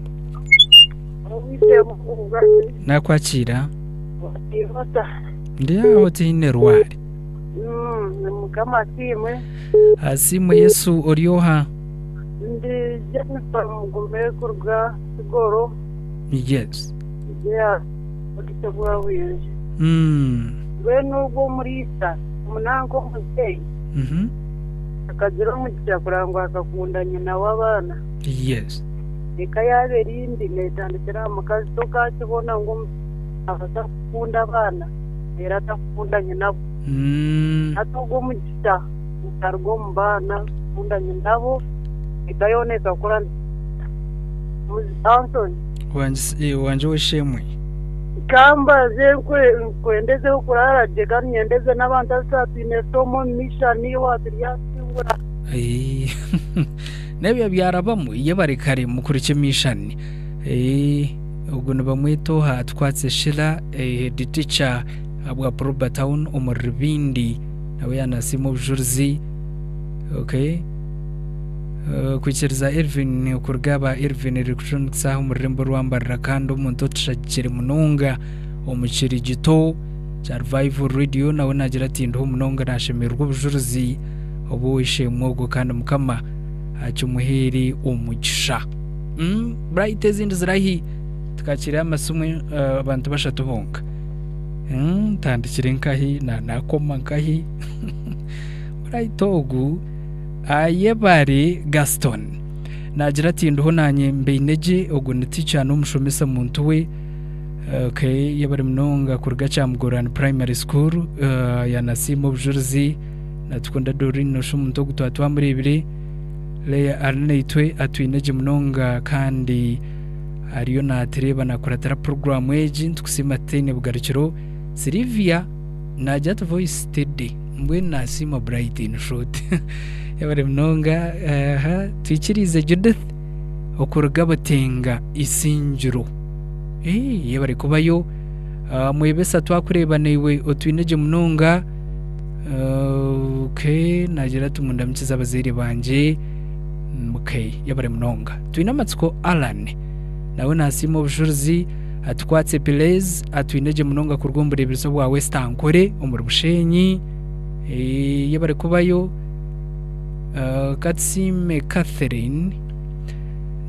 Nakwakiira. Ndi aho tihaine rwari. Mukama asiimwe. Asiimwe Yesu ori oha? Ndi Jennifer Mugume kuruga Kigoro. Yes. Mbwenu ogwo omuriisa omunanka omuzeeyi akagira omugisha kureba ngu akakunda nyina w'abaana. Yes. Eka yaaba eri mbi neetandikira aha mukazi tokaakibona ngu omushaija naabaasa kukunda abaana reero atakukunda nyinabo. Hati ogwo omugisha gukaruga omu baana kukunda nyinabo eka yoona ekakura. Anthony. Wangye ow'eishe-emwe. Kambaze nkwendezeho kuraara gye kandi nyendeze n'abantu abu twaba twine Tom omu mishani waaturyasingura. N'ebyo byarabamu yebare kare mukurikye emishani. Ogu nibamweta oha Atukwatse Sheila head teacher ahabwa Proba Town omuri Rubindi nawe yanasiima obujurizi. Okay. Kwikiriza Elvin okuruga aba Elvin Electronics aha omu rurembo rwa Mbarara kandi omuntu otushagikire munonga omu kirigito kya Revival Radio nawe nagira ati ndiho munonga nashemererwa obujurizi obw'ow'eishe-emwe ogwo kandi Mukama akimuheere omugisha. Bright ezindi zirahi tukakiire amasimu abantu bashatu bonka. Ntandikire nkahi na nakoma nkahi Bright ogu Ayebare Gaston naagira ati ndiho naanye mbaine gye ogu ni teacher n'omushomesa muntu we okay yebare munonga kuruga Kyamugorani primary school yanasiima obujurizi natukunda Doreen nosha omuntu ogu twaba twamureebire Leah ari naitwe atwine gye munonga kandi ariyo naatureeba nakuratira puroguraamu egi nitukusiima tutaine bugarukiro Sylvia naagira ati voice steady Mbwenu nasiima Bright in short. Yebare munonga. Aha, twikiriize Judith okuruga Butenga Isingiro. Eh, yebare kubayo. Ah, Mwebesa twakureeba naiwe otwine gye munonga. Ah, okay, nagira ati mundamukize abazaire bangye. Okay, yebare munonga. Twine amatsiko Allan nawe nasiima obujurizi. Atukwatse Perez atwine gye munonga kuruga omu bureeberezi obwa West Ankole omuri Bushenyi. Yebare kubayo. Katusiime Catherine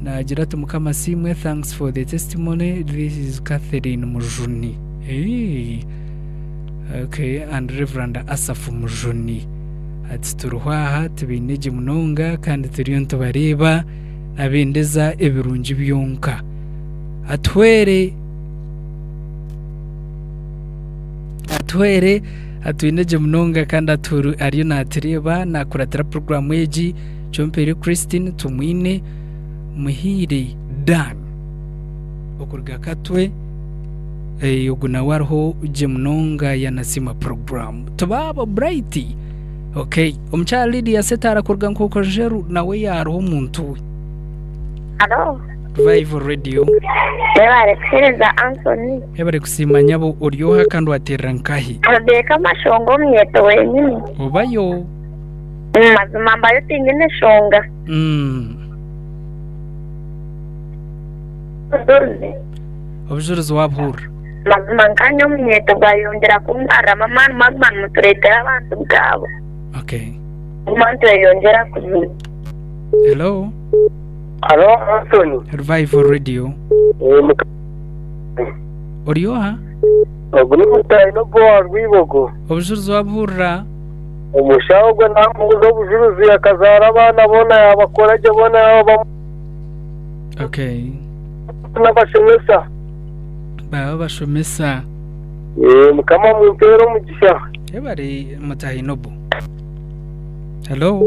naagira ati Mukama asiimwe thanks for the testimony this is Catherine Mujuni. Okay, and Reverend Asaph Mujuni ati turiho aha tubaine gye munonga kandi turiyo nitubareeba nabendeza ebirungi byonka. Atuhwere. atuhwere atwine gye munonga kandi atuhuru ariyo naatureeba naakuratira puroguraamu egi. Kyompeire Christine Tumwine Muhiire Dan okuruga Katwe eh, ogu nawe ariho gye munonga yanasiima puroguraamu. Tubaabo Bright okay. Omukyara Lydia Setaara kuruga Nkokojeru nawe yaariho omuntu we. Halo. Revival Radio. Webare kuhereza Anthony. Webare kusiima nyabo ori oha kandi waterera nkahi? Rebecca Mashonga omunyeto wenyini. Obayo. Mazima mbayo tinyine shonga. Obujurizi wabuhurira. Mazima nkanye omunyeto bwayongera kungarramu amaani mwaguma nimuturetera abantu nk'abo. Okay. Guma nitweyongera kuzima. Hello. Halo Anthony. Revival Radio. Ori oha? Ogu ni Mutahi Nobu owa Rwibogo. Obujurizi wabuhurira? Omushaho ogwo namubuuza obujuruzi akazaara abaana boona yaabakora gye boona yaaba Okay. n'abashomesa. Baba bashomesa. Eh, Mukama amumpeere omugisha. Yebare Mutahi Nobu. Hello.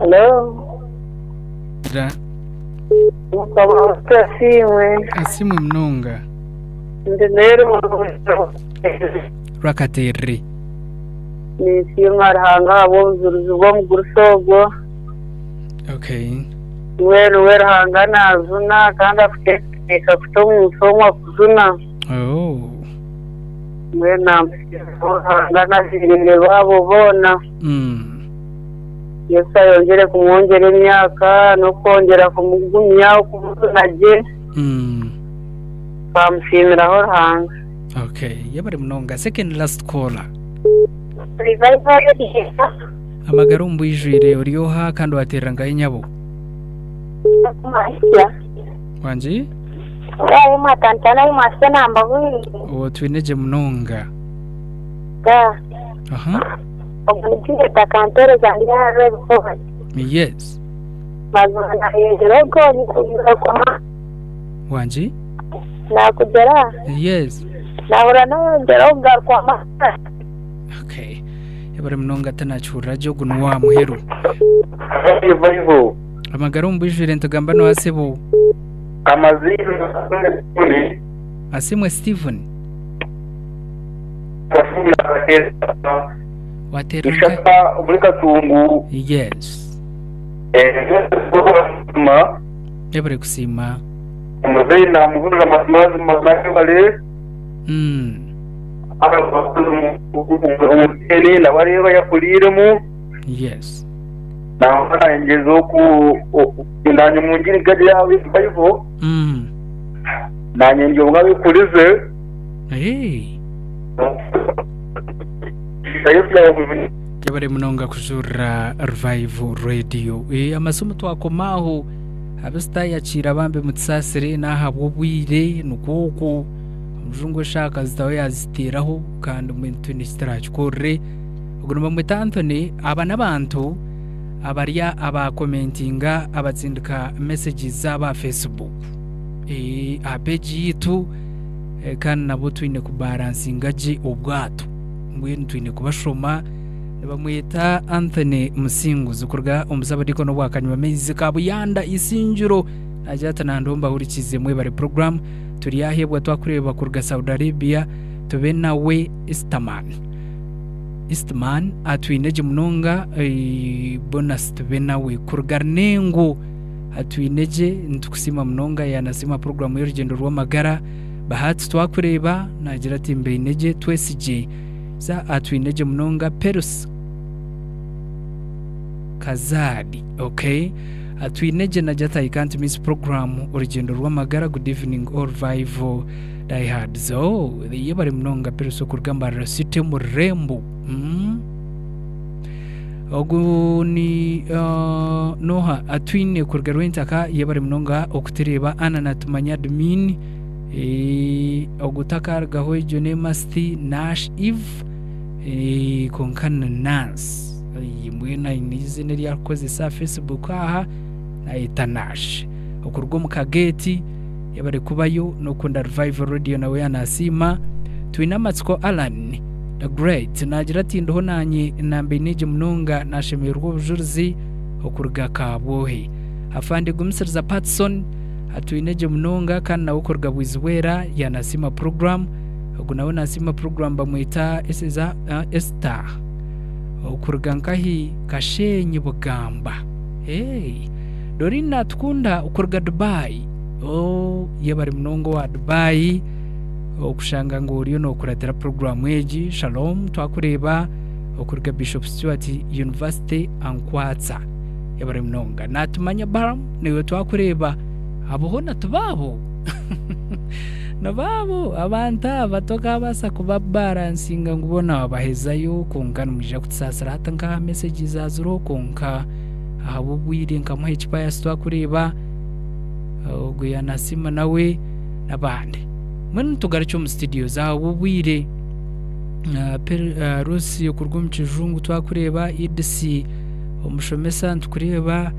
Hello. Ra. Mukama waitu asiimwe. Asiimwe munonga. Ndi Mary Rwakaterere. Ninsiima Ruhanga ahabw'obujurizi bw'omugurusi ogwo. Okay. Mbwenu we Ruhanga naajuna kandi akuteekateeka kuta omuntu omwe akujuna. Oh. Mbwenu namusiima Ruhanga n'abazaire baabo boona. Yesu ayongyere kumwongyera emyaka n'okwongyera kumugumya okumujuna gye. Twamusiimiraho Ruhanga. Okay, yebare munonga. Second last caller. Revival Radio. Amagara omu bwijwire ori oha kandi wateerera nkahi nyabo? Wangi? Ayi mwatandika ayi mwasya namba bwingi. Owo twine gye munonga. Ga. Aha. Ogu ni Juliet akampereza ndi aha Rwebikobe. Yes. Mazima nayongyera ogo Wangi? Nakugira. Yes. Nahurira nayongyera okugarukwa amaani. Okay. Yebare munonga tinakihurira gye ogu niwe wa muheru. Revival. Amagara omu bwijwire nitugamba noha sebo? Amaziina Asimwe Stephen. Asimwe Stephen. Wateerera nka Ishaka omuri Katungu. Yes. Yebare kusiima. Omuzeeyi namuhurira mazima nayebare. Omuzeeyi nawe areeba yakuriiremu. Yes. Nangwa nangyezaho ku nanye omu ngiri gari ya revival. Nanye ndi omwe abikurize. Hey. Yebare munonga kujurira Revival Radio. Eh, amasomo twakoma aho abizitayakiira bambi mutusaasire n'ahabw'obwire nikwo okwo omujungu eshaaha akazitaho yaziteeraho kandi mbwenu twine eki turaakikorere. Ogu nibamweta Anthony aba n'abantu abari abakomentinga abatsindika messages zaabo aha Facebook eh, aha page yaitu eh, kandi nabo twine kubaransinga gye obwato mbwenu twine kubashoma nibamweta Anthony Musinguzi kuruga omu Sabadikoni obwa Kanywa Maizi Kabuyanda Isingiro nagira ati nandiho mbahurikize mwebare program turi aheebwa twakureeba kuruga Saudi Arabia tube nawe Easterman Eastman atwine gye munonga bonus tube nawe kuruga Runengo atwine gye nitukusiima munonga yanasiima puroguramu y'orugyendo rw'amagara Bahati twakureeba nagira ati mbaine gye twesigye za atwine gye munonga Perus Kazadi okay atwine gye nagira ati I can't miss program orugyendo rw'amagara good evening all revival Diehards oh yebare munonga Perus okuruga Mbarara City omu rurembo mm. Ogu ni uh, noha atwine kuruga Rwentaka yebare munonga okutureeba Anna natumanya admin eh, ogu takarugaho egyo ne Masti Nash Eve eh, konka ni Nance Eh, mbwenu aine eiziina eri arikukozesa aha Facebook aha nayeta Nash okuruga omu kageeti Yebare kubayo nokunda Revival Radio nawe yanasiima. Twine amatsiko Allan. The Great naagira ati ndiho naanye nambaine gye munonga nashemererwa obujurizi okuruga Kabwohe. Afande Gumisiriza Patson atwine gye munonga kandi nawe okuruga Bwizibwera yanasiima puroguramu. Ogu nawe nasiima puroguramu bamweta Esther okuruga nkahi Kashenyi Bugamba. Hey! Doreen Natukunda okuruga Dubai. Oh, yebare munonga owa Dubai okushanga ngu oriyo nokuratira puroguramu egi. Shalom, twakureeba okuruga Bishop Stuart University Ankwatsa. Yebare munonga. Natumanya Baram, naiwe twakureeba. Abo hoona tibaabo? Nibaabo abantu aba tokabaasa kubabaransinga ngu boona wabahezayo kwonka nimwija kutusaasira hati nk'aha message zaaziriho kwonka ahabw'obwire nkamuha ekipayasi twakureeba ogwo yanasiima nawe n'abandi. Mbwenu tugarukye omu studios ahabw'obwire Ruth okuruga omu kijungu twakureeba, Edith omushomesa nitukureeba,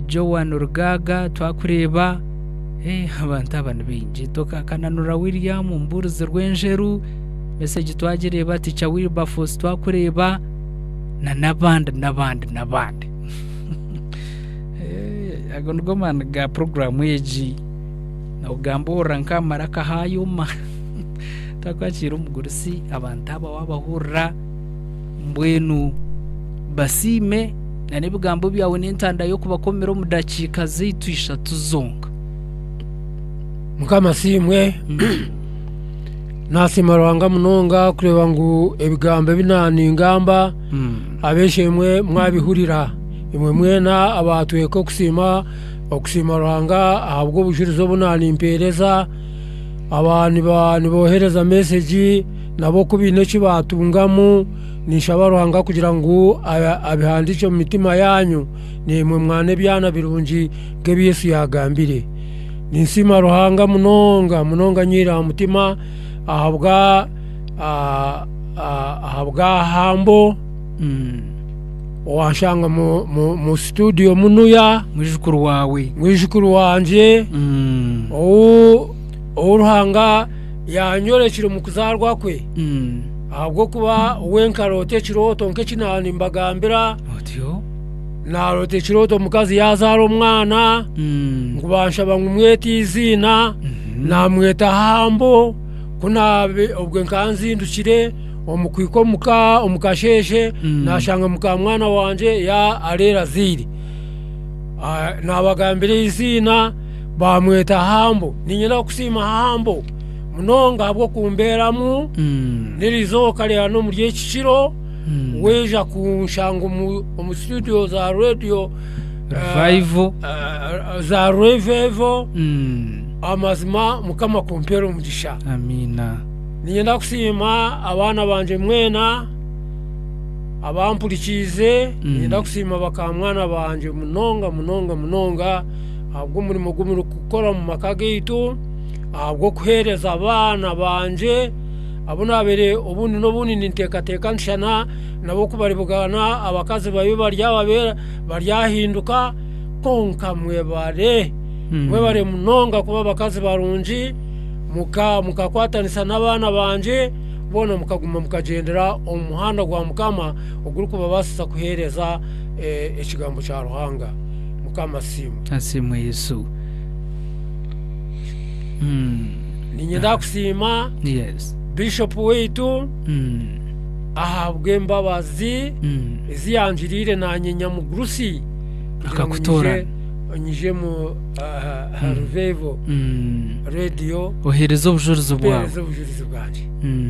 Joan Rugaaga twakureeba, abantu aba ni baingi. Kananura William omubuurizi Rwenjeru, message twagireeba, Teacher Wilberforce twakureeba na n'abandi n'abandi n'abandi. Ago nigo maani ga puroguraamu egi. Nogamba ohurira nk'amaraka haayoma. Twakwakiira omugurusi abantu aba waabahurira mbwenu basiime na n'ebigambo byawe n'entanda y'okubakomera omu dakiika zaitu ishatu zonka. Mukama asiimwe. Nasiima Ruhanga munonga kureeba ngu ebigambo ebi ningamba ab'eishe-emwe mwabihurira. Imwe mwena abaatweka okusiima okusiima Ruhanga ahabw'obujurizi obu naanimpeereza, aba niboohereza mesegi nabo ku baine eki baatungamu, ninshaba Ruhanga kugira ngu abihandiikye omu mitima yaanyu, naimwe mwane ebyana birungi nk'ebi Yesu yaagambire. Ninsiima Ruhanga munonga munonga nyiire aha mutima ahabwa ahabwa Hambo owanshanga mu situdiyo munuya. Mwijukuru waawe. Mwijukuru wangye ou Ruhanga yanyorekire omu kuzaarwa kwe ahabw'okuba we nkaroota ekirooto nk'eki naaba nimbagambira. Otyo. Naroota ekirooto omukazi yazaara omwana ngu banshaba ngu mwete eiziina namweta Hambo ku obwe nkaba nzindukire omu kuhika omuka omu kasheeshe nashanga mukamwana wangye areero azaire. Nabagambira eiziina bamweta Hambo. Niinyenda kukusiima Hambo munonga ahabw'okumbeeramu n'erizooba rya n'omuri eki kiro. Waija kunshanga omu studio za radio Revival. za Revival amazima mukama akumpeere omugisha. Amiina. Niinyenda kusiima abaana bangye mwena abampurikiize, niinyenda kusiima bakamwana bangye munonga munonga munonga ahabw'omurimo ogu murikukora omu maka gaitu, ahabw'okuheereza abaana bangye. Abu naabaire obundi n'obundi ninteekateeka nti shana nabo ku baribugana abakazi babi baryahinduka, kwonka mwebare, mwebare munonga kuba abakazi barungi, mukakwatanisa n'abaana bangye, boona mukaguma mukagyendera omu muhanda gwa Mukama ogurikubabaasisa kuheereza ekigambo kya Ruhanga. Mukama asiimwe. Asiimwe Yesu. Niinyenda kusiima Yes. Bishop waitu ahabw'embabazi ezi yangiriire naanye nyamugurusi kugira ngu Akakutoorana. nyije mu Revival Radio Oheereze obujurizi bwawe. mpeereze obujurizi bwangye.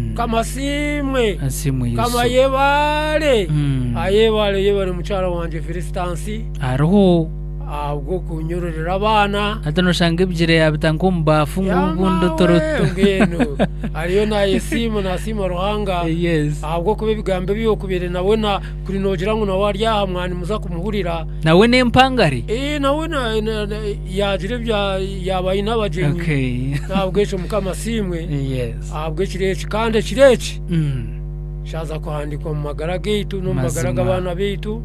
Mukama asiimwe. Asiimwe Yesu. Mukama ayebare. Ayebare yebare mukyara wangye Felicitansi. Hariho. Ahabw'okunyororera abaana. Hati noshanga ebigyere yabita nk'omu baafu ngu obundi otorote. Mbwenu ariyo nayesiima nasiima Ruhanga Yes. ahabw'okuba ebigambo ebi okubaire nawe na kuri nogira ngu nawe ari aha mwanimuza kumuhurira. Nawe n'empangare? Ee nawe na- na- na- yagira ebya yaaba aine abagyenyi. Okay. N'ahabw'ekyo Mukama asiimwe Yes. ahabw'ekiro eki kandi ekiro eki kyaza kuhandiikwa omu magara gaitu n'omu magara Mazima. g'abaana baitu.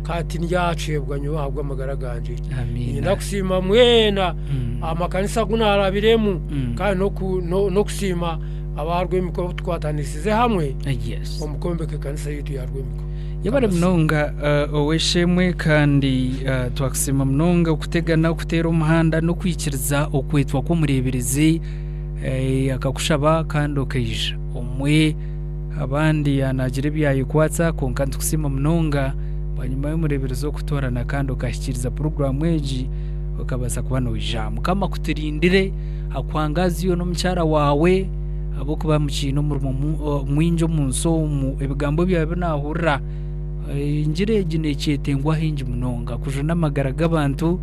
Ka tindyaceebwa nyowe ahabw'amagara gangye. Niinyenda kusiima mwena amakanisa agu naarabiremu kandi n'okusiima Aba Rwemiko abu tukwatanisize hamwe omu kwombeka ekanisa yaitu ya Rwemiko. Yebare munonga ow'eishe-emwe kandi twakusiima munonga okutegana, okuteera omuhanda n'okwikiriza okwetwa kw'omureeberezi akakushaba kandi okaija. Obumwe abandi naagira ebi yaayekwatsa kwonka nitukusiima munonga bwanyima y'omureeberezi okutoorana kandi okahikiiriza puroguraamu egi okabaasa kuba noija. Mukama akuturindire. Akuhangaze iwe n'omukyara waawe ahabw'okuba mukiine omurimo mwingi omu nsi omu. Ebigambo byawe ebi naahurira, engiri egi neekyetengwa haingi munonga kujuna amagara g'abantu.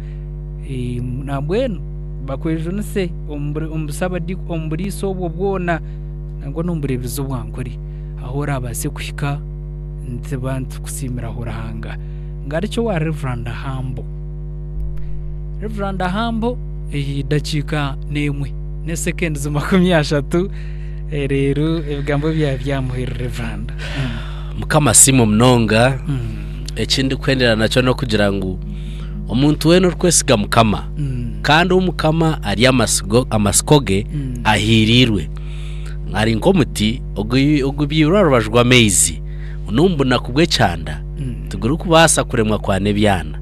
Nambwenu bakwejunise omu buriisa obwo bwona nangwa n'omu bureeberezi obwa Nkore ahu oraabaase kuhika nituba nitukusiimiraho Ruhanga. Ngarukye owa Rev. Hambo. Rev. Hambo. Edakiika n'emwe n'esekendi 30 reero ebigambo byawe byamuhwerera Reveranda. Mukama asiimwe munonga. Eki ndikwendera nakyo n'okugira ngu omuntu weena orikwesiga Mukama kandi ou Mukama ari amasigo amasiko ge ahiiriirwe, ari nk'omuti ogubyairwe aha rubaju rw'amaizi, n'omu bunaku bw'ekyanda tigurikubaasa kuremwa kwana ebyana.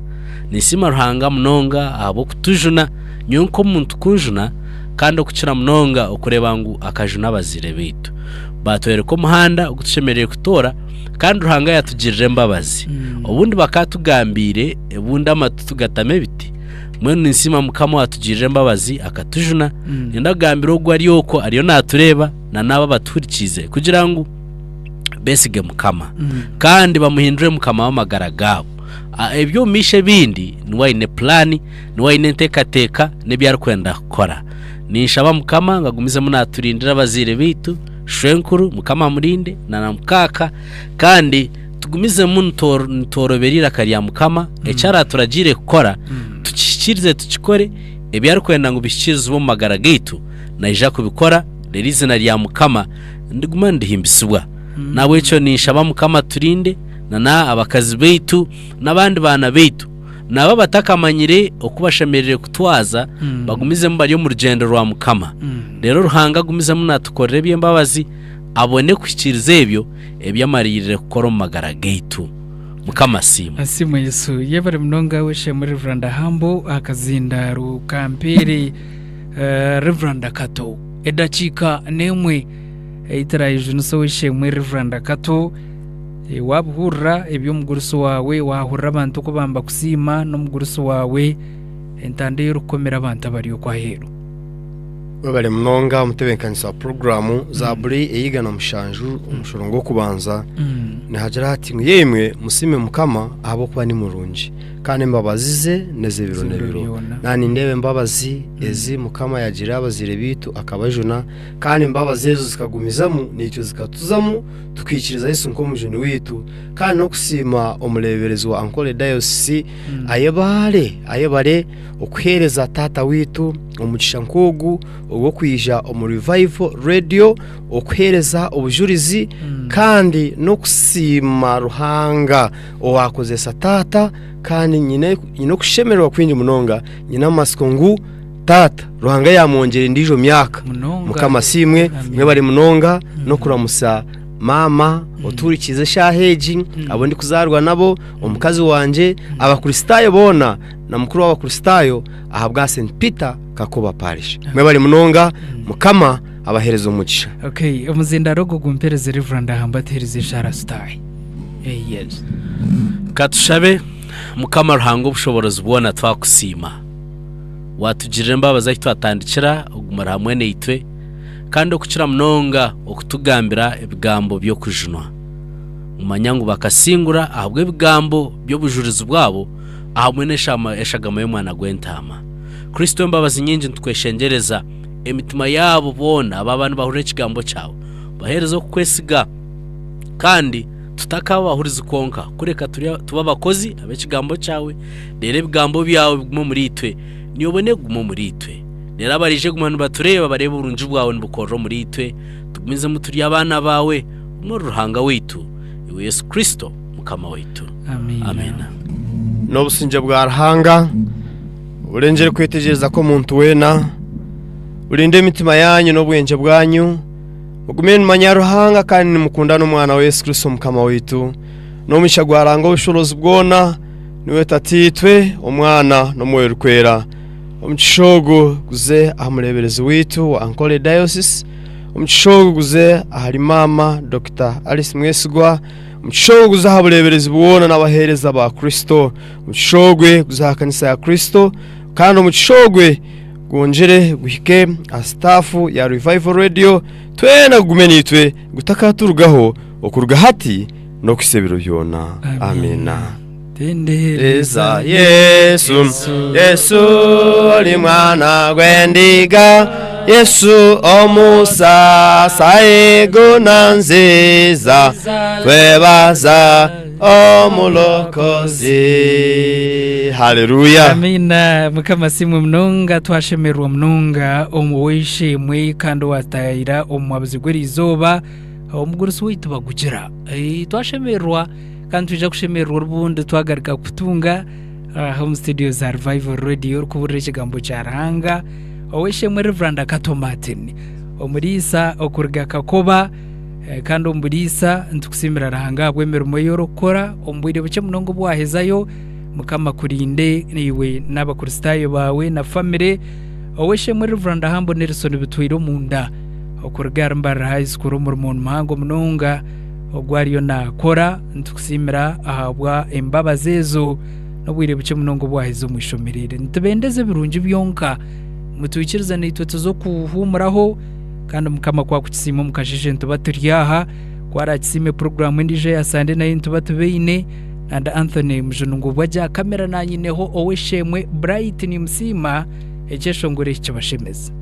Ninsiima Ruhanga munonga ahabw'okutujuna, nyowe nk'omuntu kunjuna, kandi okukira munonga okureeba ngu akajuna abazaire baitu. Baatworeka omuhanda ogu tushemereire kutoora, kandi Ruhanga yaatugirira embabazi. Obundi bakaatugambiire, obundi amatu tugatama ebiti. Mbwenu ninsiima Mukama owaatugirira embabazi akatujuna. Niinyenda kugambira ogwo ari okwo ariyo naatureeba na n'abo abatuhurikiize kugira ngu beesige Mukama kandi bamuhindure Mukama w'amagara gaabo. Eby'omu maisho ebindi niwe aine pulaani, niwe aine enteekateeka n'ebi arikwenda kukora. Ninshaba Mukama ngu agumizemu naaturindira abazaire baitu, shwenkuru Mukama amurinde na na mukaaka kandi tugumizemu nitworobera eiraka rya Mukama, eki araaturagiire kukora tukihikiirize tukikore, ebi arikwenda ngu bihikiirizibwe omu magara gaitu naija kubikora reero eiziina rya Mukama niriguma nirihimbisibwa. N'ahabw'ekyo ninshaba Mukama aturinde. na abakazi baitu n'abandi baana baitu nabo abatakamanyire oku bashemereire kutwaza bagumizemu bari omu rugyendo rwa Mukama. Reero Ruhanga agumizemu naatukorera eby'embabazi abone kuhikiiriza ebyo ebi amariirire kukora omu magara gaitu. Mukama asiimwe. Asiimwe Yesu. Yebare munonga w'eishe-emwe Rev. Hambo akazindaaro ka Mpeere Rev. Kato. Edakiika n'emwe ei turaijunise ow'eishe-emwe Rev. Kato. Waabihurira eby'omugurusi waawe, waahurira abantu oku baabakusiima n'omugurusi waawe, entanda ei orikukomera abantu abari okwo aheeru. Webare munonga omutebeekanisa wa puroguraamu Zaaburi ey'eigana mushanju omushoro gw'okubanza nihagira hati ngu yeimwe musiime Mukama ahabw'okuba ni murungi kandi embabazi ze n'ez'ebiro n'ebiro. Naaba nindeeba embabazi ezi Mukama yaagirira abazaire baitu akabajuna kandi embabazi ezo zikagumizamu naitwe zikatuzamu tukaikiriza Yesu nk'omujuni waitu kandi n'okusiima omureeberezi wa Ankole Diocese ayebare ayebare okuheereza taata waitu omugisha nk'ogu ogw'okwija omu Revival Radio okuheereza obujurizi kandi n'okusiima Ruhanga owaakozesa taata kandi nyine nyine okushemererwa kwingi munonga nyine amatsiko ngu Taata, Ruhanga yaamwongyera endiijo myaka. Munonga. Mukama asiimwe, Amiina. mwebare munonga n'okuramusa maama otuhurikiize eshaaha egi, abu ndikuzaarwa nabo, omukazi wangye, Abakristaayo boona na mukuru w'Abakristaayo ahabwa St Peter Kakoba Parish. Mwebare munonga, Mukama abaheereze omugisha. Okay, omuzindaaro ogwo gumpereze Reverend Ahamba atuheereze eshaara sitahe. Eh, yes. Ka tushabe. Mukama Ruhanga obushoboorozi bwona twakusiima. Waatugirira embabazi ahu twatandikira ogumire hamwe naitwe, kandi okukira munonga okutugambira ebigambo by'okujunwa. Manya ngu bakasingura ahabw'ebigambo by'obujurizi bwabo ahamwe n'eshagama y'Omwana gw'Entaama. Kristo w'embabazi nyingi nitukweshengyereza emitima yaabo boona abaaba nibahurira ekigambo kyawe, obaheereze okukwesiga kandi tutakaba abahurizi kwonka, kureka tube abakozi ab'ekigambo kyawe. Reero ebigambo byawe bigume omuriitwe, naiwe obone kuguma omuriitwe. Reero abaraije kuguma nibatureeba bareebe oburungi bwawe nibukorera omuriitwe, tugumizemu turi abaana baawe, omwe ori Ruhanga waitu, iwe Yesu Kristo Mukama waitu. Amiina. N'obusingye bwa Ruhanga oburengyere kwetegyereza kw'omuntu weena, burinde emitima yaanyu n'obwengye bwanyu. Mugume nimumanya Ruhanga kandi nimukunda n'Omwana we Yesu Kristo Mukama waitu. N'omugisha gwa Ruhanga ow'obushoboorozi bwona, niwe Tataitwe, Omwana, n'Omwoyo Orikwera. Omugisha ogu guze aha mureeberezi waitu wa Ankole Diocese, omugisha ogu guze ahari maama Dokita Alice Mwesigwa, omugisha ogu guze aha bureeberezi bwona n'abaheereza ba Kristo, omugisha ogwe guze aha kanisa ya Kristo, kandi omugisha ogwe gwongyere guhike aha sitaafu ya Revival Radio, twena gugume naitwe gutakaturugaho okuruga hati n'okuhitsya ebiro byona. Amiina. Tendereza Yesu, Yesu oli mwana gw'endiga, Yesu omusasa eguna nziza, twebaza omulokozi. Haleluya. Amiina. Mukama asiimwe munonga twashemererwa munonga omu w'eishe-emwe kandi owatayira omu mwabuzi gw'erizooba omugurusi waitu Bagugira. Eh, twashemererwa kandi twija kushemererwa orubundi twagaruka kukutunga aha omu studio za Revival Radio orikuburira ekigambo kya Ruhanga. Ow'eishe-emwe Reverand Kato Martin omuriisa okuruga Kakoba eh, kandi omu buriisa nitukusiimira Ruhanga ahabw'emirimo ei orikukora omu bwire bukye munonga obu waahezayo. Mukama akurinde iwe n'Abakristaayo baawe na famire. Ow'eishe-emwe Reverand Ahambo Nelson Bitwire Omunda okuruga ahari Mbarara High School omurimo ni muhango munonga ogu ariyo naakora. Nitukusiimira ahabwa embabazi ezo n'obwire bukye munonga obu waaheza omu ishomero eri. Nitubendeza ebirungi byonka. Mutwikirize naitwe tuze okuhuumuraho kandi Mukama ku akukisiima omu kasheeshe nituba turi aha. Ku araakisiime puroguraamu endiijo eya Sande nayo nituba tubaine. And Anthony Mujuni ngu obwo aha kamera nanyineho ow'eishe-emwe Bright Nimusiima ekyeshongoro eki kibashemeze.